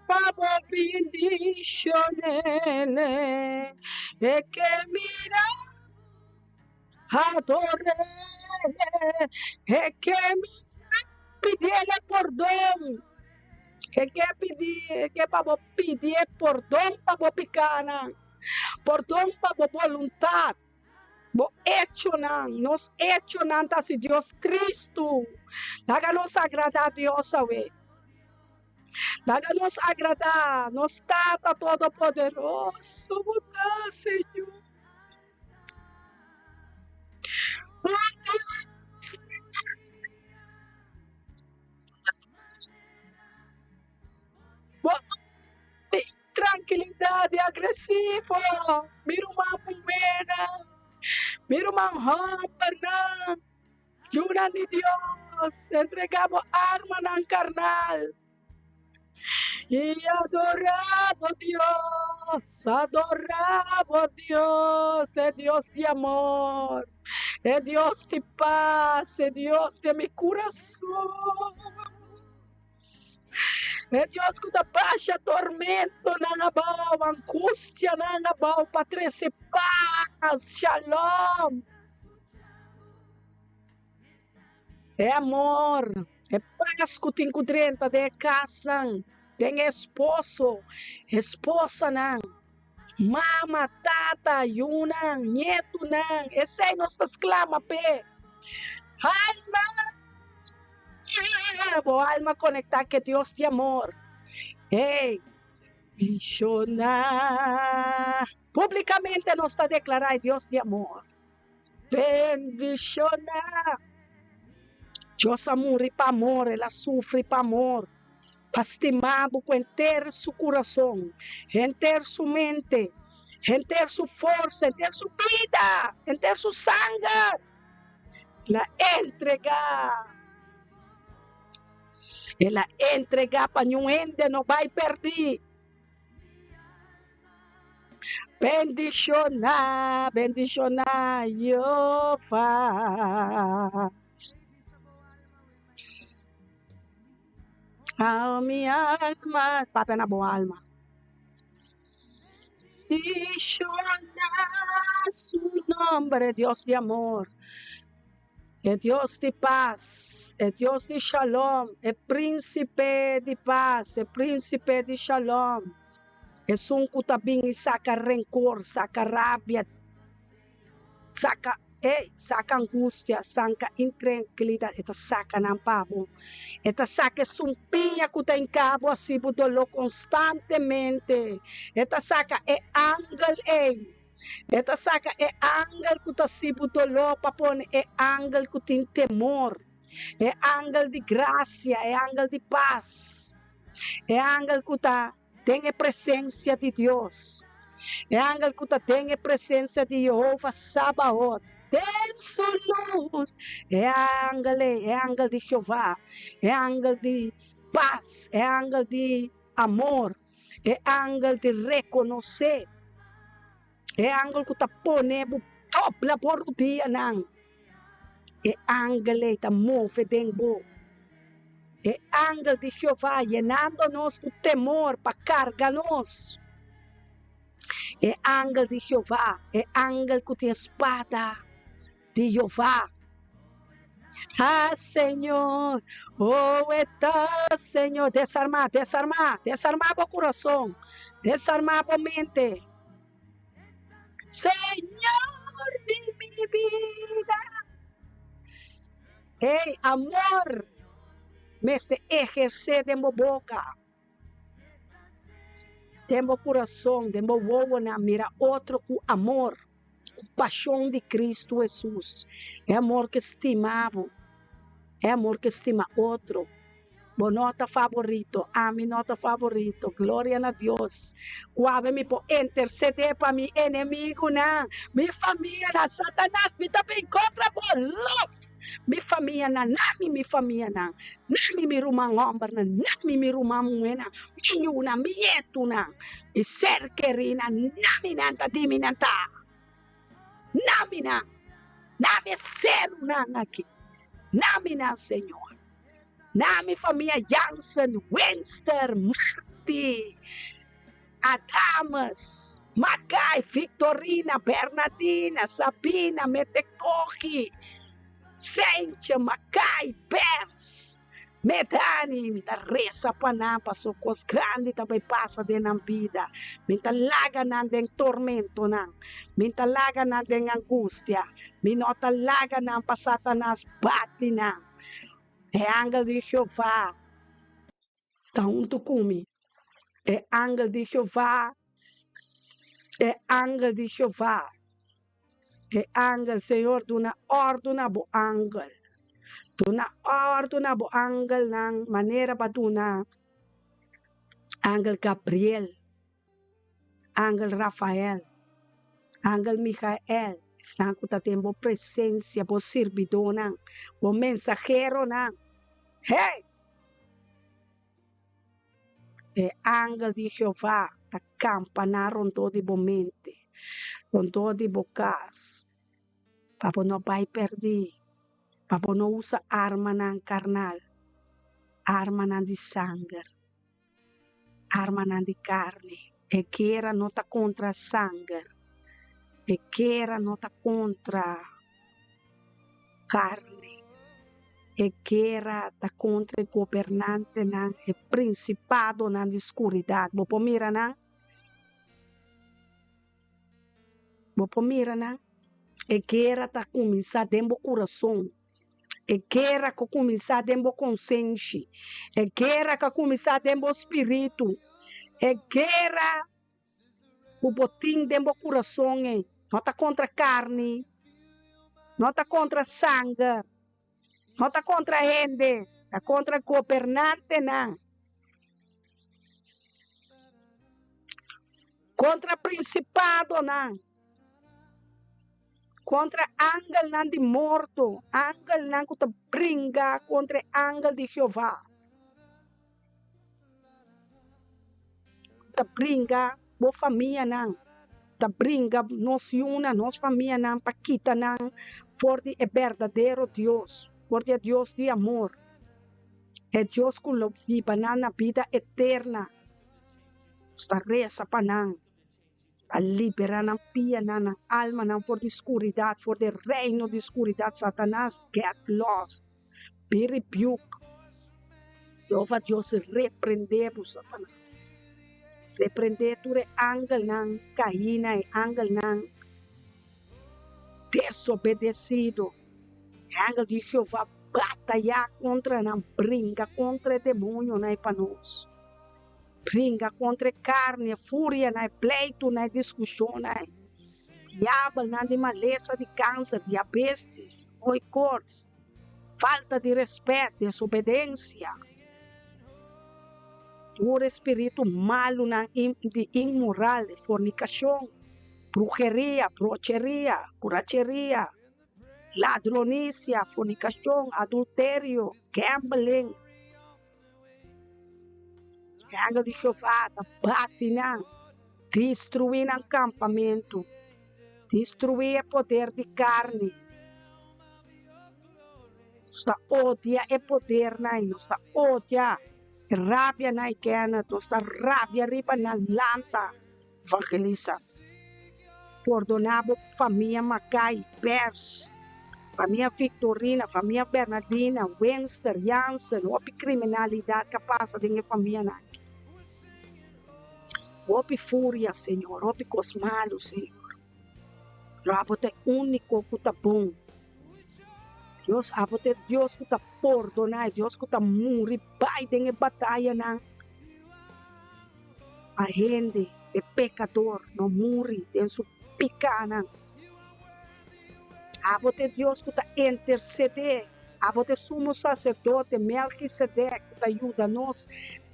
Speaker 5: pa bo bindishonele, e ke mira adorele, e ke mira pidiele pordon, e ke pidi, e ke pa bo pidie pordon pa bo pikanan, pordon pa bo boluntat. Bo echonan, nos echonan ta hasi Dios tristu. Laga nos agradá Dios awe. Laga nos agradá nos Tata Todopoderoso. Bo ta, Señor. Bo ta, Señor. Bo di trankilidat di agresivo, mi ruman muhénan, mi ruman hòmbernan, yunan di Dios, entregá bo armanan karnal i adorá bo Dios, adorá bo Dios, e Dios di amor, e Dios di pas, e Dios di mi kurason. E Dios ku ta basha tormentonan abou, angustianan abou pa trese pas, shalom. E amor, e pas ku tin ku drenta den e kasnan, den e esposo, esposanan, mama, tata, yunan, nietunan, esei nos ta sklama p'e. Alma! Bo alma konektá ku e Dios di amor. Hey, mishoná. Públikamente nos ta deklará e Dios di amor. Bendishoná. Dios a muri pa amor, el a sufri pa amor, pa stima bo ku henter su kurason, henter su mente, henter su forsa, henter su bida, henter su sanger. El a entregá. El a entregá pa niun hende no bai pèrdí. Bendishoná, bendishoná Jehová. Oh, mi alma, papia na bo alma. Bendishoná su nombre, Dios di amor. E Dios di pas, e Dios di shalom, e Prínsipe di pas, e Prínsipe di shalom, esun ku ta bin i saka renkor, saka rabia, saka, ey, saka angustia, sanka intrankilidat, e ta saka nan pa bo. E ta saka e sumpiña ku ta hinka bo hasi bo doló konstantemente. E ta saka e angel ey. E ta saka e angel ku ta sibu doló pa pone e angel ku tin temor, e angel di grasia, e angel di pas, e angel ku ta den e presensia di Dios, e angel ku ta den e presensia di Yehova Sabaot, den su lus, e angel ei, e angel di Jehová, e angel di pas, e angel di amor. E angel di rekonosé. E angel ku ta pone bo dobla bo rudianan. E angel ei ta move den bo. E angel di Jehová yenando nos ku temor pa karga nos. E angel di Jehová, e angel ku tin e spada di Jehová. Ah, Señor, oh, eta, Señor, desarmá, desarmá, desarmá bo kurason, desarmá bo mente. Señor di mi bida. Hey, amor mester ehersé den bo boka, den bo kurason, den bo wowonan, mira otro ku amor. Ku pashon di Kristu Hesus, e amor ke stima bo, e amor ke stima otro. Bo no ta faborito, ami no ta faborito. Gloria na Dios. Ku awe mi por intersedé pa mi enemigunan, mi famianan. Satanas, mi ta bin kontra bo, los mi famianan, nami mi famianan, nami mi ruman hòmbernan, nami mi ruman muhénan, mi yunan, mi ñetunan. Mi ser kerí nan, nami nan ta di mi nan ta. Nami nan, nami e serunan aki. Nami nan, Señor. Nami famia Jansen, Winster, Marti, Adamus, Makai, Victorina, Bernadina, Sabina, Metekohi, Sentje, Makai, Bers, Medani, mi ta resa pa nan paso kos grandi ta bai pasa den nan bida. Mi ta laga nan den tormentonan, mi ta laga nan den angustia, mi no ta laga nan pa Satanas bati nan. E angel di Jehová ta huntu ku mi. E angel di Jehová, e angel di Jehová. E angel, Señor, duna òrdu na bo angel. Duna òrdu na bo angelnan manera bo a duna angel Gabriel, angel Rafael, angel Michael, esnan ku ta den bo presensia, bo sirbidónan, bo mensaheronan. Hey! E angel di Jehová ta kampaná rondó di bo mente, rondó di bo kas, pa bo no bai pèrdí, pa bo no usa armanan karnal, armanan di sanger, armanan di karni. E guera no ta kontra sanger, e guera no ta kontra karni. E guera ta kontra e gobernantenan, e prinsipadonan di skuridat. Bo por mira nan? Bo por mira nan? E guera ta kuminsá den bo kurason. E guera ku kuminsá den bo konsenshi. E guera ku a kuminsá den bo spiritu. E guera ku bo tin den bo kurason ei no ta kontra karni, no ta kontra sanger, no ta kontra hende, ta kontra gobernantenan, kontra prinsipadonan, kontra angelnan di morto, angelnan ku ta bringa kontra e angel di Jehová. Ta bringa bo famianan, ta bringa nos yunan, nos famianan pa kita nan for di e berdadero Dios, for di e Dios di amor, e Dios ku lo hiba nan na bida eterna. Nos ta resa pa nan. Pa liberá nan pianan, nan almanan for di skuridat, for di e reino di skuridat, Satanas, get lost, be rebuked. Jehová Dios reprendé bo, Satanas. Reprendé tur e angelnan kaínan, e angelnan desobedesido. E angel di Jehová batayá kontra nan, bringa kontra e demonionan ei pa nos. Bringa kontra e karni, e furianan, e pleitunan, e diskushonnan, diabelnan di malesa di kanser, diabestis, hoi koorts, falta di rèspèt, desobedensia. Tur e spiritu malunan di inmoral, di fornikashon, bruheria, brocheria, kuracheria, ladronisia, fornikashon, adulterio, gambling. E angel di Jehová ta bati nan, destruí nan kampamentu, destruí e poder di karni. Nos ta odia e podernan ei, nos ta odia e rabianan ei, Kenneth, nos ta rabia riba nan. Lanta, evangelisa. Pordoná bo famia Makai, Pers, famia Victorina, famia Bernardina, Winster, Jansen, hopi kriminalidat ka pasa den e famianan aki. Hopi furia, Señor, hopi kos malu, Señor. Pero abo ta e úniko ku ta bon. Dios, abo ta e Dios ku ta pordoná, e Dios ku ta muri bai den e batayanan. Pa hende, e pekador, no muri den su pikánan. Abo ta e Dios ku ta intersedé, abo ta e Sumo Saserdote Melkisedek ku ta yuda nos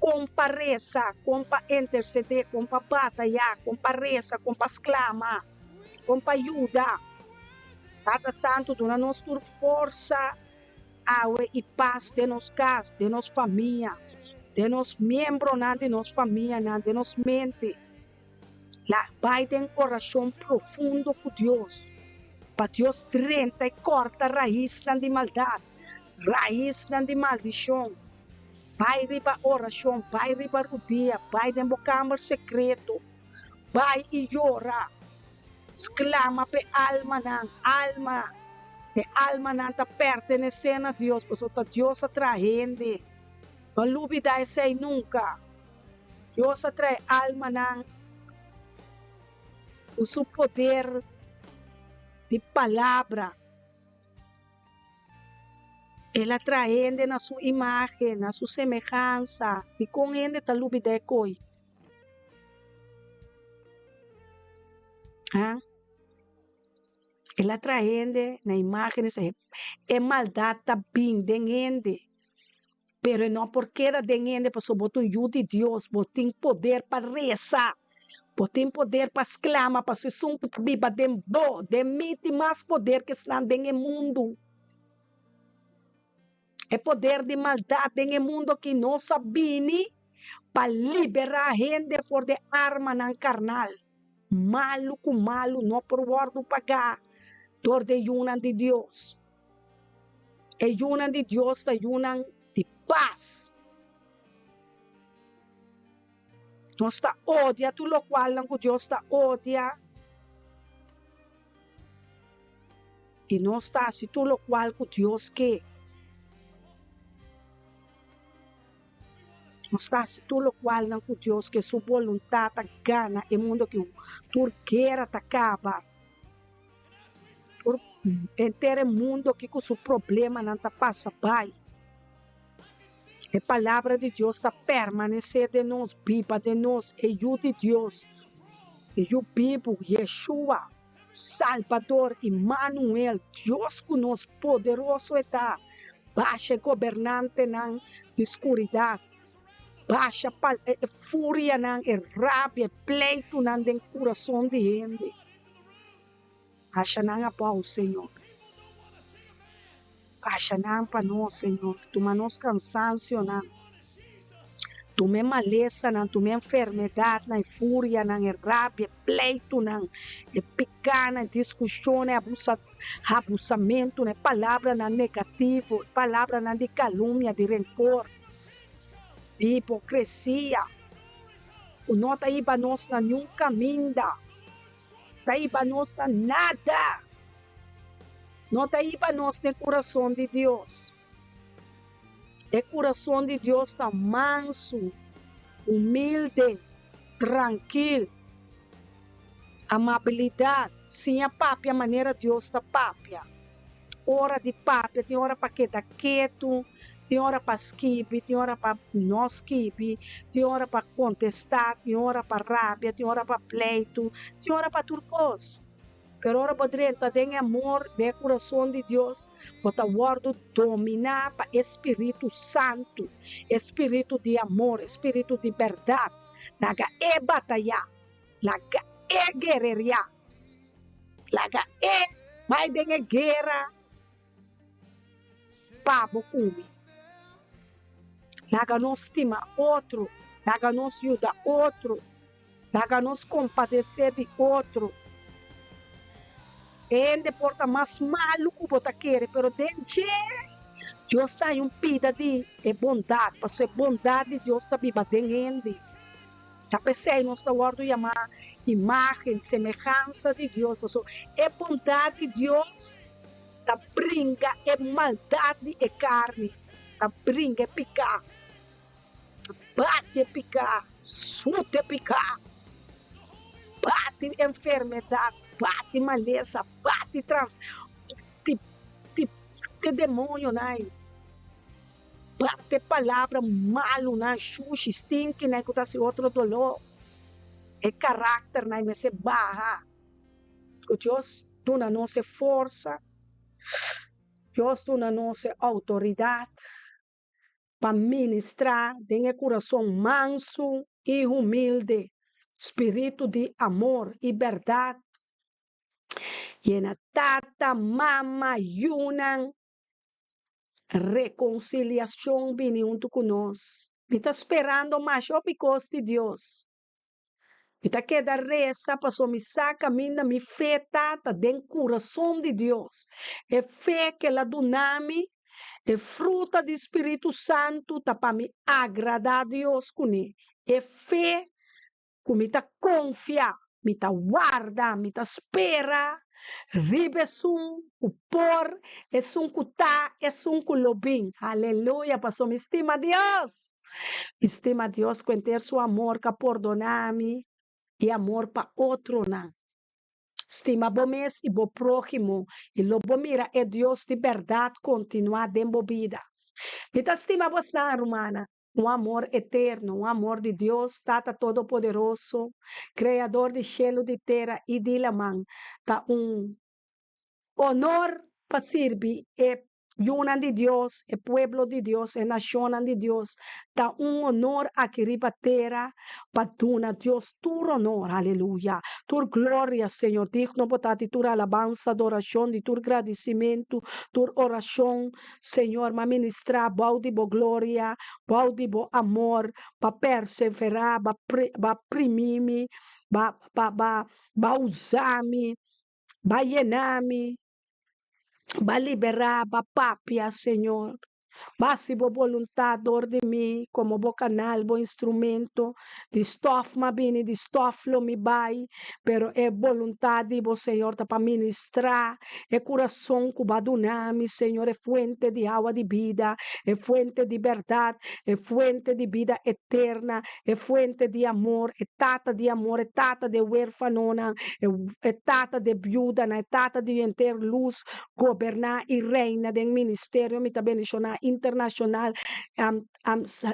Speaker 5: kon pa resa, kon pa intersedé, kon pa batayá, kon pa resa, kon pa sklama, kon pa yuda. Tata Santu, duna nos tur forsa awe i pas den nos kas, den nos famia, den nos miembronan di nos famianan, den nos mente. La bai den orashon profundo ku Dios, pa Dios drenta i kòrta raisnan di maldat, raisnan di maldishon. Bai riba orashon, bai riba rudia, bai den bo kamber sekreto, bai i yora. Sklama p'e almanan, alma, e almanan ta pertenesé na Dios, pasobra ta Dios a traha hende. No lubidá esei nunka. Dios a traha e almanan ku su poder di palabra. El a traha hende na su imágen, na su semehansa. Dikon hende ta lubidá e koi? Ha? El a traha hende na imágen di E maldat ta bin den hende, pero e no por keda den hende pasobra bo ta un yu di Dios, bo tin poder pa resa, bo tin poder pa sklama pasobra esun ku ta biba den bo, den mi tin mas poder ku esnan den e mundu. E poder di maldat den e mundu aki nos a bini pa liberá hende for di armanan karnal. Malu ku malu no por wòrdu pagá dor di e yunan di Dios. E yunan di Dios ta yunan di pas. Nos ta odia tur lokualnan ku Dios ta odia. I nos ta hasi tur lokual ku Dios ke. Nos ta hasi tur lokualnan ku Dios ke. Su boluntat ta gana e mundu aki. Tur guera ta kaba. Tur henter e mundu aki ku su problemanan ta pasa bai. E palabra di Dios ta permanesé den nos, biba den nos. E Yu di Dios, e Yu bibu, Yeshua. Salbador Immanuel, Dios ku nos, poderoso e ta, basha e gobernantenan di skuridat, basha pa e furianan, e rabia, e pleitunan den kurason di hende. Basha nan abou, Señor. Basha nan pa nos, Señor. Tuma nos kansansionan. Tuma e malesanan, tuma e enfermedadnan, e furianan, e rabia, e pleitunan, e pikánan, e diskushonnan, e abusa, abusamentunan, e palabranan negativo, e palabranan di kalumnia, di renkor, di hipokresia, ku no ta hiba nos na niun kaminda. ta hiba nos na nada. No ta hiba nos na e kurason di Dios. E kurason di Dios ta mansu, humilde, trankil. Amabilidat, siña papia manera Dios ta papia. Ora di papia, tin ora pa keda ketu, tin ora pa skibi, tin ora pa no skibi, tin ora pa kontestá, tin ora pa rabia, tin ora pa pleitu, tin ora pa tur kos. Pero ora bo drenta den e amor, den e kurason di Dios, bo ta wòrdu dominá pa e Spiritu Santu, e Spiritu di amor, e Spiritu di bèrdat. Laga e batayá, laga e guereriá, laga e bai den e guera pa bo ku mi. Laga nos stima otro, laga nos yuda otro, laga nos kompadesé di otro. E hende por ta mas malu ku bo ta kere, pero den dje Dios ta haña un pida di e bondat, pasobra e bondat di Dios ta biba den hende. Ta p'esei nos ta wòrdu yamá imágen, semehansa di Dios, pasobra e bondat di Dios ta bringa e maldat di e karni, ta bringa e piká, ta bati e piká, suta e piká, bati enfermedat, bati malesa, bati trans, bati, bati, bati demonionan ei, bati e palabra malunan, shushi, stinkinan ku ta hasi otro doló, e karakternan ei mester baha. Ku Dios duna nos e forsa, Dios duna nos e outoridat pa ministrá den e kurason mansu i humilde, spiritu di amor i bèrdat yena tata, mama, yunan. Rekonsiliashon bini huntu ku nos. Mi ta sperando masha hopi kos di Dios. Mi ta keda resa pasobra mi sa kaminda mi fe ta, ta den kurason di Dios. E fe ku el a duna mi, e fruta di spiritu santu ta pa mi agradá Dios kuné. E fe ku mi ta konfia, mi ta warda, mi ta spera riba esun ku por, esun ku ta, esun ku lo bin. Aleluya! Pasobra mi stima Dios. Mi stima Dios ku henter su amor ka pordoná mi i amor pa otronan. Stima bo mes i bo próhimo i lo bo mira e Dios di bèrdat kontinuá den bo bida. Mi ta stima bosnan, rumannan, un amor eterno, un amor di Dios Tata Todopoderoso, Kreador di shelu, di tera i di laman. Ta un Honor pa sirbi e yunan di Dios, e pueblo di Dios, e nashonnan di Dios. Ta un honor aki riba tera pa duna Dios tur honor. Aleluya! Tur gloria, Señor. Digno bo ta di tur alabansa, adorashon, di tur gradisimentu, tur orashon, Señor. M'a ministrá bou di bo gloria, bou di bo amor, pa perseverá, ba primí mi, ba ba usa mi. Ba yena mi, ba liberá, ba papia, Señor. Ba hasi bo boluntat dor di mi komo bo kanal, bo instrumento. Di stòf m'a bini, di stòf lo mi bai, pero e boluntat di bo, Señor, ta pa ministrá e kurason ku bo a duna mi, Señor, e fuente di awa di bida, e fuente di bèrdat, e fuente di bida eterna, e fuente di amor, e Tata di amor, e Tata di e huerfanonan, e Tata di e biudanan, e Tata di henter lus, goberná i reina den ministerio mi ta bendishoná internashonal,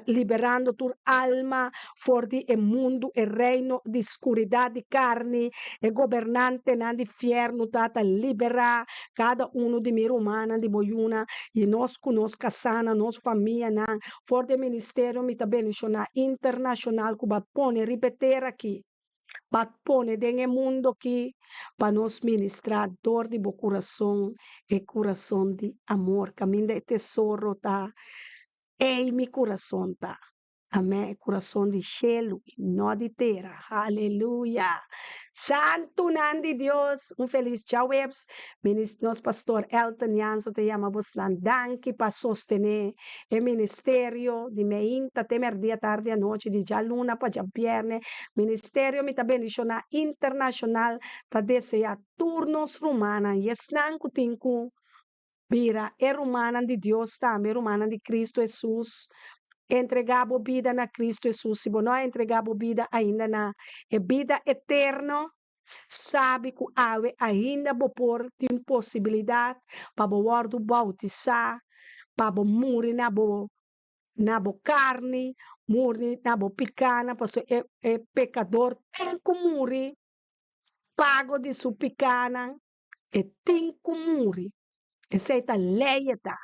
Speaker 5: liberando tur alma for di e mundu, e reino di skuridat di karni, e gobernantenan di fièrnu, Tata, liberá kada unu di mi rumannan, di bo yunan, i nos ku nos kasánan, nos famianan, For di e ministerio mi ta bendishoná internashonal ku bo a pone riba e tera aki, bo a pone den e mundo aki pa nos ministrá dor di bo kurason, e kurason di amor, kaminda e tesoro ta, ei mi kurason ta. Amèn, e kurason di shelu i no di tera. Haleluya! Santunan di Dios, un felis djaweps. Minis nos pastor Elton Janso ta yama bosnan danki pa sostené e ministerio di meinta te mèrdia tardi anochi di djaluna pa djabièrnè. Ministerio Mi Ta Bendishoná Internashonal ta deseá tur nos rumannan i esnan ku tin ku Bira e rumannan di Dios tambe, rumannan di Cristo Hesus. Entregá bo bida na Cristo Hesus. Si bo no a entregá bo bida ainda na e bida eterno, sabi ku awe ainda bo por tin posibilidat pa bo wòrdu boutisá, pa bo muri na bo na bo karni, muri na bo pikánan, pasobra e e pekador tin ku muri pago di su pikánan. E tin ku muri. Esei ta lei e ta.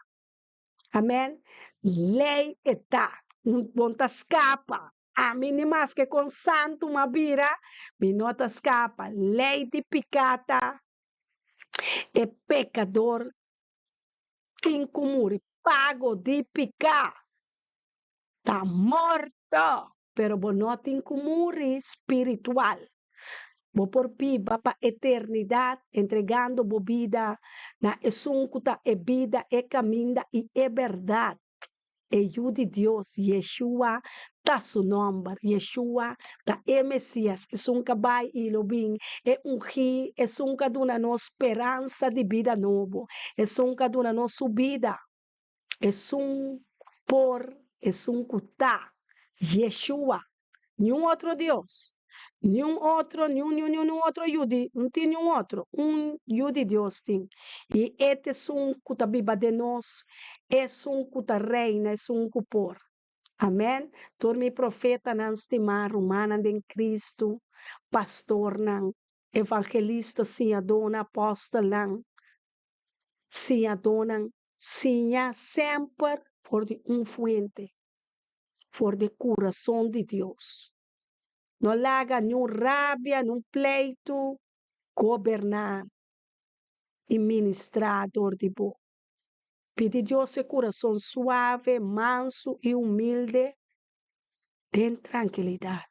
Speaker 5: Amen. Lei e ta. Bo no ta skapa. Ami ni maske kon santu m'a bira, mi no ta skapa. Lei di piká ta, e pekador tin ku muri. Pago di piká ta morto. Pero bo no tin ku muri spiritual. Bo por biba pa eternidat entregando bo bida na Esun ku ta e bida, e kaminda i e bèrdat, e Yu di Dios. Yeshua ta su nòmber. Yeshua ta e Mesias, Esun ku a bai i lo bin, e Ungí, Esun ku a duna nos speransa di bida nobo, Esun ku a duna nos su bida. Esun por, esun ku ta, Yeshua, niun otro Dios, niun otro, niun, niun, niun, niun otro yu di, no tin niun otro, un yu di Dios tin, i e ta esun ku ta biba den nos, esun ku ta reina, esun ku por. Amen. Tur mi profetanan stimá, rumannan den Kristu, pastornan, evangelista, siñadónan, apòstelnan, siñadónan, siña semper for di un fuente, for di e kurason di Dios. No laga niun rabia, niun pleitu goberná i ministrá dor di bo. Pidi Dios e kurason suave, mansu i humilde den trankilidat,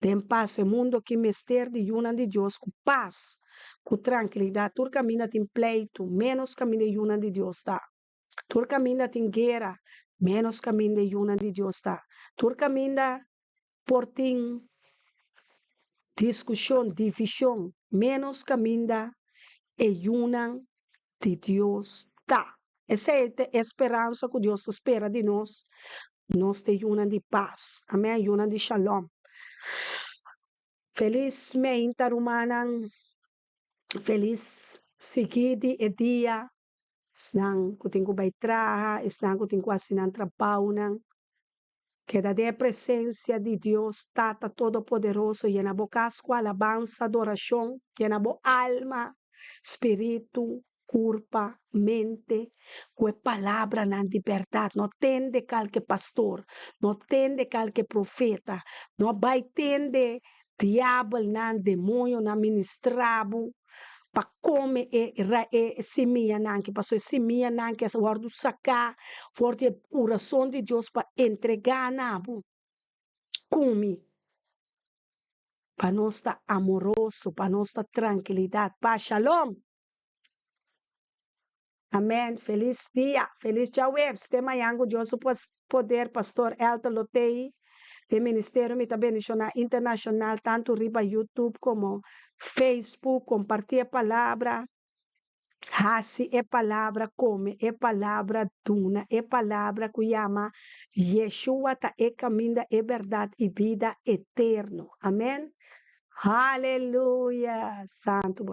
Speaker 5: den pas. E mundu aki mester di yunan di Dios ku pas, ku trankilidat. Tur kaminda tin pleitu, ménos kaminda e yunan di Dios ta. Tur kaminda tin guera, ménos kaminda e yunan di Dios ta. Tur kaminda por tin diskushon, divishon, ménos kaminda e yunan di Dios ta. Esei ta e speransa ku Dios ta spera di nos. Nos ta e yunan di pas. Amèn, yunan di shalom. Felis meinta rumannan. Felis sigui di e dia. Esnan ku tin ku bai traha, esnan ku tin ku hasi nan trabounan. Keda den e presensia di Dios Tata Todopoderoso, yena bo kas ku alabansa, adorashon, yena bo alma, spiritu, kurpa, mente ku e palabranan di bèrdat. No tende kalke pastor, no tende kalke profeta, no bai tende diabelnan, demoñonan ministrá bo pa kome e e simianan aki, pasobra e simianan aki a wòrdu saká for di e kurason di Dios pa entregá na bo. Kumi pa nos ta amoroso, pa nos ta trankilidat, pas, shalom. Amen felis dia felis djaweps te mañan ku Dios su poder pastor Elton lo tei den ministerio mi ta bendiciona internacional tanto riba YouTube como Facebook comparti e palabra hasi e palabra come e palabra duna e palabra ku yama Yeshua ta e caminda e berdad y bida eterno amen haleluya santo.